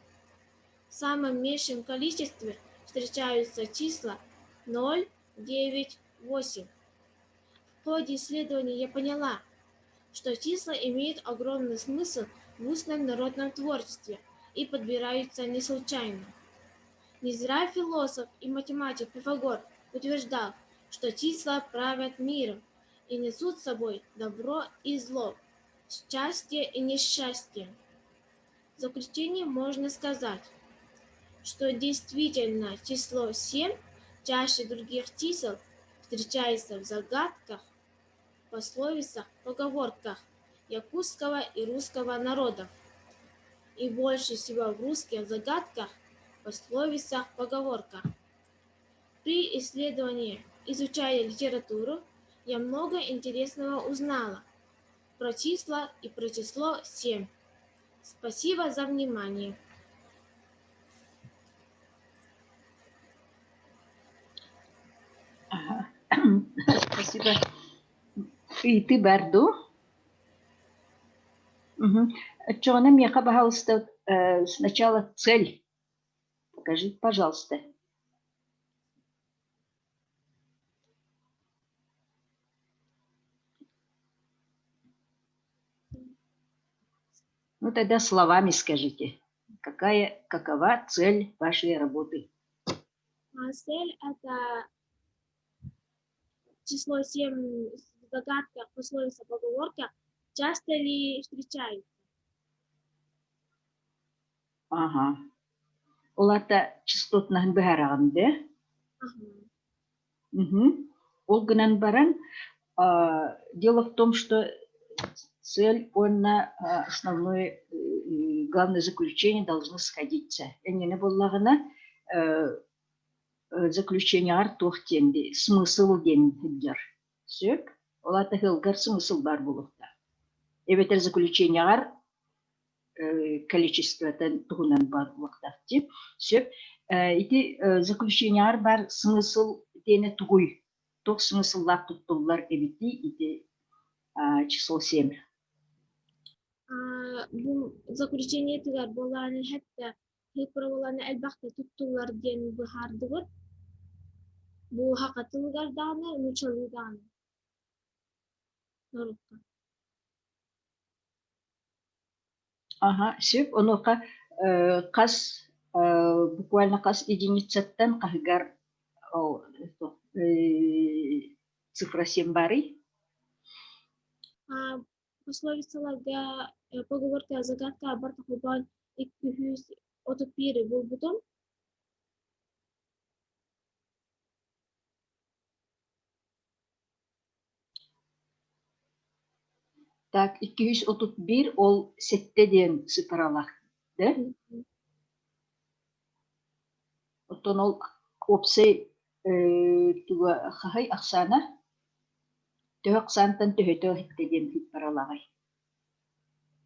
В самом меньшем количестве встречаются числа 0, 9, 8. В ходе исследования я поняла, что числа имеют огромный смысл в устном народном творчестве и подбираются не случайно. Не зря философ и математик Пифагор утверждал, что числа правят миром и несут с собой добро и зло, счастье и несчастье. В заключение можно сказать, что действительно число 7 чаще других чисел встречается в загадках, пословицах, поговорках якутского и русского народов. И больше всего в русских загадках, пословицах, поговорках. При исследовании, изучая литературу, я много интересного узнала про числа и про число 7. Спасибо за внимание. Ага. Спасибо. Ыйытыы баар дуу? Мгм. Оччоҕуна миэхэ, пожалуйста, сначала цель покажите, пожалуйста. Ну тогда словами скажите, какая, какова цель вашей работы? А цель – это число 7 в загадках, пословицах, поговорках часто ли встречаются? Ага. Ол аата частотнаһын быһаараҕын да? Ага. Мгм. Ол гынан баран, а, дело в том, что цель уонна основное, э, главное заключение должны сходиться. Эҥинэ буоллаҕына, э, заключениеҕар туох диэн смысл диэн сылдьар. Сөп? Ол аата ыалгар смысл баар буолуохтаах. Эбэтэр заключениеҕар э, количествотын туһунан баар буолуохтаах дии. Сөп. Ити заключениеҕар баар смысл диэни тугуй? Туох смысллаах туттуллар эбитий ити число 7? Бу заключениетыгар буолааны хэттэ праволаны элбэхтэ туттуллар диэн быһаардыбыт. Бу саха тылыгар даҕаны, нууччалыы даҕаны норуокка. Аха, сөп. Онуоха хас буквально хас единицаттан хаһыгар цифра 7 баарый? Пословицаларга поговорка загадка барта холбоон 231 булбутум. Так, 231 ол сэттэ диэн сыпаралаах, да? Оттон ол уопсай туга хаһай ахсаана? Төһө ахсаантан төһөтө иһиттэ диэн сыппаралааҕый?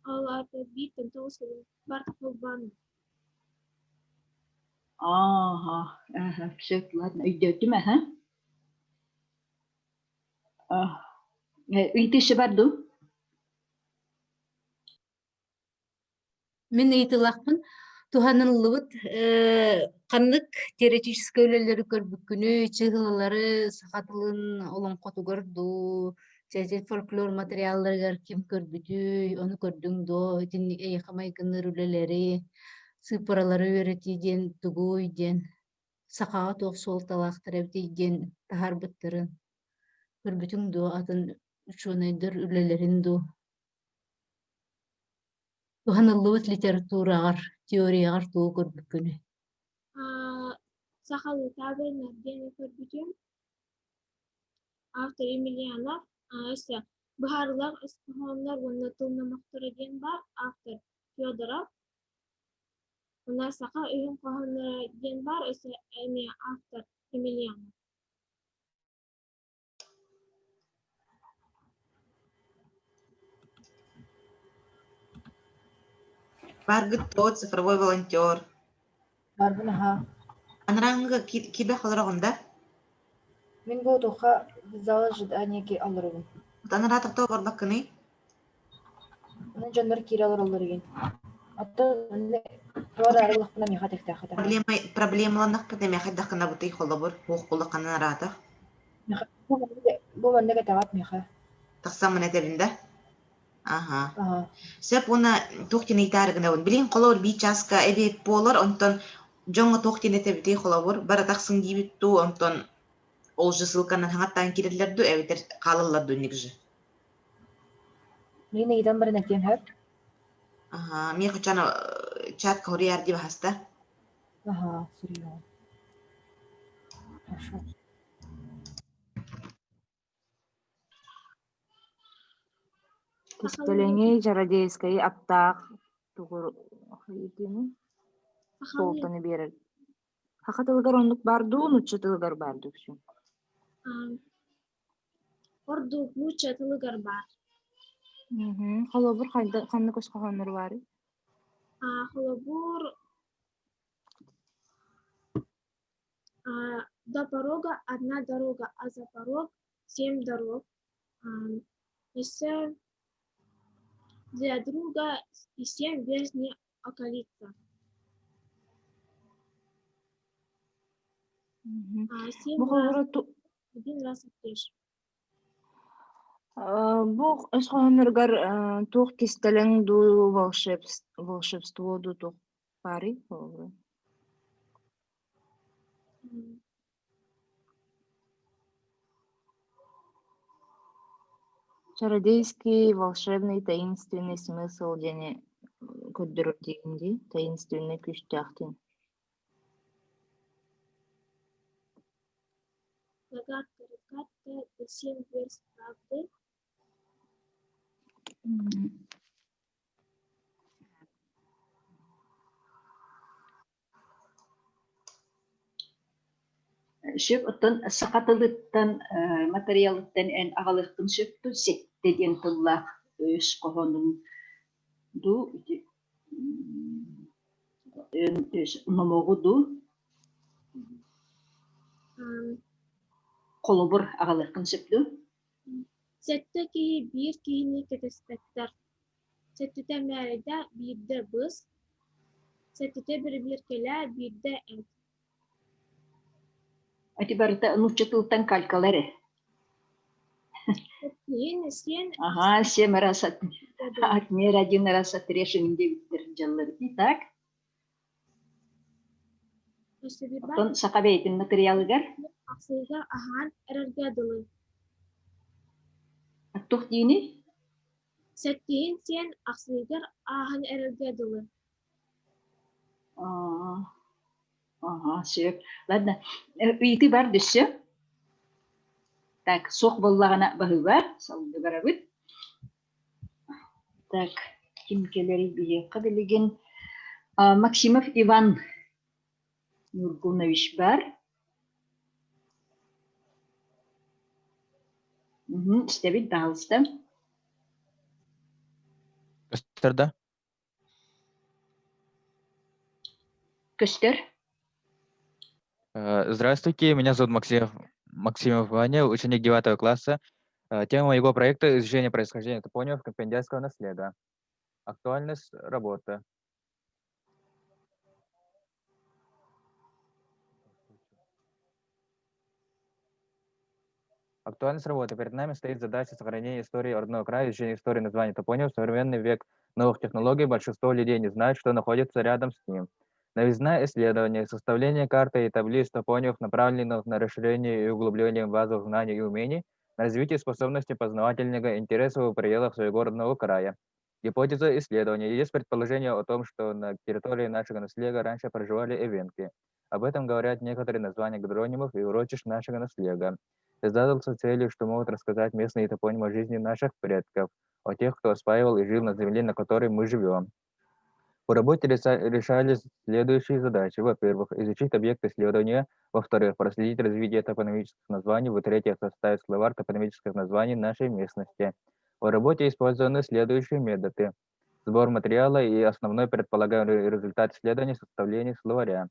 Ол аата бииртэн тоҕус барта холбоон Ааха, аха, сөп, ладно, өйдөөтүм, аха. Ыйытышы бар дуу? Мин ыйытылахпын туһаныллыбыт ханнык теоретическай үлэлэри көрбүккүнүй, чыһылалары саха тылын олоҥхотугар дуу, фольклор материалларыгар ким көрбүтүй, ону көрдүҥ дуо, итинник эйиэхэ майгынныыр үлэлэри, сыыппаралары үөрэтии диэн тугуй диэн, сахаҕа туох суолталаахтар эбитий диэн таһаарбыттарын көрбүтүҥ дуо, атын учуонайдар үлэлэрин дуу? Туһаныллыбыт литератураҕар, теорияҕар тугу көрбүккүнүй? Сахалыы таабырыннар диэни көрбүтүм. Автор Емельянов, өссө быһаарыылаах өс хоһооннор уонна тыл номохторо диэн баар. Автор Федоров. Уонна саха өһүн хоһоонноро диэн баар, өссө эмиэ автор Емельянов. Баргыт то цифровой волонтер. Барбын аһаа. Анарааҥҥыга кибэх олороҕун да? Мин бу туохха зал ожидания олоробун. Анараа тохтоо барбаккыный? Онон дьоннор киирэ олороллор игин. Оттон туора арыллахпына миэхэ тэхтээххэ Проблема проблемаланнахпыт эмиэ хайдах гынабытый холобур хуох улахан араатах Бу маннык этэҕит миэхэ. Тахсаммын этэбин да? Аха. Сөп уонна туох диэн ыйытаары гынабын. Билигин холобур биир чааска эбиэт буолар, онтон дьоҥҥо туох диэн этэбитий холобур бара тахсыҥ диибит дуу, онтон ол же ссылканан хаҥаттаан киирэллэр дуу, эбэтэр хаалаллар дуу инник же. Мин ыйытан баран этиэм сөп. Аха, миэхэ чан чатка хоруйаар дии баһаста. Аха, суруйуоҕум. Хорошо. Кистэлэҥи чародейскай аптаах тугур суолтаны биэрэр. Саха тылыгар оннук баар дуу, нуучча тылыгар баар дуу үксүн? Ордук нуучча тылыгар баар. Холобур, ханнык өс хоһооннору баарый? Холобур, До порога одна дорога, а за порог семь дорог. Өссө для друга и семь верст не околица. Семь Бу раз, холобура один раз отрежь. Бу өс хоһоонноругар туох кистэлэҥ дуу, волшебство дуу туох баарый холобура? Чародейский, волшебный, таинственный смысл диэни көрдөрөр диигин дии, таинственный күүстээх диэн. Загадка, разгадка, да семь верст правды. Сөп, оттон саха тылыттан, матырыйалыттан эн аҕалыаххын сөп дуу, сэттэ диэн тыллаах өс хоһоонун дуу ити Номоҕу дуу? Холобур аҕалыаххын сөп дуу? Сэттэ киһи биир киһини кэтэспэттэр. Сэттэтэ мээрэйдэ биирдэ быс, сэттэтэ бэрэбиэркэлээ биирдэ эт. Ити барыта нуучча тылтан калькалар ээ. Киһин сиэн Ага, семь раз от, отмерь, один раз отрежь диэбиттэр дьаллар так? Оттон саха бэйэтин матырыйаалыгар Ахсыыга аһаан эрэргэ дылы. Туох дииний? Сэттиһин сиэн ахсыыгар ааһан эрэргэ дылы. Ага, сөп. Ладно, ыйытыы бар дөссө. Так, суох буоллаҕына баһыыба, салгыы барабыт. Так, ким кэлэрий биһиэхэ билигин? Максимов Иван Нургунович бар. Истэбит, баһаалыста. Көстөр да? Көстөр. Здравствуйте, меня зовут Максимов, Максимов Ваня, ученик 9 класса. Тема моего проекта – изучение происхождения топонимов компендианского наследия. Актуальность работы. Актуальность работы. Перед нами стоит задача сохранения истории родного края, изучения истории названий топонимов. В современный век новых технологий большинство людей не знают, что находится рядом с ним. Новизна исследования, составление карты и таблиц топонимов, направленных на расширение и углубление базовых знаний и умений, на развитие способности познавательного интереса в пределах своего родного края. Гипотеза исследования. Есть предположение о том, что на территории нашего наслега раньше проживали эвенки. Об этом говорят некоторые названия гидронимов и урочищ нашего наслега. Я задался целью, что могут рассказать местные топонимы о жизни наших предков, о тех, кто осваивал и жил на земле, на которой мы живем. В работе решались следующие задачи. Во-первых, изучить объект исследования. Во-вторых, проследить развитие топонимических названий. В-третьих, составить словарь топонимических названий нашей местности. В работе использованы следующие методы. Сбор материала и основной предполагаемый результат исследования – составление словаря.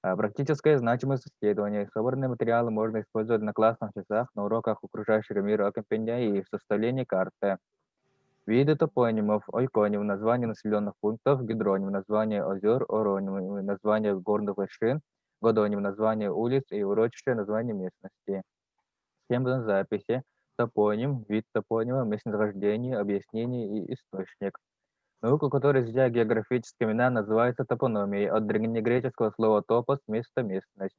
Практическая значимость исследования. Собранные материалы можно использовать на классных часах, на уроках окружающего мира компендия и в составлении карты. Виды топонимов, ойконим, названия населенных пунктов, гидроним, название озер, ороним, название горных вершин, годоним, название улиц и урочища, название местности. Схема записи, топоним, вид топонима, местонахождение, объяснение и источник. Наука, которая изучает географические имена, называется топономией, от древнегреческого слова «топос» – место, местность.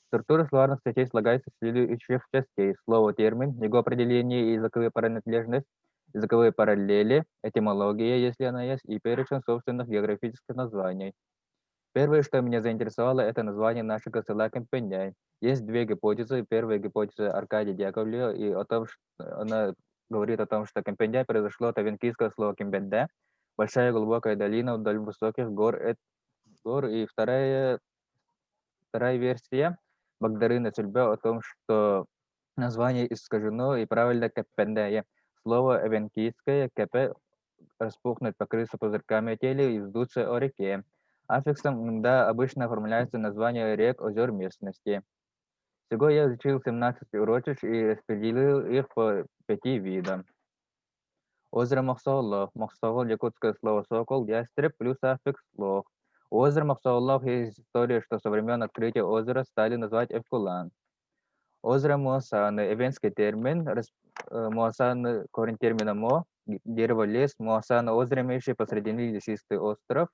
Структура словарных статей слагается из следующих частей: слово, термин, его определение и языковая принадлежность, языковые параллели, этимология, если она есть, и перечень собственных географических названий. Первое, что меня заинтересовало, это название нашего села Кемпеняй. Есть две гипотезы. Первая гипотеза Аркадия Дьяковлева, и о том, что она говорит о том, что Кемпеняй произошло от эвенкийского слова «кембенде», большая глубокая долина вдоль высоких гор. гор. И вторая, вторая версия Багдарына Цюльбе о том, что название искажено и правильно Кеппендея. Слово эвенкийское «кепе» распухнуть, покрыться пузырьками теле и вздуться о реке. Аффиксом «нда» обычно оформляется название рек, озер, местности. Всего я изучил 17 урочищ и распределил их по пяти видам. Озеро Мохсооллох. Мохсоҕол якутское слово «сокол», ястреб плюс аффикс «лох». У озера Мохсооллох есть история, что со времен открытия озера стали называть Эвкулан. Озеро Муасаны, эвенский термин, Муасаны, корень термина «мо», дерево, лес, Муасаны, озеро, имеющее посредине лесистый остров.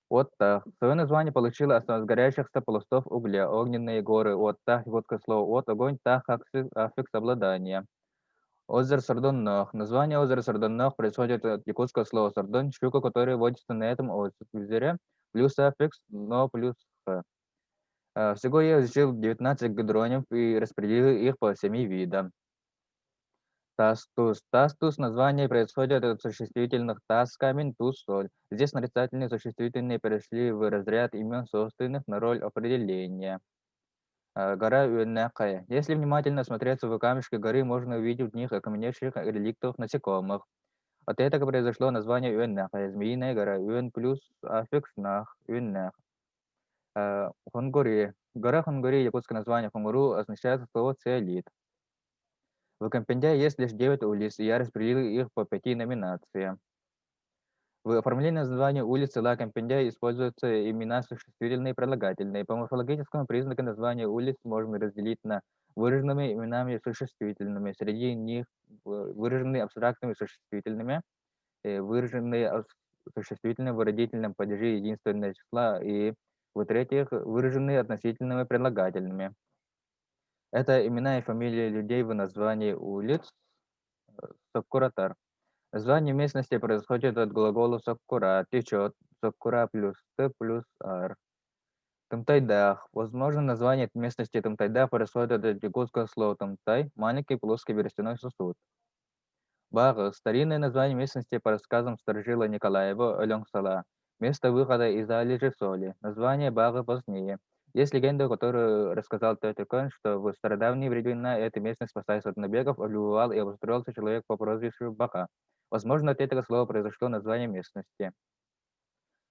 Оттах. Свое название получило от сгоряющихся пластов угля, огненные горы, Оттах, якутское слово «от», огонь, тах, аффикс обладания. Озеро Сардоннах. Название озера Сардоннах происходит от якутского слова «сардон», щука, которая водится на этом озере, плюс аффикс «но» плюс «х». Всего я изучил 19 гидронимов и распределил их по семи видам. Тастус. Тастус название происходит от существительных тас камень, туз соль. Здесь нарицательные существительные перешли в разряд имен собственных на роль определения. Гора Уэннакая. Если внимательно смотреться в камешки горы, можно увидеть в них окаменевших реликтов насекомых. От этого произошло название Үөннэх, Змеиная гора, Үөн плюс аффикс нах, Үөннэх. Хонгори. Гора Хонгори, якутское название Хонгору, означает слово «цеолит». В Кемпендяе есть лишь 9 улиц, и я распределил их по пяти номинациям. В оформлении названия улиц села Кемпендяй используются имена существительные и прилагательные. По морфологическому признаку названия улиц можно разделить на выраженными именами существительными. Среди них выраженные абстрактными существительными, выраженные существительными в родительном падеже единственного числа и, в-третьих, выраженные относительными прилагательными. Это имена и фамилии людей в названии улиц Соккуратар. Название местности происходит от глагола «соккура» – «течет», «соккура» плюс «т» плюс «ар». Тымтайдах. Возможно, название местности Тымтайдах происходит от якутского слова «тымтай» – маленький плоский берестяной сосуд. Багы. Старинное название местности по рассказам старожила Николаева Оленгсала. Место выхода из залежи соли. Название Багы позднее. Есть легенда, которую рассказал Тетекон, что в стародавние времена эта местность, спасаясь от набегов, облюбовал и обустроился человек по прозвищу Бака. Возможно, от этого слова произошло название местности.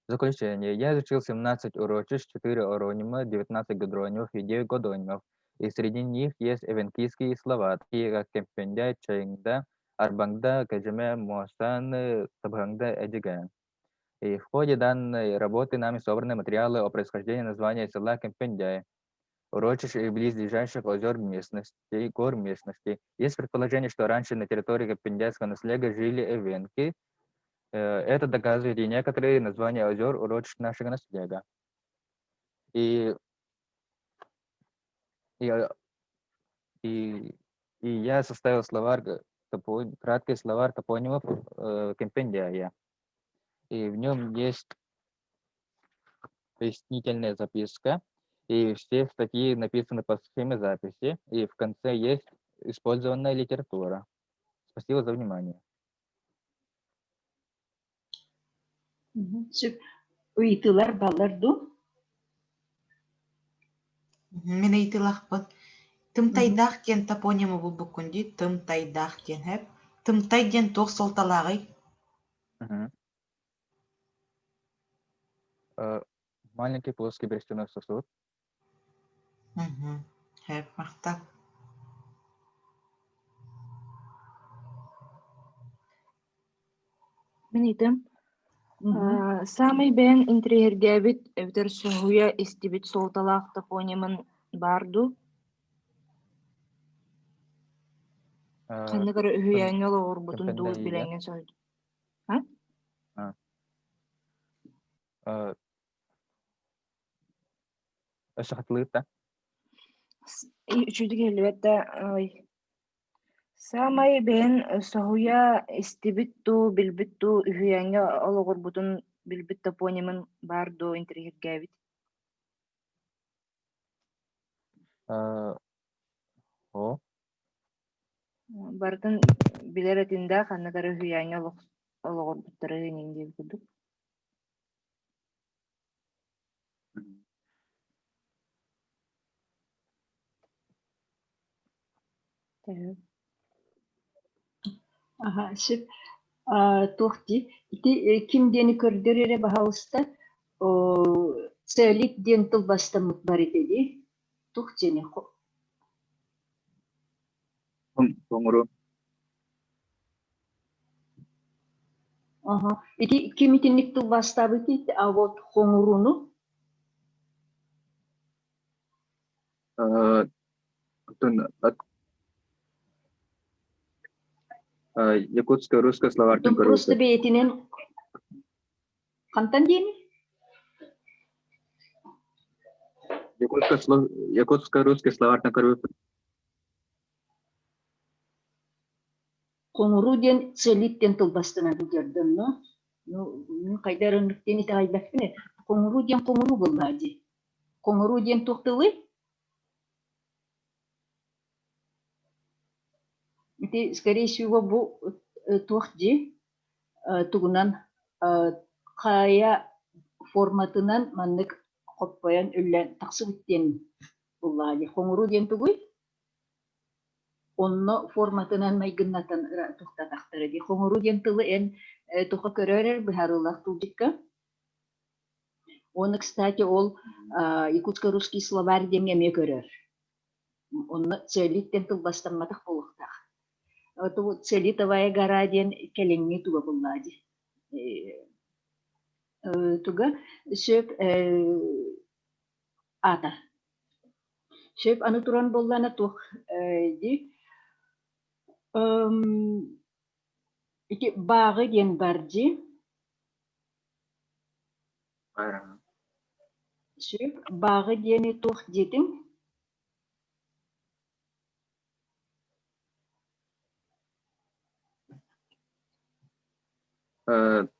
Заключение. Я изучил 17 урочищ, 4 оронима, 19 гидронимов и 9 годонимов. И среди них есть эвенкийские слова, такие как Кемпендя, Чаингда, Арбангда, Каджиме, Муасан, Табхангда, Эдиген. И в ходе данной работы нами собраны материалы о происхождении названия села Кемпендяй, урочищ и близлежащих озер местностей, гор местностей. Есть предположение, что раньше на территории Кемпендяйского наслега жили эвенки. Это доказывает и некоторые названия озер урочищ нашего наслега. И, и, и, и я составил словарь, краткий словарь топонимов Кемпендяя. И в нем есть пояснительная записка, и все статьи написаны по схеме записи, и в конце есть использованная литература. Спасибо за внимание. Ыйытыылар баллар дуу? Мин ыйытыылаахпын. Тымтайдаах диэн топонимы булбуккун дии, тымтайдаах диэн һэп. Тымтай диэн туох суолталааҕый? Маленький плоский берестяной сосуд. Һэп, махтал. Мин ыйтым. Саамай бэйэҥ интэриэһиргээбит эбэтэр соһуйа истибит суолталаах топонимын баар дуу? Ханнык эрэ үһүйээҥҥэ олоҕурбутун дуу билэҥҥин соһуйдум. Өссө хатылыыр да? Үчүгэй иһиллибэт да Саамай бэйэҥ соһуйа истибит дуу, билбит дуу, үһүйээҥҥэ олоҕурбутун билбит топонимын баар дуу интэриэһиргээбит? Оо. Барытын билэр этин да, ханнык эрэ үһүйээҥҥэ олоҕурбуттары иҥин диэбит курдук. Аха, сөп. Туох дии, ити ким диэни көрдөр эрэ баһаалыста, целик диэн тылбаастаммыт бар ити дии. Туох диэни Хоҥуру. Аха. Ити ким итинник тылбаастаабытый, а вот хоҥуруну? Якутско-русская словарь Просто бэйэтинэн хантан диэни? Якутско-русский словарь Хоҥуруу диэн целит диэн тылбастанан сылдьардым, но ну мин хайда эрэ оннук диэн итэҕэйбэппин ээ. Хоҥуруу диэн хоҥуруу буоллаҕа дии. Хоҥуруу диэн туох тылый? Ити, скорее всего, бу туох дии тугунан хайа форматынан маннык хоппойон үллэн тахсыбыт диэн буллаҕа дии. Хоҥуруу диэн тугуй? Онно форматынан майгыннатан туохтаатахтара дии. Хоҥоруу диэн тылы эн туха көрөр эр быһаарыылаах тылдьыкка. Уонна, кстати, ол якутско-русский словарь диэҥҥэ эмиэ көрөр. Онно целит диэн тылбастамматах буолуохтаах. Целитовая гора диэн кэлиҥҥи туга буллаа дии. Туга сөп аата. Сөп аны туран буоллаана туох дии ити бааҕы диэн бар дии. Сөп бааҕы диэни туох диэтиҥ?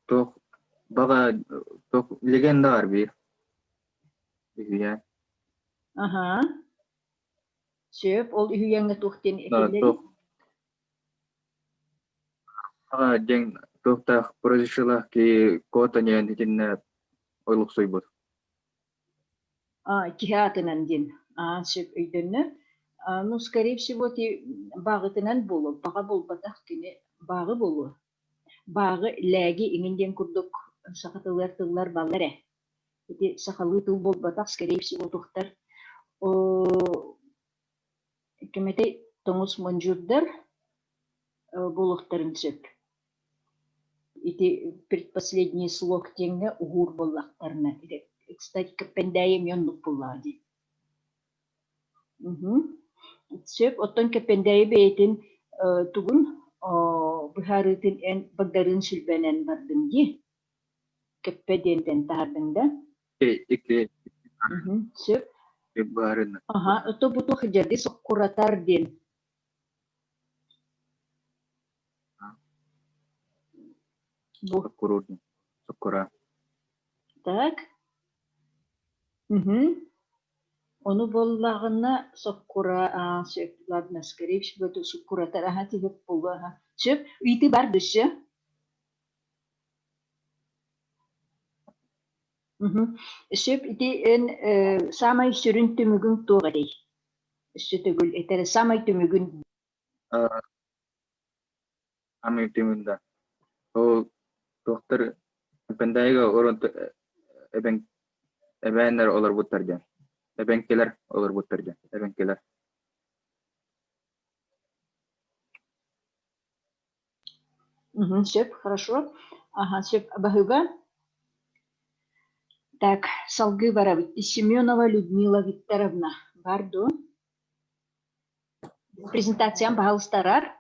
Туох баҕа туох легенда бар биир үһүйээн. Аһа. Сөп, ол үһүйээҥҥэ туох диэн этиллэрий? Туох баҕа диэн туохтаах прозвищелаах киһи Кота диэн итиннэ олохсуйбут. Киһи аатынан диэн аа сөп өйдөннө. Ну, скорее всего, ти бааҕытынан буолуо, баҕа буолбатах кини бааҕы буолуо. Бааҕы лээги иҥин диэн курдук саха тылыгар тыллар баллар ээ. Ити сахалыы тыл буолбатах, скорее всего, тухтар кимэтэй тоҥус мондьуурдар буолуохтарын сөп. Ити предпоследний слог диэҥҥэ уһуур буоллахтарына. Кстати, Кэппэндээйи эмиэ оннук буоллаҕа дии. Сөп, оттон Кэппэндээйи бэйэтин тугун быһаарыытын эн Багдарыын Сүлбэнэн бардыҥ дии. Кэппэ диэнтэн таһардыҥ да? Икки Сөп. быһаарыыны. Аха, ото бу туох дьэрги соккуратар диэн Бу. Соккуруур диэн. Соккура. Так. Мгм. Ону буоллаҕына соккура аа сөп ладно скорее всего это суккуратар аха тиһик буолуо аха. Сөп ыйытыы бар дөссө? Мгм. Сөп ити эн э, саамай сүрүн түмүгүҥ туох этэй? Өссө төгүл этэр саамай түмүгүн Саамай түмүгүн да. Ол туохтар Пендайга орон эбэҥ эбээннэр олорбуттар диэн. Эбэҥкилэр олорбуттар диэн. Эбэҥкилэр. Мгм, сөп, хорошо. Ага, сөп, баһыыба. Так, салгыы барабыт. Семенова Людмила Викторовна бар дуо? Презентациям баһалыстарар.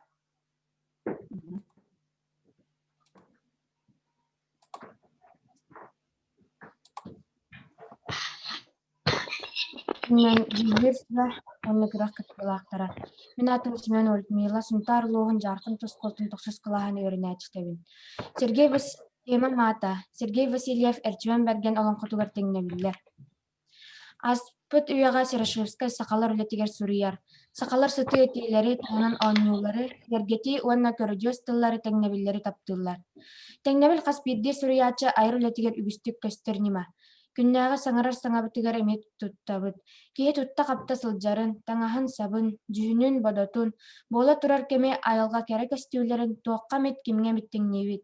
Мен дьүүллүүр сүбэ уонна күрэх кыттыылаахтара. Мин аатым Семен Людмила, Сунтаар улууһун Дьаархан оскуолатын тохсус кылааһын үөрэнээччитэбин. Сергей Вас... Тиэмэм аата Сергей Васильев Эрчимэн Бэргэн олоҥхотугар тэҥнэбиллэр. Ааспыт үйэҕэ Серошевскай сахалар үлэтигэр суруйар, сахалар сытыы этиилэри туһунан оонньуулары, бэргэтии уонна көрүдьүөс тыллары тэҥнэбиллэри таптыыллар. Тэҥнэбил хас биирдии суруйааччы айар үлэтигэр үгүстүк көстөр ньыма. Күннээҕи саҥарар саҥабытыгар эмиэ туттабыт. Киһи тутта-хапта сылдьарын, таҥаһын-сабын, дьүһүнүн-бодотун, буола турар кэми айылҕа кэрэ көстүүлэрин туохха эмит кимҥэ эмит тэҥниибит.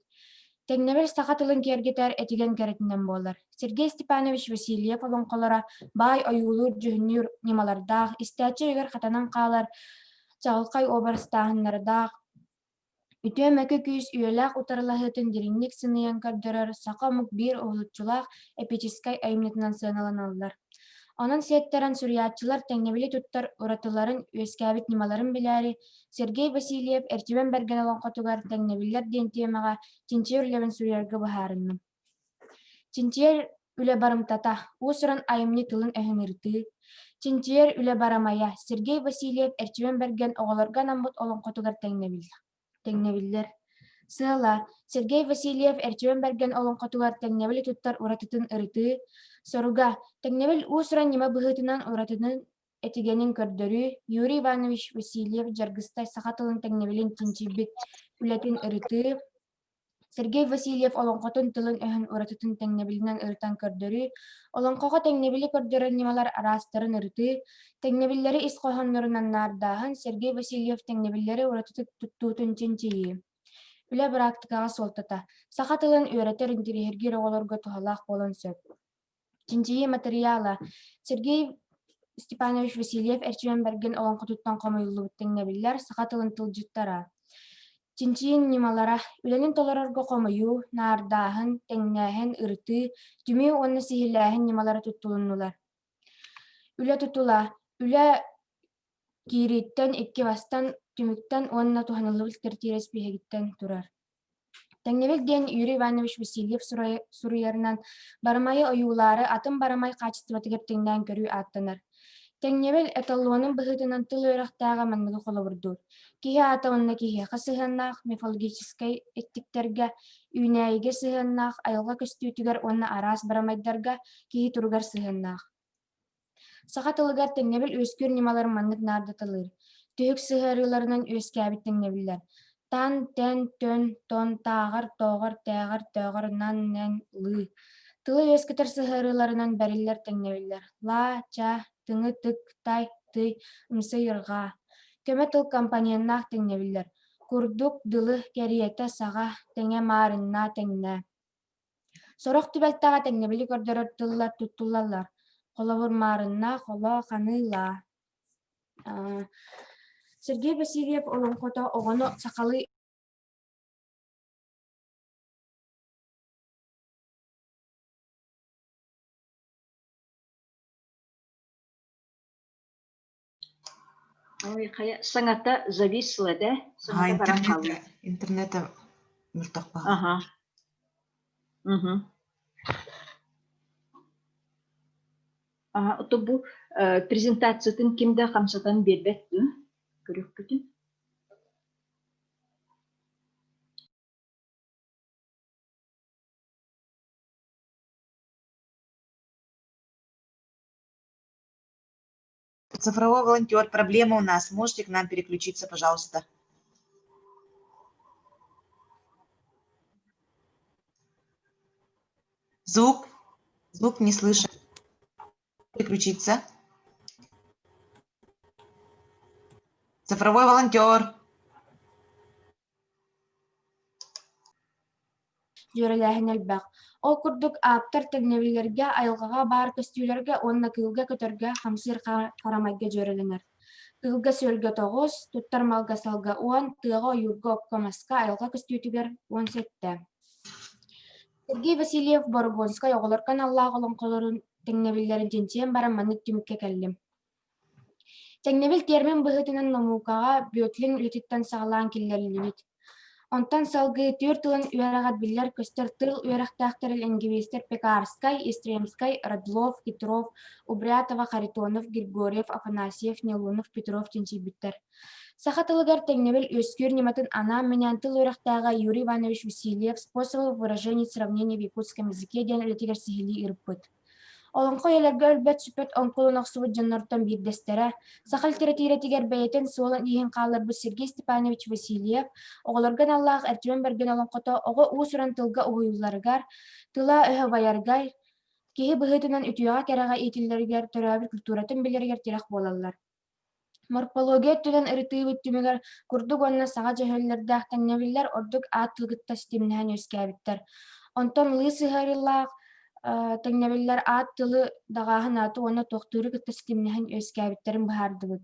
Тэҥнэбил саха тылын киэргэтэр этигэн кэрэтинэн буолар. Сергей Степанович Васильев олоҥхолоро баай ойуулуур-дьүһүннүүр ньымалардаах, истээччи өйүгэр хатанан хаалар чаҕылхай уобарастааһыннардаах, үтүө-мөкү күүс үйэлээх утарылаһыытын дириҥник сыныйан көрдөрөр саха омук биир уһулуччулаах эпическэй айымньытынан сыаналаналлар. Онон сиэттэрэн суруйааччылар тэҥнэбили туттар уратыларын, үөскээбит ньымаларын билээри, Сергей Васильев Эрчимэн Бэргэн олоҥхотугар «Тэҥнэбиллэр» диэн тиэмэҕэ чинчийэр үлэбин суруйарга быһаарынным. Чинчийэр үлэ барымтата, уус-уран айымньы тылын-өһүн ырытыы. Чинчийэр үлэ барамайа, Сергей Васильев Эрчимэн Бэргэн оҕолорго анаммыт олоҥхотугар тэҥнэбил. Тэҥнэбиллэр. Сыала: Сергей Васильев Эрчимэн Бэргэн олоҥхотугар тэҥнэбили туттар уратытын ырытыы. Соруга: Тэҥнэбил уус-уран ньыма быһыытынан уратытын этигэнин көрдөрүү, Юрий Иванович Васильев-Дьаргыстай саха тылын тэҥнэбилин чинчийбит үлэтин ырытыы. Сергей Васильев олоҥхотун тылын-өһүн уратытын тэҥнэбилинэн ырытан көрдөрүү, олоҥхоҕо тэҥнэбили көрдөрөр ньымалар араастарын ырытыы, тэҥнэбиллэри ис хоһооннорунан наардааһын, Сергей Васильев тэҥнэбиллэри уратытык туттуутун чинчийии. Үлэ быраактыкаҕа суолтата. Саха тылын үөрэтэр интэриэһиргиир оҕолорго туһалаах буолуон сөп. Чинчийии матырыйаала Сергей Степанович Васильев Эрчимэн Бэргэн олоҥхотуттан хомуйуллубут тэҥнэбиллэр саха тылын тылдьыттара. Чинчийии ньымалара үлэни толорорго хомуйуу, наардааһын, тэҥнээһин, ырытыы, түмүү уонна сиһилээһин ньымалара туттулуннулар. Үлэ тутула үлэ киирииттэн, икки бастан, түмүктэн уонна туһаныллыбыт литэрэтиирэ испииһэгиттэн турар. Тэҥнэбил диэн Юрий Иванович Васильев суруйарынан, барымайы ойуулаары атын барымай хаачыстыбатыгар тэҥнээн көрүү ааттанар. Тэҥнэбил эталонун быһыытынан тыл үөрэхтээҕэ манныгы холобурдуур: киһи аата уонна киһиэхэ сыһыаннаах мифологическай эттиктэргэ, үүнээйигэ сыһыаннаах айылҕа көстүүтүгэр уонна араас барамайдарга киһи туругар сыһыаннаах. Саха тылыгар тэҥнэбил үөскүүр ньымаларын маннык наардаталыыр: түһүк сыһыарыыларынан үөскээбит тэҥнэбиллэр: тан, тэн, төн, тон, тааҕар, тооҕор, тээҕэр, төөҕөр, нан, нэн, лыы. Тылы үөскэтэр сыһыарыыларынан бэриллэр тэҥнэбиллэр: лаа, ча, тыҥы, тык, тай, тый, ымсыйырҕаа. Көмө тыл компоненнаах тэҥнэбиллэр: курдук, дылы, кэриэтэ, саҕа, тэҥэ, маарыннаа, тэҥнээ. Сорох түбэлтэҕэ тэҥнэбили көрдөрөр тыллар туттуллаллар, холобур, маарынна, холоо, ханыылаа. Сергей Васильев олоҥхото оҕону сахалыы Ой, хайа саҥата зависла да? Аха, Саҥата баран интернет хаалла. интернета мөлтөх баҕа. Аха. Мгм. Аха, ото бу э, презентациятын ким да хамсатан биэрбэт дуо? Көрүөхпүтүн. Цифровой волонтер, проблема у нас. Можете к нам переключиться, пожалуйста? Звук, звук не слышен. Переключиться. Цифровой волонтер. Дьүөрэлээһин элбэх. Ол курдук ааптар тэҥнэбиллэргэ, айылҕаҕа баар көстүүлэргэ уонна кыылга-көтөргө хамсыыр харамайга дьүөрэлэнэр. Кыылга-сүөлгэ 9, туттар малга-салга 10, тыаҕа, ойуурга, окко, маска, айылҕа көстүүтүгэр 17. Сергей Васильев Борогонскай оҕолорго аналлаах олоҥхолорун тэҥнэбиллэрин чинчийэн баран маннык түмүккэ кэллим. Тэҥнэбил тиэрмин быһыытынан номуукаҕа Бетлин үлэтиттэн саҕалаан киллэриллибит. Онтон салгыы түөрт тылын үөрэҕэр биллэр-көстөр тыл үөрэхтээхтэрин лингвистэр Пекарскай, Естремскай, Радлов, Хитров, Убрятова, Харитонов, Григорьев, Афанасьев, Нелунов, Петров чинчийбиттэр. Саха тылыгар тэҥнэбил үөскүүр ньыматын анаан-минээн тыл үөрэхтээҕэ Юрий Иванович Васильев «Способы выражений сравнения в якутском языке» диэн үлэтигэр сиһилии ыыппыт. Олоҥхо үйэлэргэ өлбөт-сүппэт оҥкулун охсубут дьоннортон биирдэстэрэ, саха литэрэтиирэтигэр бэйэтин суолун-ииһин хаалларбыт Сергей Степанович Васильев оҕолорго аналлаах Эрчимэн Бэргэн олоҥхото оҕо уус-уран тылга уһуйулларыгар, тыла-өһө байарыгар, киһи быһыытынан үтүөҕэ-кэрэҕэ иитиллэригэр, төрөөбүт культуратын билэригэр тирэх буолаллар. Морфология өттүнэн ырытыыбыт түмүгэр курдук уонна саҥа дьөһүөллэрдээх тэҥнэбиллэр ордук аат тылгытта ситимнэһэн үөскээбиттэр. Онтон лыы сыһыарыылаах тэҥнэбиллэр аат тылы даҕааһын ааты уонна туохтууру кытта ситимнэһэн үөскээбиттэрин быһаардыбыт.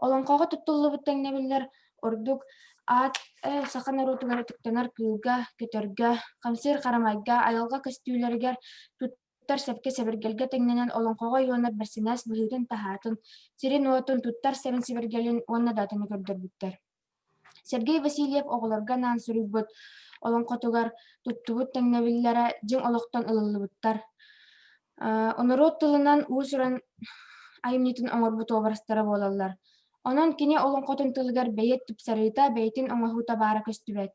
Олоҥхоҕо туттуллубут тэҥнэбиллэр ордук аат саха норуотугар ытыктанар кыылга, көтөргө, хамсыыр харамайга, айылҕа көстүүлэригэр туттар сэпкэ сэбиргэлгэ тэҥнэнэн олоҥхоҕо ойуонар бэрсинээс быһыытын-таһаатын, сирин-уотун, туттар сэбин сэбиргэлин уонна да атыны көрдөрбүттэр. Сергей Васильев оҕолорго анаан суруйбут олоҥхотугар туттубут тэҥнэбиллэрэ дьиҥ олохтон ылыллыбыттар. Норуот тылынан уус-уран айымньытын оҥорбут уобарастара буолаллар. Онон кини олоҥхотун тылыгар бэйиэт тупсарыыта, бэйэтин оҥоһуута баара көстүбэт.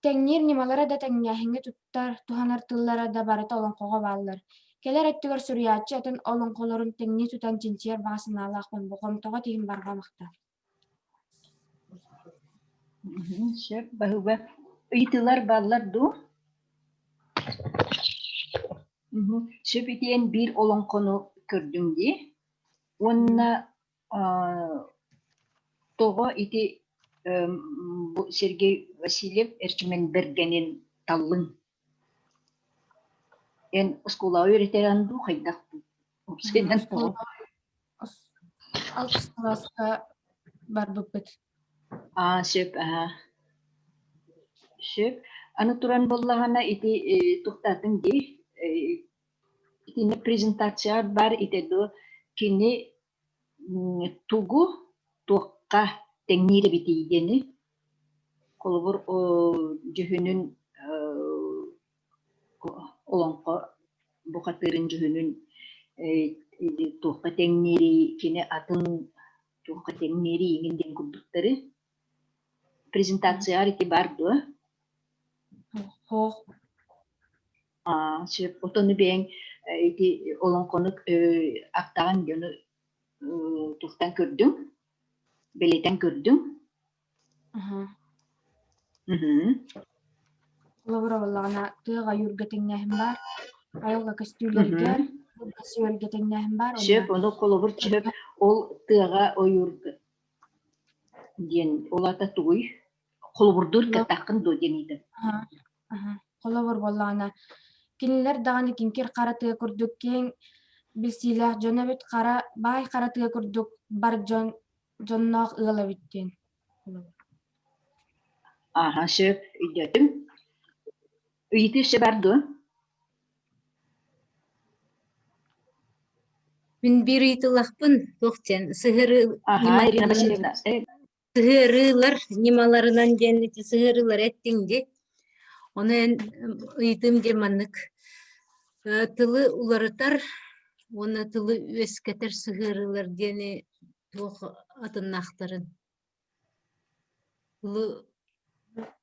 Тэҥниир ньымалара да тэҥнээһиҥҥэ туттар, туһанар тыллара да барыта олоҥхоҕо бааллар. Кэлэр өттүгэр суруйааччы атын олоҥхолорун тэҥнии тутан чинчийэр баҕа санаалаахпын, болҕомтоҕо тиһин барҕа махтал. Сөп, баһыыба. Ыйытыылар бааллар дуу? Сөп итиэн биир олоҥхону көрдүм дии. Уонна тоҕо ити бу Сергей Васильев Эрчимэн Бэргэнин таллыҥ? Эн оскуолаҕа үөрэтэрэн дуу хайдах дуу? Уопсайынан тоҕо? Алтыс кылааска барбыппыт. Аа, сөп, аһаа. Сөп. Аны туран буоллаҕына ити туохтаатын дии, итиннэ презентация баар ити дуо, кини тугу туохха тэҥниир эбитий диэни. Холобур, дьүһүнүн олоҥхо бухатыырын дьүһүнүн туохха тэҥниирий, кини атын туохха тэҥниирий иҥин диэн курдуктары. Презентацияҕар ити баар дуо? Суох. Аа, сөп. Отону бэйэҥ ити олоҥхону актаҕын дьону туохтан көрдүҥ? Бэлиэтэн көрдүҥ? Холобура буоллаҕына, тыаҕа ойуурга тэҥнээһин баар, айылҕа көстүүлэригэр, сыалга тэҥнээһин баар Сөп, ону холобур сөп, ол тыаҕа ойуурга диэн ол аата тугуй? Холобурдуур кыттаххын дуо диэн ыйытым. Холобур буоллаҕына, кинилэр даҕаны киҥкир хара тыа курдук киэҥ билсиилээх дьон эбит, хара баай хара тыа курдук бар дьон дьонноох ыал эбит диэн. Ааһа, сөп, өйдөөтүм. Ыйытыы өссө бар дуо? Мин биир ыйытылахпын туох диэн сыһыары Аһаа, Ирина Васильевна. сыһыарыылар ньымаларынан диэн ити сыһыарыылар эттиҥ дии. Ону эн ыйытыым диэн маннык тылы уларытар уонна тылы үөскэтэр сыһыарыылар диэни туох атыннаахтарын тылы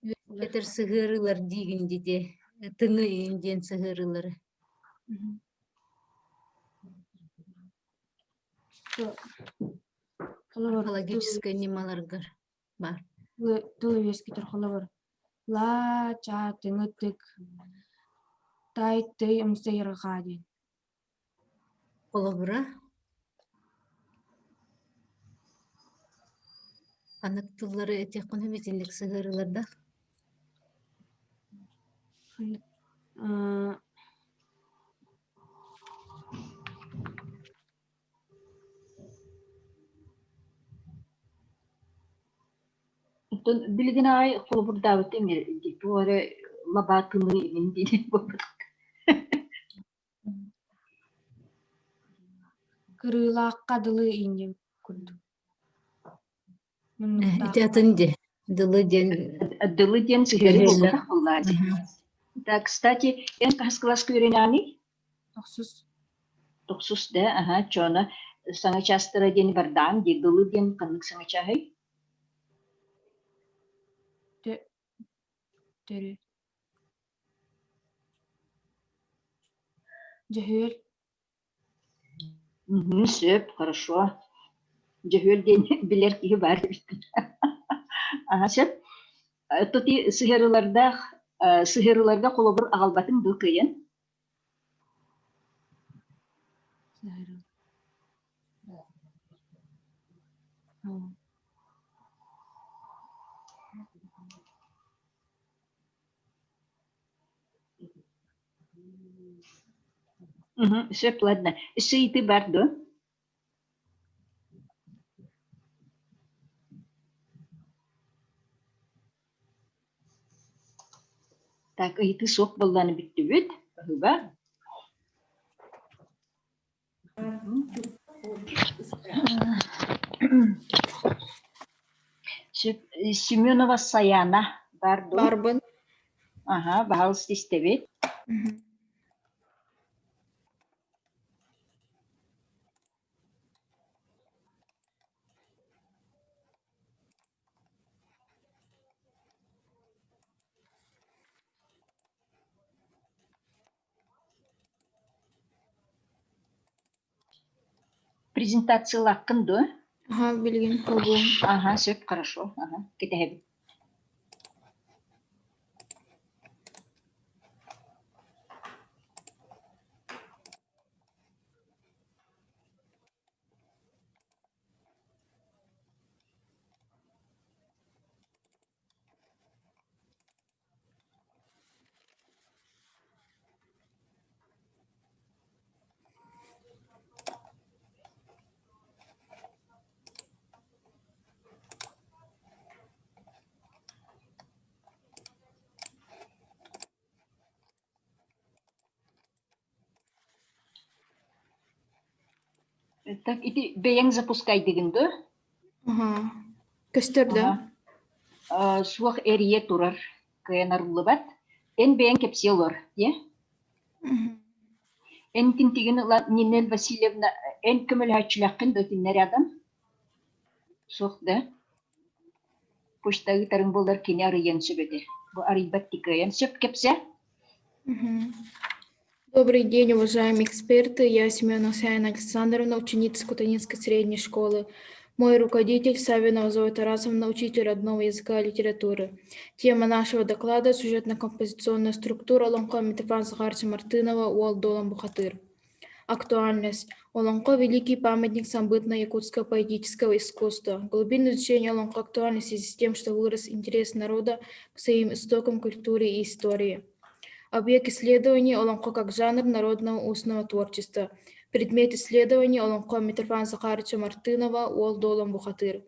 үөскэтэр сыһыарыылар диигин дии тыҥы иин диэн сыһыарыылары. Морфологическай ньымаларгар баар. Тыл үөскэтэр холобур ла, ча, тыҥы, тык, тай, тый, ымсыйырҕаа диэн. Холобура ханнык тыллары этиэххин сөп итинник сыһыарыылардаах? Оттон билигин аҕай холобурдаабытым туох эрэ лабаатылыы иҥин диэн буолбут. Кырыылаахха дылы иинньим курдук. Ити атын дии. Дылы диэн Дылы диэн сыһыары буолбатах буоллаа дии. Так, кстати, эн хаһыс кылааска үөрэнэҕиний? Тохсус. Тохсус да, аха, чоно саҥа чаастара диэн бардаҕым дии. Дылы диэн ханнык саҥа чааһый? Төрү. Дьөһүөл. Мгм, сөп, хорошо. Дьөһүөл диэн билэр киһи баар эбит. Аха, сөп. Тути сыһыарылардаах, сыһыарыларга холобур аҕалбатыҥ дуу кыайан? Сыһыарыл. Мгм, сөп, ладно. Өссө ыйытыы баар дуо? Так, ыйытыы суох буоллаҕына бүттүбүт. Баһыыба. Семенова Саяна баар дуо? Барбын. Аха, баһаалыста истэбит. Презентациялааххын дуо? Аха, билигин холбуом. Аха, сөп, хорошо. Аха, кэтэһэбит. Так ити бэйэҥ запускайдыгын дуо? Аха. Көстөр да? Аха. Суох эрийэ турар, кыайан арыллыбат. Эн бэйэҥ кэпсиэ олор, дии. Эн тинтигин ылан Нинель Васильевна эн көмөлөһөөччүлэххин да итиннэ рядом? Суох да? Почта ыытарыҥ буоллар кини арыйыан сөп этэ. Бу арыйбат кыайан сөп кэпсээ. Добрый день, уважаемые эксперты. Я Семенова Саяна Александровна, ученица Кутанинской средней школы. Мой руководитель Савинова Зоя Тарасовна, учитель родного языка и литературы. Тема нашего доклада – сюжетно-композиционная структура Олонхо Митрофана Захаровича Мартынова «Уол Долан Бухатыр». Актуальность. Олонхо – великий памятник самобытно-якутского поэтического искусства. Глубинное изучение Олонхо актуально в связи с тем, что вырос интерес народа к своим истокам, культуре и истории. Объект исследований Олонхо как жанр народного устного творчества. Предмет исследований Олонхо Митрофана Захаровича Мартынова «Уол Долон Бухатыр».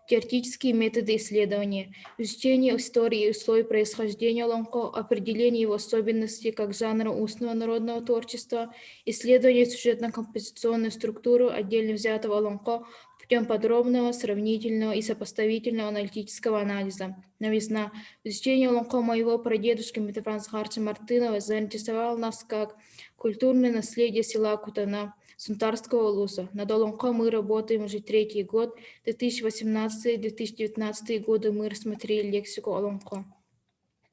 Теоретические методы исследования. Изучение истории и условий происхождения олонхо, определение его особенностей как жанра устного народного творчества, исследование сюжетно-композиционной структуры отдельно взятого олонхо путем подробного, сравнительного и сопоставительного аналитического анализа. Новизна. Изучение олонхо моего прадедушки Митрофана Захаровича Мартынова заинтересовало нас как культурное наследие села Кутана Сунтарского улуса. Над Олонхо мы работаем уже третий год. 2018-2019 годы мы рассмотрели лексику Олонхо.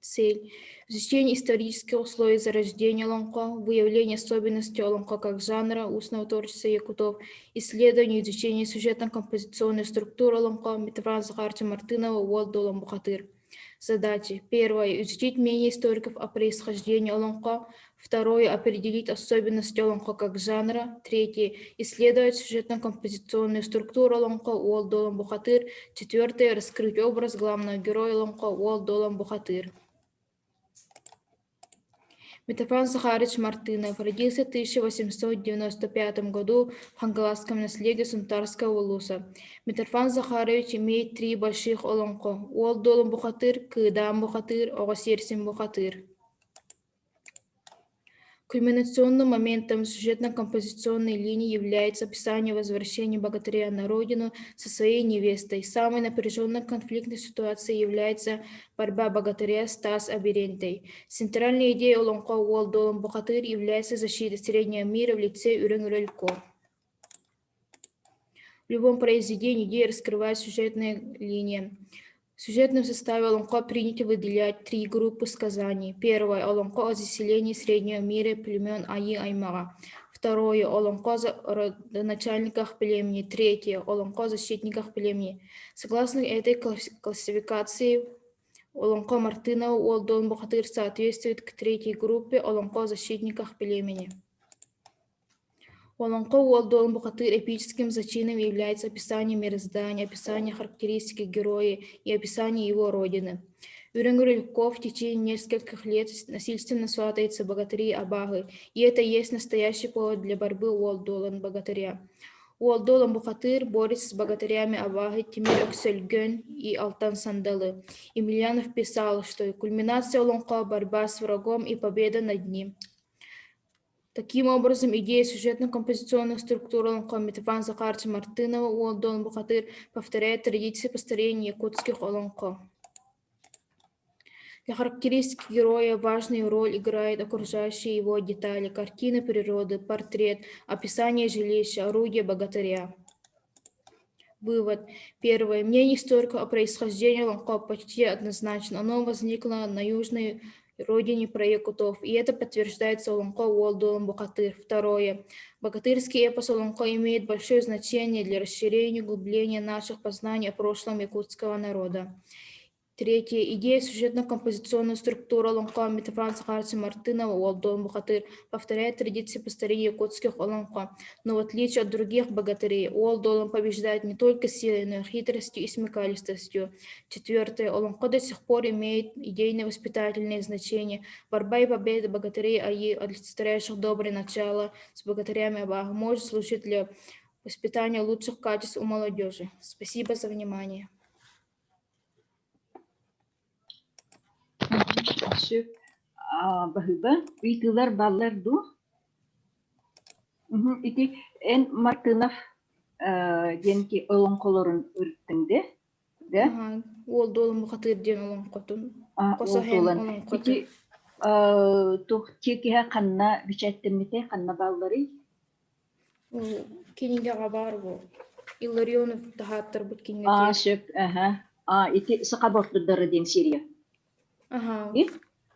Цель – изучение исторических условий зарождения Олонхо, выявление особенностей Олонхо как жанра устного творчества якутов, исследование и изучение сюжетно-композиционной структуры Олонхо Митрофана Захаровича Мартынова «Уол Долон Бухатыр». Задачи. Первое. Изучить мнение историков о происхождении Олонхо. Второе. Определить особенности Олонхо как жанра. Третье. Исследовать сюжетно-композиционную структуру Олонхо Уол Долон Бухатыр. Четвертое. Раскрыть образ главного героя Олонхо Уол Долон Бухатыр. Митрофан Захарыч Мартынов родился в 1895 году в Хангаласском наследии Сунтарского улуса. Митрофан Захарович имеет три больших олонхо – Уол Долун Бухатыр, Кыыдаан Бухатыр, Оҕо Сиэрсин Бухатыр. Кульминационным моментом сюжетно-композиционной линии является описание возвращения богатыря на родину со своей невестой. Самой напряженной конфликтной ситуацией является борьба богатыря с Тас Аберентой. Центральной идеей Олонхо Уол Долун Бухатыр является защита среднего мира в лице Үрүҥ В любом произведении идея раскрывает сюжетная линия. В сюжетном составе Олонхо принято выделять три группы сказаний. Первое – Олонхо о заселении среднего мира племен Айыы-Аймаҕа. Второе – Олонхо о родоначальниках племени. Третье – Олонхо о защитниках племени. Согласно этой классификации, Олонхо Мартынова Уол Долун Бухатыр соответствует к третьей группе Олонхо о защитниках племени. Олонхо Уол Долун Бухатыр эпическим зачином является описание мироздания, описание характеристики героя и описание его родины. Үрүҥ Үрүльков в течение нескольких лет насильственно сватается богатыри Абаһы, и это есть настоящий повод для борьбы Уол Долун богатыря. Уол Долун Бухатыр борется с богатырями Абаһы Тимир Өксөлгөн и Алтан Сандалы. Емельянов писал, что кульминация Олонхо – борьба с врагом и победа над ним. Таким образом, идея сюжетно-композиционных структур олонхо Митрофана Захаровича Мартынова «Уол Долун Бухатыр» повторяет традиции построения якутских олонхо. Для характеристики героя важную роль играют окружающие его детали: картины природы, портрет, описание жилища, орудия богатыря. Вывод. Первое. Мнение историка о происхождении олонхо почти однозначно. Оно возникло на южной родине праякутов, и это подтверждается Олонхо Уол Долун Бухатыр. Второе. Богатырский эпос Олонхо имеет большое значение для расширения и углубления наших познаний о прошлом якутского народа. Третье. Идея сюжетно-композиционной структуры Олонхо Митрофана Захаровича Мартынова «Уол Долун Бухатыр» повторяет традиции построения якутских Олонхо, но в отличие от других богатырей, Уол Долун побеждает не только силой, но и хитростью и смекалистостью. Четвертое. Олонхо до сих пор имеет идейно-воспитательное значение. Борьба и победа богатырей Айыы, олицетворяющих доброе начало с богатырями Абаһы, может служить для воспитания лучших качеств у молодежи. Спасибо за внимание. Сөп. Баһыыба. Ыйытыылар бааллар дуу? Ити эн Мартынов. Диэн ки олоҥхолорун ырыттыҥ де? Да? Уол дуолун бухатыыр диэн олоҥхотун. Хос туолан. Ити туох тиэкиһэ ханна бичээттэммитэй, ханна баалларый? Кинигэҕэ баар бу. Илларионов таһааттарбыт кинигэтигэр. Аа, сөп, аха. Аа, ити саха бортудара диэн серия. Аха.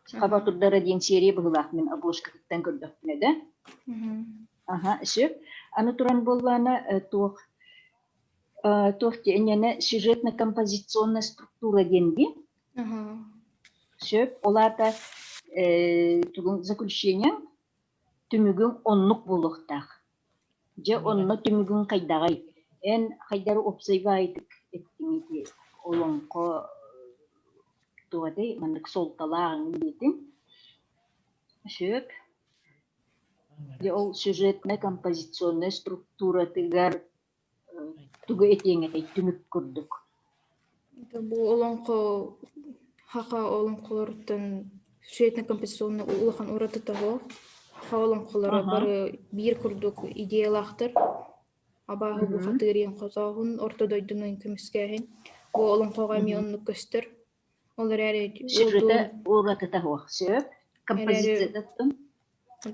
Саха боотурдара диэн серия быһыылаах мин обложкатыттан көрдөхпүнэ да. Аха, сөп. Аны туран буоллаана туох туох диэнньэнэ сюжетно-композиционная структура диэн дии. Сөп. Ол аата тугун заключение түмүгүҥ оннук буолуохтаах. Дьэ онно түмүгүҥ хайдаҕый? Эн хайдары уопсайбаайытык эттиҥ ити олоҥхо туох этэй маннык суолталаах эҥин диэтиҥ. Сөп. Дьэ ол сюжетно-композиционнай структуратыгар тугу этиэҥ этэй түмүк курдук? Бу олоҥхо саха олоҥхолоруттан сюжетно-композиционнай улахан уратыта суох. Саха олоҥхолоро бары биир курдук идеялаахтар. Абааһы бухатыырын хотооһун, орто дойдуну көмүскээһин. Бу олоҥхоҕо эмиэ оннук көстөр. Ол эрээри Сюжета уратыта суох. Сөп. Композицията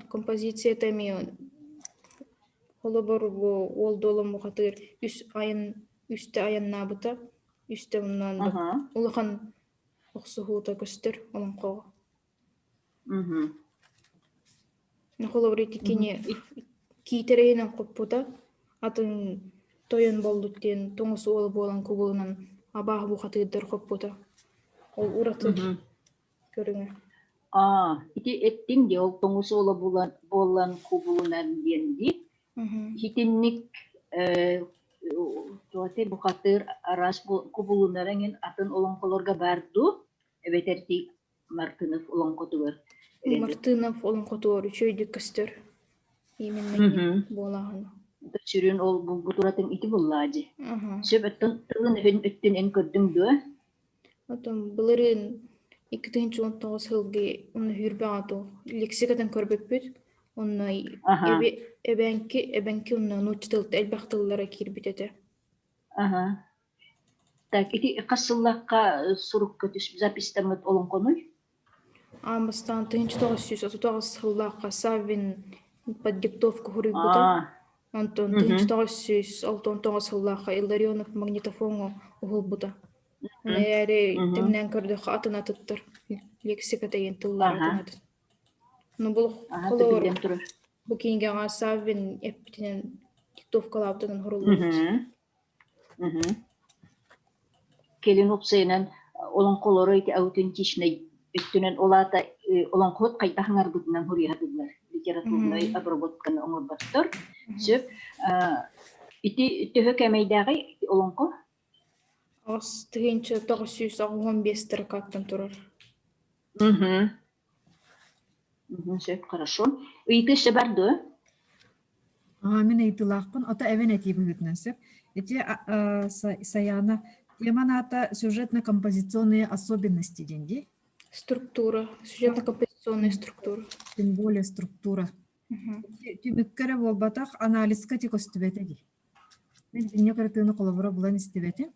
Композицията эмиэ холобур бу уол дуолан бухатыыр үс айан үстэ айаннаабыта, үстэ оннуон улахан охсуһуута көстөр олоҥхоҕо. Холобур ити кини киитэрэйинэн хоппута, атын тойон боллут диэн тоҥус уола буолан кубулунан абааһы бухатыырдар хоппута. Ол ураты көрүҥэ. Аа, ити эттиҥ дии, ол тоҥус уола булан, буолан кубулунан диэн дии. Итинник э, туох бухатыыр араас кубулунара эҥин атын олоҥхолорго баар дуу? Эбэтэр ти Мартынов олоҥхотугар Мартынов олоҥхотугар үчүгэйдик көстөр. Именно буолааһына. Сүрүн ол булбут уратыҥ ити буллаа дии. Сөп өттүн тылын өһүн өттүн эн көрдүҥ дуо? Отон былырыын 2019 сылга онно сүүрбэҕэ туох лексикатын көрбүппүт. Онно эбэҥки эбэҥки онно нуучча тылта элбэх тыллара киирбит этэ. Аха. Так, ити хас сыллаахха сурукка түс записьтаммыт олоҥхонуй? Аан бастаан 1939 сыллаахха Саввин под диктовку суруйбута. Онтон 1969 сыллаахха Илларионов магнитофоҥҥа уһулбута. Ол эрээри тэҥнээн көрдөххө атын атыттар лексиката диэн тыллар атын атын. Ну бу холобур бу кинигэҕэ Саввин эппитинэн диктовкалаабытынан суруллубут. Кэлин уопсайынан олоҥхолоро ити аутентичнай өттүнэн ол аата олоҥхоһут хайдах аҥарбытынан суруйа сатыыллар литературнай обработканы оҥорботтор. Сөп. Ити төһө кээмэйдээҕий олоҥхо? 8985 строкаттан турар. Сөп, хорошо. Ыйытыы өссө бар дуо? Аа, мин ыйытыылаахпын, ото эбэн этии быһыытынан сөп. Ити Саяна, теман аата сюжетно-композиционные особенности диэн дии? Структура, сюжетно-композиционная структура. Тем более структура. Түмүккэ эрэ буолбатах, анализка ити көстүбэтэ дии. Мин итинник ырытыыны холобура булан истибэтим.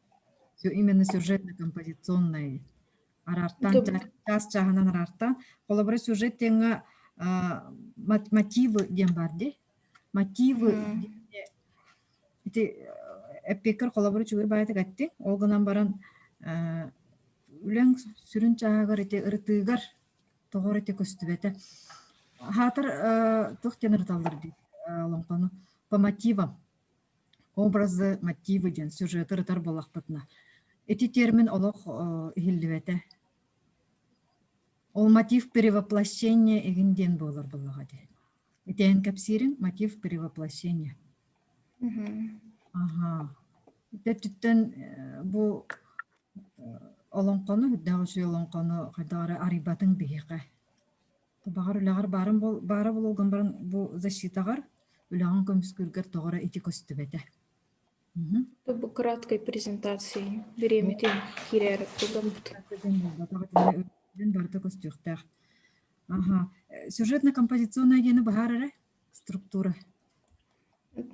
Именно сюжетно-композиционная араартаан чаас чааһынан араартаан холобура сюжет диэҥҥэ мотивы диэн баар дии мотивы ити эппиэккэр холобура үчүгэй баайытык эттиҥ ол гынан баран үлэҥ сүрүн чааһыгар ити ырытыыгар тоҕо эрэ ити көстүбэтэ хаатар туох диэн ырыталлар дии олоҥхону по мотивам образы мотивы диэн сюжеты ырытар буоллахпытына ити термин олох иһиллибэтэ ол мотив перевоплощения игин диэн буолар буоллаҕа дии итиэн кэпсиириҥ мотив перевоплощения аха өттүттэн бу олоҥхону үрдээх үчүгэй олоҥхону хайдах эрэ арыйбатыҥ биһиэхэ Баҕар үлэҕэр баарын баара буолуогун баран бу защитаҕар үлэҕин көмүскүүргэр тоҕо эрэ ити көстүбэтэ. Бу краткой презентации бириэмэтин киирээри кылгаммыт. Барыта көстүөхтээх. Аха. Сюжетно-композиционная диэни быһаар эрэ? Структура.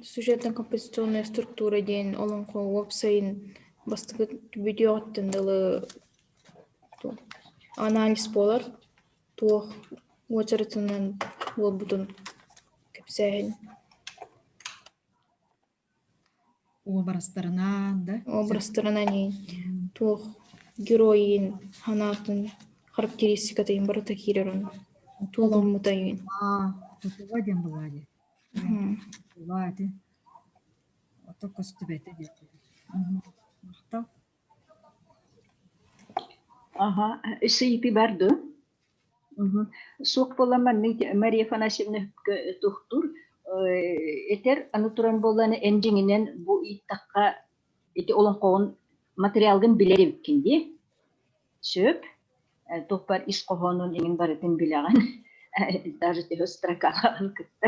Сюжетно-композиционная структура диэн олоҥхо уопсайын бастакы бүтүөҕүттэн дылы анализ буолар, туох уочаратынан буолбутун кэпсээһин. Уобарастарынан да? Уобарастарынан туох геройун санаатын характеристикатын барыта киирэр онно. Туолуммута иин. Тутула диэн буолаа дии. Тутула ити. Ото көстүбэтэ диэн. Махтал. Аха, сыйпи бар дуо? Суох буолан маннык Мария Афанасьевна туохтуур этэр, аны туран буоллаҕына эн дьиҥинэн бу ыйыттахха ити олоҥхоҕун материалгын билэр эбиккин дии. Сөп. Туох баар ис хоһоонун иҥин барытын билэҕин. Даже төһө строкалааҕын кытта.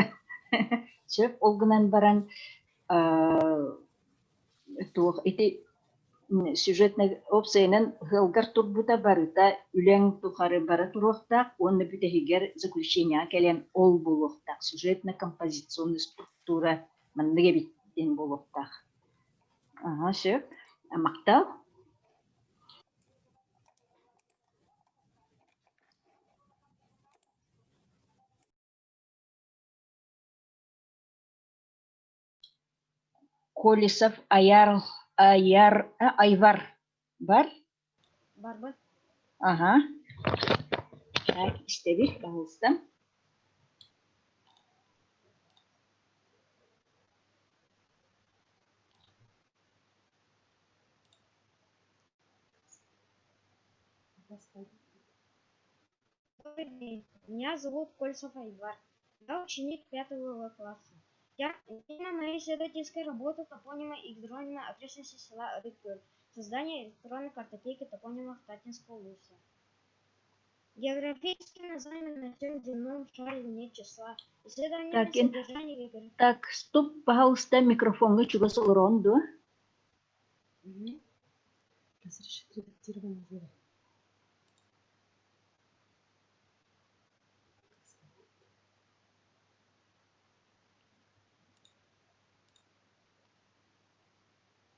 Сөп. Ол гынан баран туох ити сюжетнай уопсайынан ыалгар турбута барыта үлэҥ тухары бара туруохтаах уонна бүтэһигэр заключениеҕа кэлэн ол буолуохтаах сюжетно-композиционный структура маннык эбит диэн буолуохтаах. Аха, сөп. Махтал. Колесов Аяр Аяр Айвар бар? Барбыт. Аха. Так, истэбит, пожалуйста. Добрый день. Меня зовут Кольцов Айвар. Я ученик пятого класса. Я тема моей исследовательской работы топонима и гидронима окрестности села Рыккөл. Создание электронной картотеки топонимов Татинского улуса. Географические названия на всем земном шаре нет числа. Исследование Так, содержания географии. Так, стоп, пожалуйста, микрофоҥҥа чугас олорон дуо? Разрешить редактирование дела.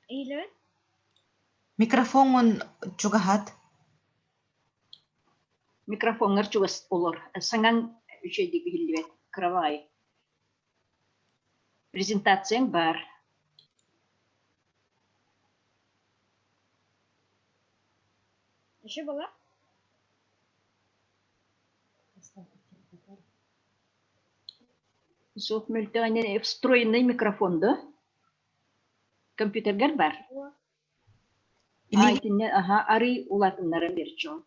Или Микрофоҥҥун чугаһат. Микрофоҥҥар чугас олор. Саҥаҥ үчүгэйдик иһиллибэт. Кровай. Презентацияҥ баар. Еще была? Суох мөлтөҕүнэн встроенный микрофон да? Компьютергар бар? Аа, итиннэ аһа арый улаатыннаран биэрчи ол.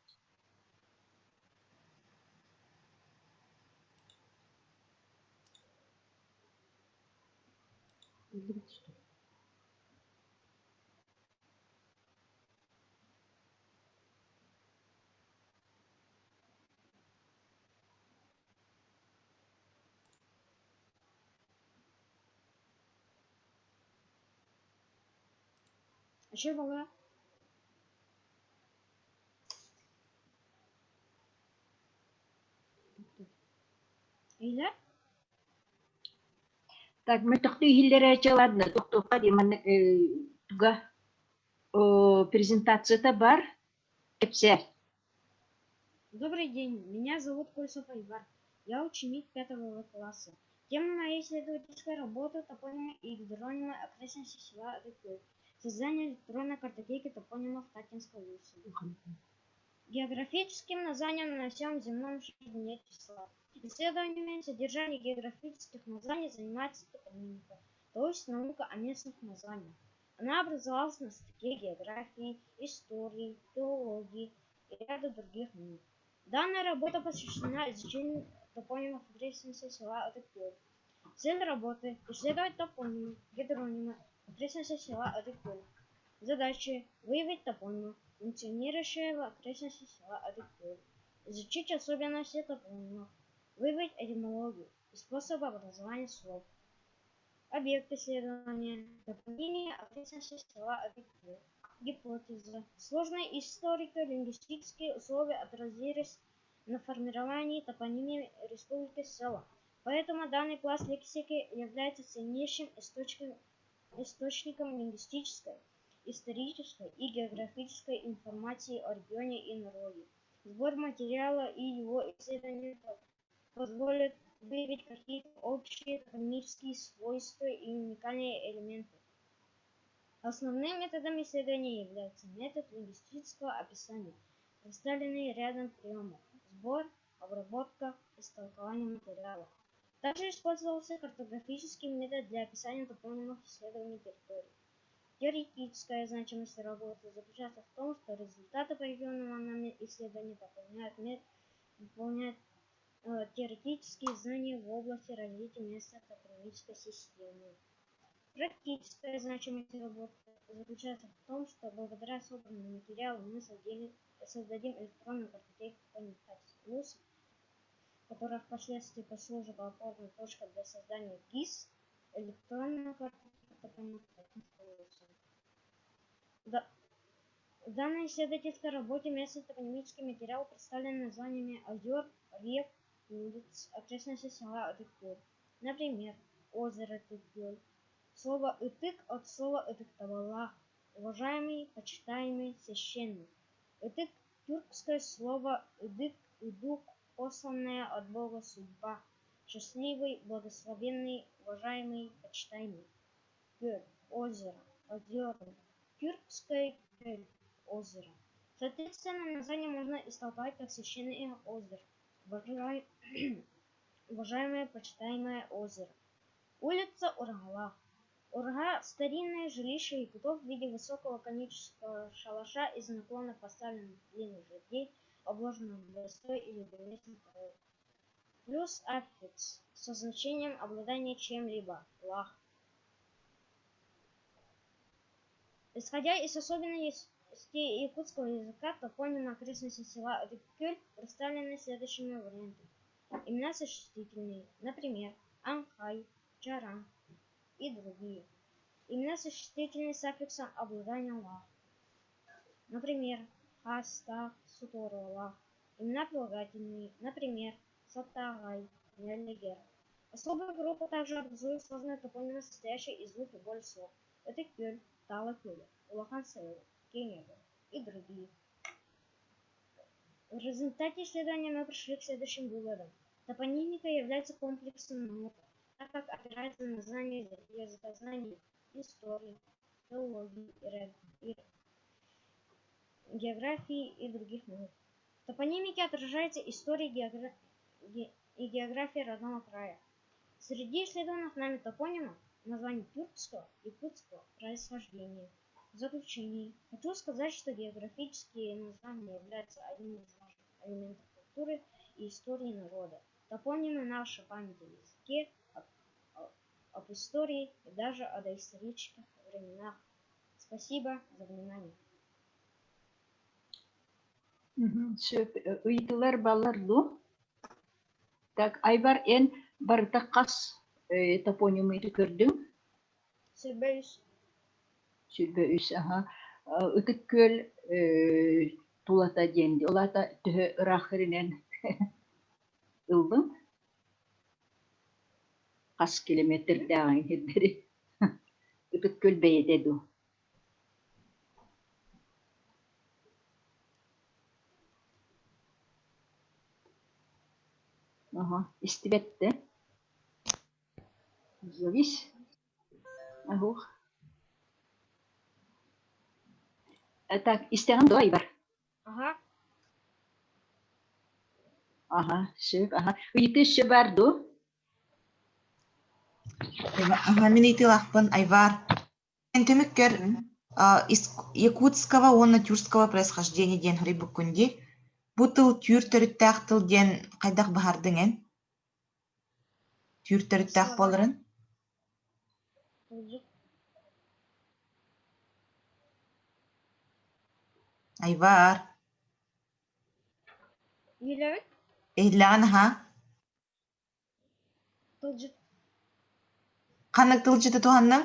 Еще была? Или? Так, мөлтөхтүү иһиллэрэ ладно, тохтуохха дии маннык туга презентацията бар кэпсээ. Добрый день, меня зовут Кольцов Айвар. Я ученик пятого класса. Тема моей исследовательской работы – топонимы и гидронимы окрестности села Рыккөл. Создание электронной картотеки топонимов Татинского улуса. Географическим названиям на всем земном шаре нет числа. Исследованиями содержания географических названий занимается топонимика, то есть наука о местных названиях. Она образовалась на стыке географии, истории, теологии и ряда других наук. Данная работа посвящена изучению топонимов окрестностей села Рыккөл. Цель работы – исследовать топонимы, гидронимы окрестностей села Рыккөл. Задачи – выявить топонимы, функционирующие в окрестности села Рыккөл, изучить особенности топонимов, выявить этимологию и способы образования слов. Объект исследования – топонимия окрестности села Рыккөл. Гипотеза. Сложные историко-лингвистические условия отразились на формировании топонимии республики села. Поэтому данный пласт лексики является ценнейшим источником, источником лингвистической, исторической и географической информации о регионе и народе. Сбор материала и его исследование позволят выявить какие-то общие экономические свойства и уникальные элементы. Основным методом исследования является метод лингвистического описания, представленный рядом приемов – сбор, обработка, истолкование материала. Также использовался картографический метод для описания топонимов исследований территории. Теоретическая значимость работы заключается в том, что результаты проведенного нами исследования дополняют, мет, дополняют э, теоретические знания в области развития местной топонимической системы. Практическая значимость работы заключается в том, что благодаря собранному материалу мы создадим, создадим электронную картотеку топонимов Плюс, которая впоследствии послужит опорной точкой для создания ГИС, электронная картотека топонимов Да, в данной исследовательской работе местный топонимический материал представлен названиями озер, рек, улиц, окрестности села Ытык-Көл. Например, озеро Ытык-Көл. Слово «ытык» от слова «ытыктабаллаах» – уважаемый, почитаемый, священный. Ытык – тюркское слово «ыдык», «ыдук», посланная от Бога судьба, счастливый, благословенный, уважаемый, почитаемый. Көл – озеро, озерный. Тюркское көл – озеро. Соответственно, название можно истолковать как священное озеро, уважаемое, почитаемое озеро. Улица Ургала. Урга – старинное жилище якутов в виде высокого конического шалаша из наклона поставленных длинных жердей, обложенных доской или древесной корой. Плюс аффикс со значением обладания чем-либо – лах. Исходя из особенностей якутского языка, топонимы окрестности села Ытык-Көл представлены следующими вариантами. Имена существительные, например, Анхай, Чаран и другие. Имена существительные с аффиксом обладания лах. Например, Хаста, Суторолах. Имена прилагательные, например, Сатагай, Неллигер. Особая группа также образует сложное топонимы, состоящее из двух и более слов. Это Кёль, Тала Кёля, Улахан Сайла, Кенега и другие. В результате исследования мы пришли к следующим выводам. Топонимика является комплексом наук, так как опирается на знания языкознания, истории, филологии, и географии и других наук. В топонимике отражается история геогра... и география родного края. Среди исследованных нами топонимов названий тюркского и якутского происхождения. В заключение хочу сказать, что географические названия являются одним из важных элементов культуры и истории народа. Топонимы наша память о языке, об, об истории и даже о доисторических временах. Спасибо за внимание. Сөп ыйытыылар бааллар дуу? Так, Айбар эн барыта хас топонимы көрдүҥ? 23. 23, аха. Ытык Күөл тулата диэн ол аата төһө ыраах сиринэн ыллыҥ? Хас километрдааҕыҥ сирдэри? Ытык Күөл бэйэтэ дуу? Аха, истибэт да? Завис. Аһуох. Так, истэҕин дуо, Айбар? Аха. Аха, сөп, аха. Ыйытыы өссө баар дуо? Аха, мин ыйытыылаахпын, Айвар. Эн түмүккэр якутского уонна тюркского происхождения диэн суруйбуккун дии. Бу тыл түүр төрүттээх тыл диэн хайдах быһаардыҥ эн? Түүр төрүттээх буоларын? Айвар. Иһиллэбит? Иһиллэҕин аһаа? Тылдьыт. Ханнык тылдьыты туһанныҥ?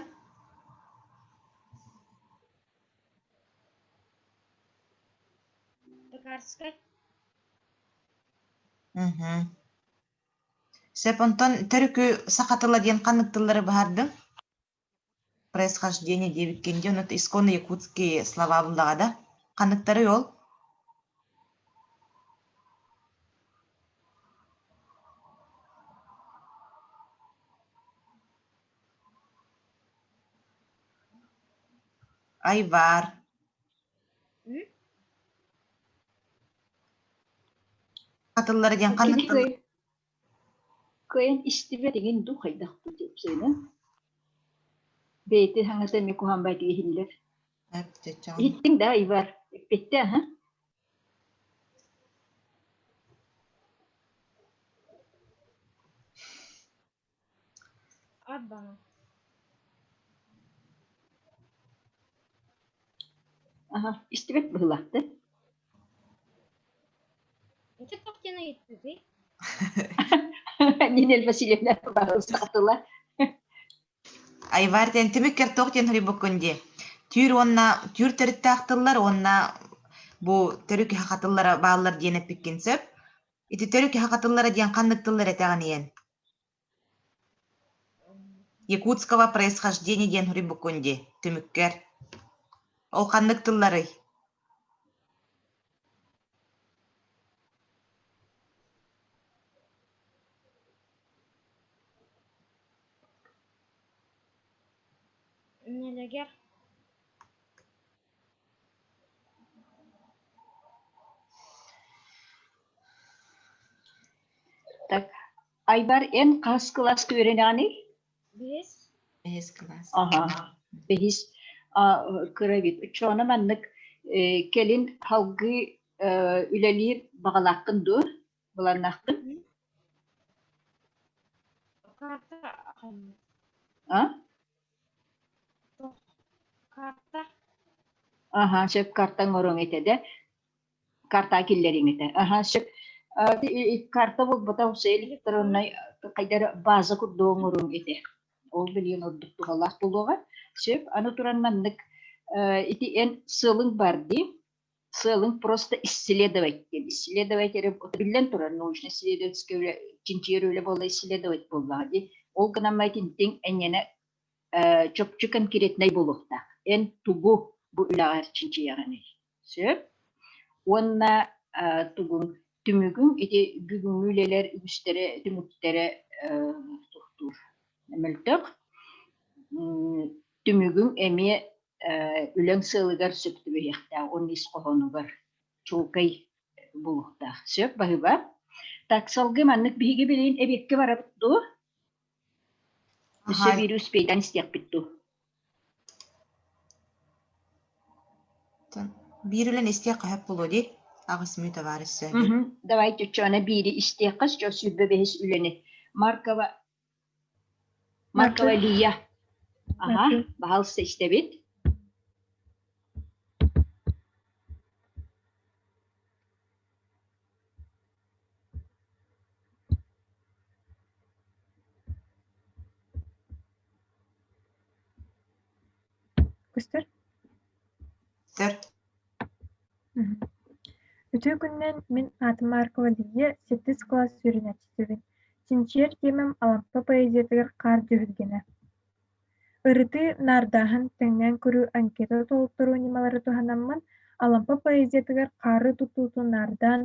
Токарскай. Мгм. Сөп, онтон төрүкү саха тыла диэн ханнык тыллары быһаардыҥ? Происхождение диэбиккин дии, онно исконно якутские слова буллаҕа да? Ханныктарый ол? Айвар. Хатыллара диэн ханнык Кини тыл? кыайан истибэт игин дуу хайдах дуу диэпсэйинэн. Бэйэтэ хаҥата эмиэ куһаҕан баайдык иһиллэр. Иһиттиҥ да, Ивар? Эппиттэ, аһа? Арбана. Аха, истибэт быһыылаах да? Ити туох диэн ыйыттыгый? Нинель Васильевна сахатыла. Айвар диэн түмүккэр туох диэн суруйбуккун дии. Түүр уонна түүр төрүттээх тыллар уонна бу төрүк хатыллара бааллар диэн эппиккин сөп. Ити төрүк хатыллара диэн ханнык тыллар этэҕин ийэн? Якутского происхождения диэн суруйбуккун дии түмүккэр. Ол ханнык тылларый? Нэлэгэр Так, Айбар, эн хас кылааска үөрэнэҕиний? Бэһис. Бэһис кылаас. Аха, бэһис. А, кыра эбит. Оччоҕуна маннык э, кэлин салгыы э, үлэлиир баҕалааххын дуо? Былааннааххын? Карта А? Карта. Аха, сөп картаҥ оруоҥ этэ да? Карта киллэриҥ этэ. Аха, сөп. Карта буолбатах электроннай хайдара база курдук оҥоруоҥ этэ. Ол билигин ордук туһалаах буолуоҕа. Сөп. Аны туран маннык ити эн сыалыҥ бар дии. Сыалыҥ просто исследовать диэн. Исследовать эрэ биллэн турар научно-исследовательскай үлэ, чинчийэр үлэ буолла исследовать буоллаҕа дии. Ол гынан итинтиҥ эйиэнэ чопчу конкретнай буолуохтаах. Эн тугу бу үлэҕэр чинчийэҕиний? Сөп. Уонна тугуҥ түмүгүҥ ити бүгүҥҥү үлэлэр үгүстэрэ түмүктэрэ туохтуур мөлтөх. Түмүгүҥ эмиэ үлэҥ сыалыгар сөп түбэһиэхтээх уонна ис хоһоонугар чуолкай буолуохтаах. Сөп, баһыыба. Так, салгыы маннык биһиги билигин эбиэккэ барабыт дуо? Өссө биири успейдаан истиэхпит дуу? Биир үлэн истиэххэ сөп буолуо дии. Аҕыс мүнүүтэ баар өссө. Давайте оччоҕуна биири истиэххэ өссө 25 үлэни. Маркова Маркова Лия. Аха, баһаалыста истэбит. Көстөр? Көстөр. Үтүө күнүнэн, мин аатым Маркова Лидия, сэттис кылаас үөрэнээччитэбин. Чинчийэр тиэмэм Алампа поэзиятыгар хаар дьүһүлгэнэ. Ырытыы, наардааһын, тэҥнээн көрүү, анкета толотторуу ньымалары туһанаммын, Алампа поэзиятыгар хаары тутуутун наардаан,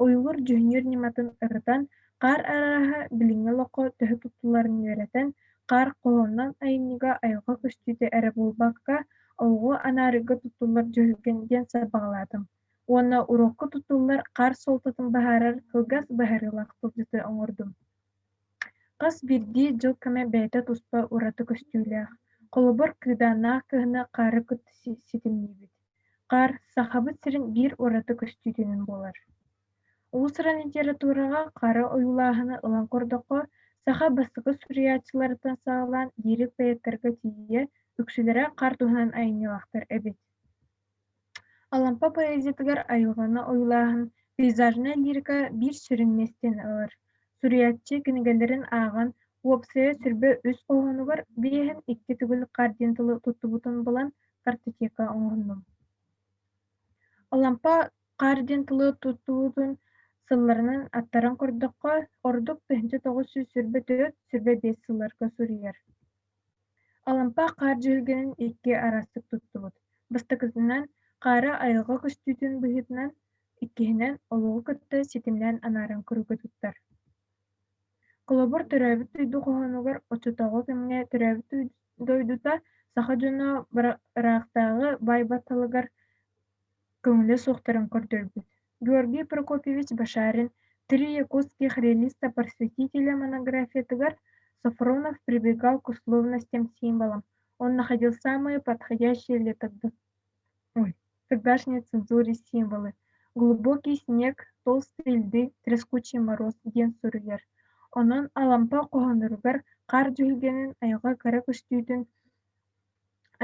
ойуулуур-дьүһүннүүр ньыматын ырытан, хаар арааһа билиҥҥи олоххо төһө туттулларын үөрэтэн, хаар хоһоонунан айымньыга айылҕа көстүүтэ эрэ буолбакка, олоҕу анаарыыга туттуллар дьүһүлгэн диэн сабаҕалаатым уонна уруокка туттуллар хаар суолтатын быһаарар кылгас быһаарыылаах тылдьыты оҥордум. Хас биирдии дьыл кэмэ бэйэтэ туспа ураты көстүүлээх. Холобур, кыыдааннаах кыһыны хаары кытта ситимниибит. Хаар Сахабыт сирин биир ураты көстүүтүнэн буолар. Уус-уран литератураҕа хара ойуулааһыны ылан көрдөххө, саха бастакы суруйааччыларыттан саҕалаан лирик поэттарга тиийэ үксүлэрэ хаар туһунан айымньылаахтар эбит. Алампа поэзиятыгар айылҕаны ойуулааһын пейзажнай лирика биир сүрүн миэстэни ылар. Суруйааччы кинигэлэрин ааҕан, уопсайа 23 хоһоонугар 52 төгүл хаар диэн тылы туттубутун булан, картотека оҥоһуннум. Алампа хаар диэн тылы туттубутун Сылларынан аттаран көрдөххө, ордук 1924-25 сылларга суруйар. Алампа хаар дьүһүлгэнин икки араастык туттубут. Бастакытынан, хаары айылҕа көстүүтүн быһыытынан, иккиһинэн, олоҕу кытта ситимнээн анааран көрүүгэ туттар. Холобур, төрөөбүт дойду хоһоонугар оччотооҕу кэмҥэ төрөөбүт дойдута саха дьоно ыраахтааҕы баай батталыгар көҥүлэ суохтарын көрдөрбүт. Георгий Прокопьевич Башарин «Три якутских реалиста-просветителя» монографиятыгар Софронов прибегал к условностям символам, он находил самые подходящие для Ой, тогдашней цензуре символы: глубокий снег, толстые льды, трескучий мороз диэн суруйар. Онон Алампа хоһооноругар хаар дьүһүлгэнин айылҕа кыра көстүүтүн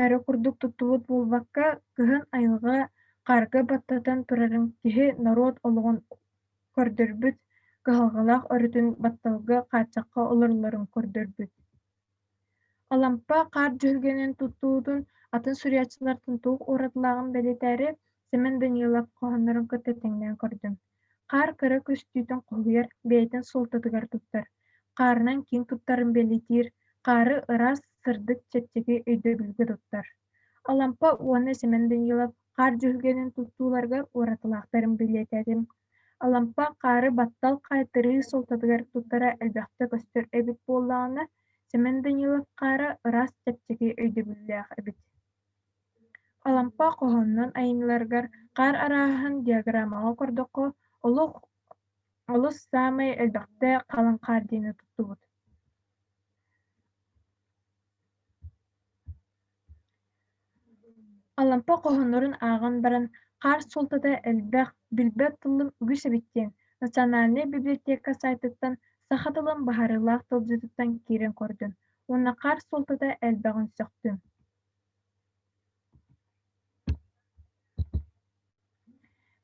эрэ курдук туттубут буолбакка, кыһын айылҕа хаарга баттатан турарын киһи, норуот олоҕун көрдөрбүт, кыһалҕалаах өрүтүн батталга, хааччахха олороллорун көрдөрбүт. Алампа хаар дьүһүлгэнин туттуутун атын суруйааччылартан туох уратылааҕын бэлиэтээри Сэмэн Данилов хоһооннорун кытта тэҥнээн көрдүм. Хаар кыра көстүүтүн хоһуйар, бэйэтин суолтатыгар туттар. Хаарынан киин туттарын бэлиэтиир, хаары ыраас, сырдык, чэпчэки өйдөбүлгэ туттар. Алампа уонна Сэмэн Данилов хаар дьүһүлгэнин туттууларыгар уратылаахтарын бэлиэтээтим. Алампа хаары баттал хаайтарыы суолтатыгар туттара элбэхтэ көстөр эбит буоллаҕына, Сэмэн Данилов хаара ыраас чэпчэки өйдөбүллээх эбит. Алампа хоһоонунан айымньыларыгар хаар арааһын диаграммаҕа көрдөххө, олох олус саамай элбэхтэ халыҥ хаар диэни туттубут. Алампа хоһооннорун ааҕан баран, хаар суолтата элбэх, билбэт тылым үгүс эбит диэн Национальнай библиотека сайтыттан саха тылын быһаарыылаах тылдьытыттан киирэн көрдүм уонна хаар суолтата элбэҕин сөхтүм.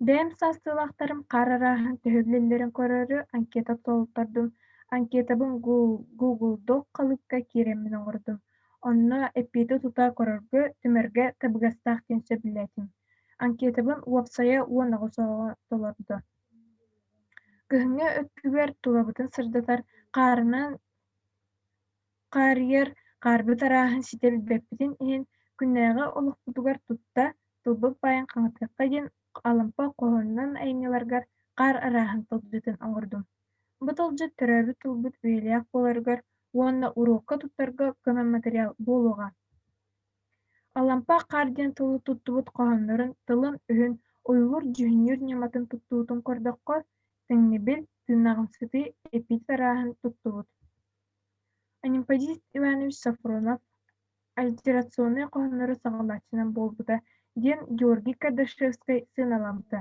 Бэйэм саастыылаахтарым хаар арааһын төһө билэллэрин көрөөрү анкета толордум. Анкетабын Google Doc халыыпка киирэммин оҥордум. Онно эппиэти тута көрөргө, түмэргэ табыгастаах диэн сөбүлээтим. Анкетабын уопсайа 18 оҕо толордо. Кыһыҥҥы өттүгэр тулабытын сырдатар, хаарынан Хаарыйар, хаарбыт арааһын ситэ билбэппитин иһин, күннээҕи олохпутугар тутта, тылбыт баайын хаҥатыахха диэн Алампа хоһоонунан айымньыларгар хаар арааһын тылдьытын оҥордум. Бу тылдьыт төрөөбүт тылбыт үйэлээх буоларыгар уонна уруокка туттарга көмө материал буолуоҕа. Алампа хаар диэн тылы туттубут хоһооннорун тылын-өһүн, ойуулуур-дьүһүннүүр ньыматын туттуутун көрдөххө, тэҥнэбил, тыыннаҕымсытыы эпитет арааһын туттубут. Анемподист Иванович Софронов аллитерационнай хоһооннору саҕалааччынан буолбута диэн Георгий Кардашевскай сыаналаммыта.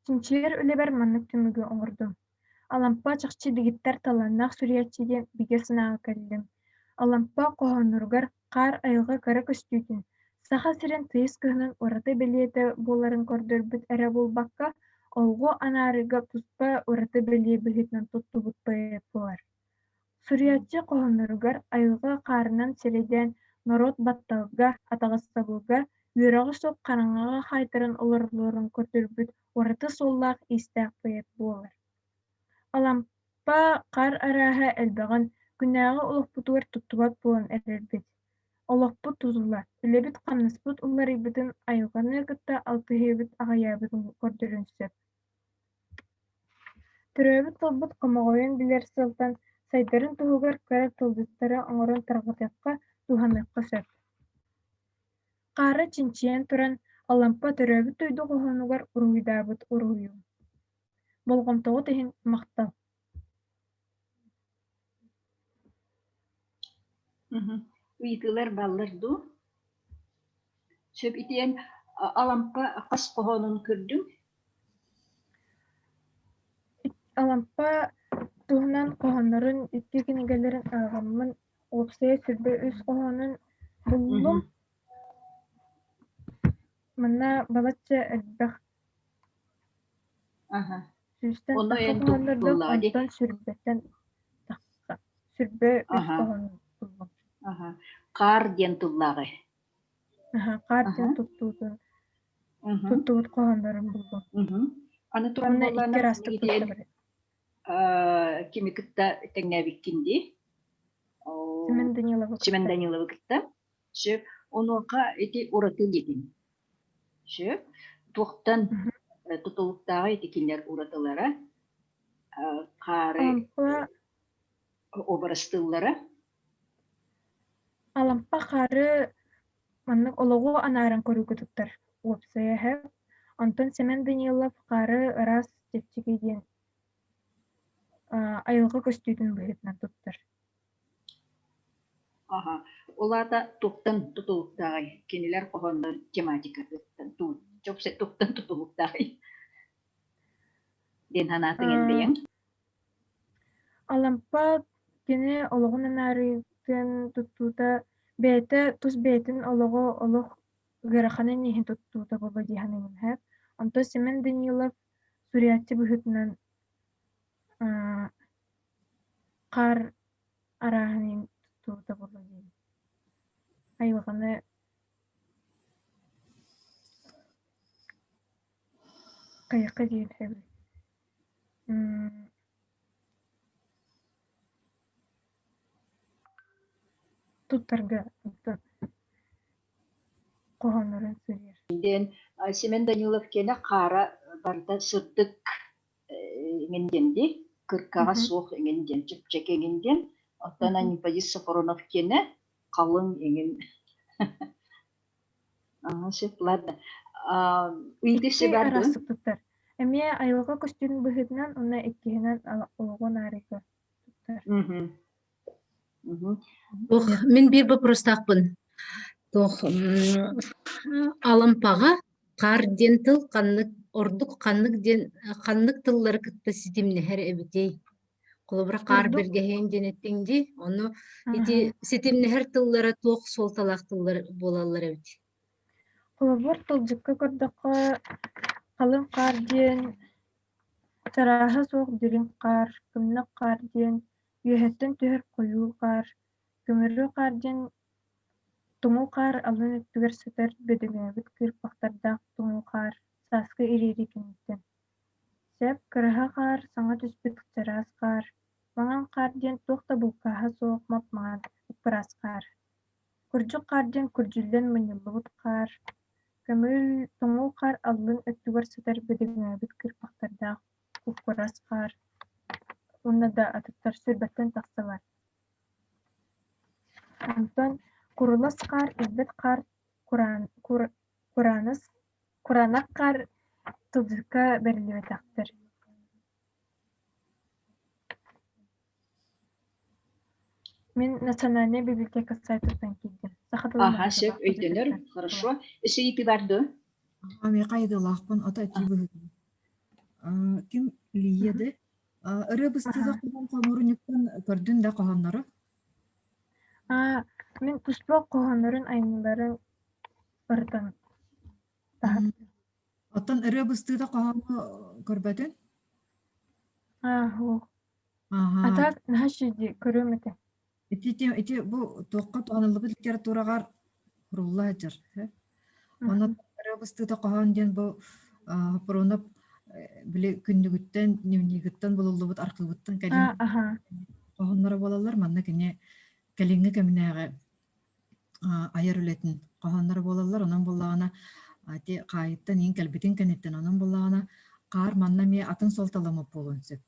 Чинчийэр үлэбэр маннык түмүгү оҥордум. Алампа чахчы дэгиттэр талааннаах суруйааччы диэн бигэ санааҕа кэллим. Алампа хоһоонноругар хаар айылҕа кыра көстүүтүн, Саха сирин тыйыс кыһынын ураты бэлиэтэ буоларын көрдөрбүт эрэ буолбакка, олоҕу анаарыыга туспа ураты бэлиэ быһыытынан туттубут поэт буолар. Суруйааччы хоһоонноругар айылҕа хаарынан сирэйдээн норуот батталга, атаҕастабылга, үөрэҕэ суох хараҥаҕа хаайтаран олороллорун көрдөрбүт ураты суоллаах-иистээх поэт буолар. Алампа хаар арааһа элбэҕин күннээҕи олохпутугар туттубат буолан эрэрбит. Олохпут тутула, үлэбит-хамнаспыт уларыйбытын айылҕаны кытта алтыһыыбыт аҕыйаабытын көрдөрүөн сөп. Төрөөбүт тылбыт хомоҕойун билэр сыалтан сайдарын туһугар кыра тылдьыттары оҥорон тарҕатыахха, туһаныахха сөп. Хаары чинчийэн туран, Алампа төрөөбүт дойду хоһоонугар уруһуйдаабыт уруһуйум. Болҕомтоҕут иһин махтал. Ыйытыылар бааллар дуу? Сөп итиэн Алампа хас хоһоонун көрдүҥ? Алампа туһунан хоһооннорун икки кинигэлэрин ааҕаммын, уопсайа 23 хоһоонун буллум. Манна балачча элбэх Аха. Сүүстэн Ону тахса эн хоһооннордоох, туттуллаҕа дии. онтон сүүрбэттэн тахса. 23 Аха. хоһоон буллум. Аха. Хаар диэн тыллааҕый. Аха, хаар Аха. диэн туттуутун Мгм. туттубут хоһооннорун буллум. Мгм. Аны туран Уонна икки буоллаҕына араастык туттабыт. кими кытта тэҥнээбиккин дии? Семен Даниловы Семен кытта. Даниловы кытта. Сөп. Онуоха ити ураты диэтиҥ. Сөп. Туохтан тутулуктааҕа ити кинилэр уратылара хаары Алампа образтыыллара. Алампа хаары маннык олоҕу анааран көрүүгэ туттар уопсайа эһэ. Онтон Сэмэн Данилов хаары ыраас чэпчэки диэн айылҕа көстүүтүн быһыытынан туттар. Аха. Ол аата туохтан тутулуктааҕый? Кинилэр хоһооннор тематикатыттан туохтан тутулуктааҕый? Диэн санаатыҥ эн бэйэҥ? Алампа кини олоҕун анаарыытын туттуута бэйэтэ тус бэйэтин олоҕо олох ыараханын иһин туттуута буолуо дии саныыбын һэ. Онтон Семен Данилов суруйааччы быһыытынан хаар арааһын иһин туттубута буолуо диэн. Айылҕаны хайыахха диэн эбит. Туттарга хоһооннорун суруйар. Диэн Семен Данилов киэнэ хаара барыта сырдык эҥин диэн дии, кыркаҕа суох эҥин диэн, чэпчэки эҥин диэн. Оттон Аниподис Софронов киэнэ халыҥ эҥин. Ага, сөп, ладно. Ыйытыы Икки бар дуо? араастык туттар. Эмиэ айылҕа көстүүтүн быһыытынан уонна иккиһинэн олоҕун аарыйга туттар. Туох, мин биир боппуруостаахпын. Туох, Алампаҕа хаар диэн тыл ханнык ордук ханнык диэн ханнык тыллары кытта ситимнэһэр эбитий? Холобура, хаар Ордук бэргэһиэн диэн эттиҥ дии, ону ити ситимнэһэр тыллара туох суолталаах тыллар буолаллар эбит? Холобур, тылдьыкка көрдөххө, халыҥ хаар диэн чарааһа суох дириҥ хаар, көмнөх хаар диэн үөһэттэн түһэр хойуу хаар, көмүрүө хаар диэн тумул хаар алын өттүгэр сытар бөдөҥөөбүт кыырпахтардаах тумул хаар, сааскы ириэрии кэнниттэн. Сөп, кыраһа хаар, саҥа түспүт чараас хаар, маҥан хаар диэн туох да булкааһа суох мап-маҥан, ыппыраас хаар. Күрдьүк хаар диэн күрдьүллэн мунньуллубут хаар, көмүл, тоҥуу хаар аллын өттүгэр сытар бөдөҥөөбүт кыырпахтардаах куккурас хаар уонна да атыттар сүүрбэттэн тахсаллар. Онтон курулас хаар, ирбэт хаар, кураан, кур, кураанас, кураанах хаар тылдьыкка бэриллибэтэхтэр. Мин Национальнай библиотека сайтыттан киирдим. Саха тылын Аха, сөп, өйдөнөр. Хорошо. Өссө ыйытыы бар дуо? Миэхэ айдылаахпын ото этии быһыытынан. Ким Лия да ырыа быстыыга хоһоон хомуурунньуктан көрдүн да хоһооннору? Аа, мин туспа хоһооннорун айымньыларын ырытан таһардым. Оттон ырыа быстыыта хоһоону көрбөтүн? Аа, суох. Аһаа. А так наһаа үчүгэй көрүөм этэ. Ити ити бу туохха туһаныллыбыт литератураҕар сурулла сылдьар. Онно ырыа быстыыта хоһоон диэн бу Хоппуруонап били күннүгүттэн, дневнигиттэн булуллубут архыыбыттан кэлин хоһоонноро буолаллар. Манна кини кэлиҥҥи кэминээҕи айар үлэтин хоһоонноро буолаллар. Онон буоллаҕына ити хаайыттан иин кэлбитин кэнниттэн онон буоллаҕына хаар манна эмиэ атын суолталаммыт буолуон сөп.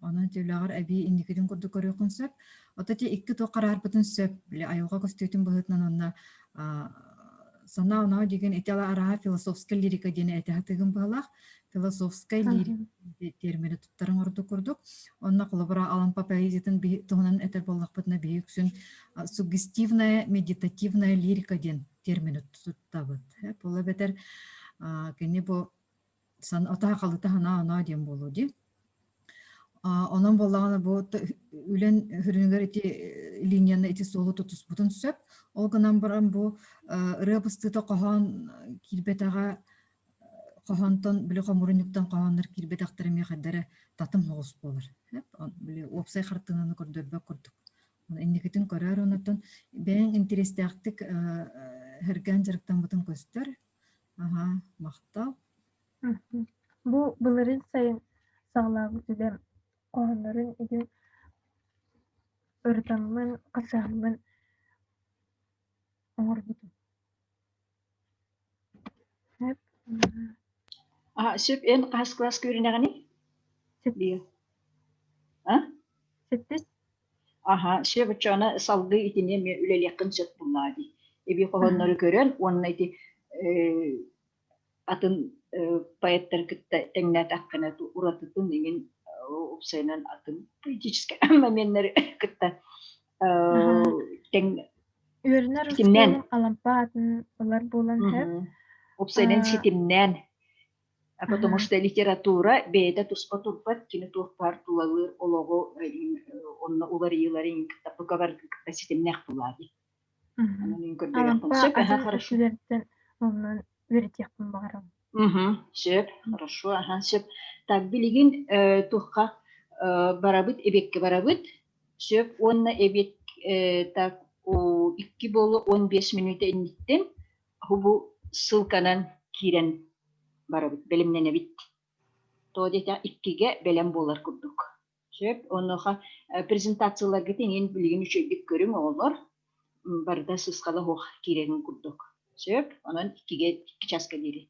Онон ити үлэҕэр эбии инникитин курдук көрүөххүн сөп. Ото ити икки туох хараарбытын сөп. Били айылҕа көстүүтүн быһыытынан онно санаа оноо диген ити арааһа философскай лирика диэн этэ сатыыгын быһалаах. Философскай лирика термини туттарыҥ ордук курдук. Онно холобура Алампа поэзиятын туһунан этэр буоллахпытына биһи үксүн суггестивная медитативная лирика диэн термини туттабыт. Ол эбэтэр кини бу отаха халыта санаа оноо диэн буолуо дии. Онон буоллаҕына бу үлэн сүрүнүгэр ити линияны ити суолу тутуспутун сөп. Ол гынан баран бу ырыа быстыыта хоһоон киирбэтэҕэ хоһоонтон били хомурунньуктан хоһооннор киирбэтэхтэрэ эмиэ хайда эрэ татым соҕус буолар. Били уопсай хартыынаны көрдөрбөт курдук. Инникитин көрөөр онуттан бэйэҥ интэриэстээхтик сэргээн дьарыктаммытын көстөр. Аһаа, махтал. Бу былырыын сайын саҕалаабыт үлэм хоһооннорун игин ырытаммын, хасыһаммын оҥорбутум. Сөп. А, сөп эн хаһыс кылааска үөрэнэҕиний? Сэттис. А? Сэттис. Аха, сөп оччоҕуна салгыы итини эмиэ үлэлиэххин сөп буллаҕа дии. Эбии хоһооннору көрөн уонна ити атын поэттары кытта тэҥнээтэххинэ уратытын иҥин уопсайынан атын политическай моменнары кытта тэҥ Үөрэнэр ситимнээн оскуолам Алампа аатын ылар буолан сөп. Уопсайынан ситимнээн потому что литература бэйэтэ туспа турбат кини туох баар тулалыыр олоҕу онно уларыйыыларын кытта кытта ситимнээх буолаа дии. Онон мин көрдөрүөхпүн Алампа сөп, аха, атын хорошо. өттүлэриттэн оннун үөрэтиэхпин баҕарабын. Мгм, сөп, хорошо, аха, сөп. Так, билигин э, туохха э, барабыт, эбиэккэ барабыт. Сөп, уонна эбиэт э, так, о, икки буолу 15 мүнүүтэ инниттэн бу ссылканан киирэн барабыт, бэлэмнэнэбит. Тоҕо диэтэх иккигэ бэлэм буолар курдук. Сөп. Онуоха презентацияларгыт иҥин билигин үчүгэйдик көрүҥ оҕолор. Барыта сысхала суох киирэрин курдук. Сөп. Онон иккигэ икки часка диэри.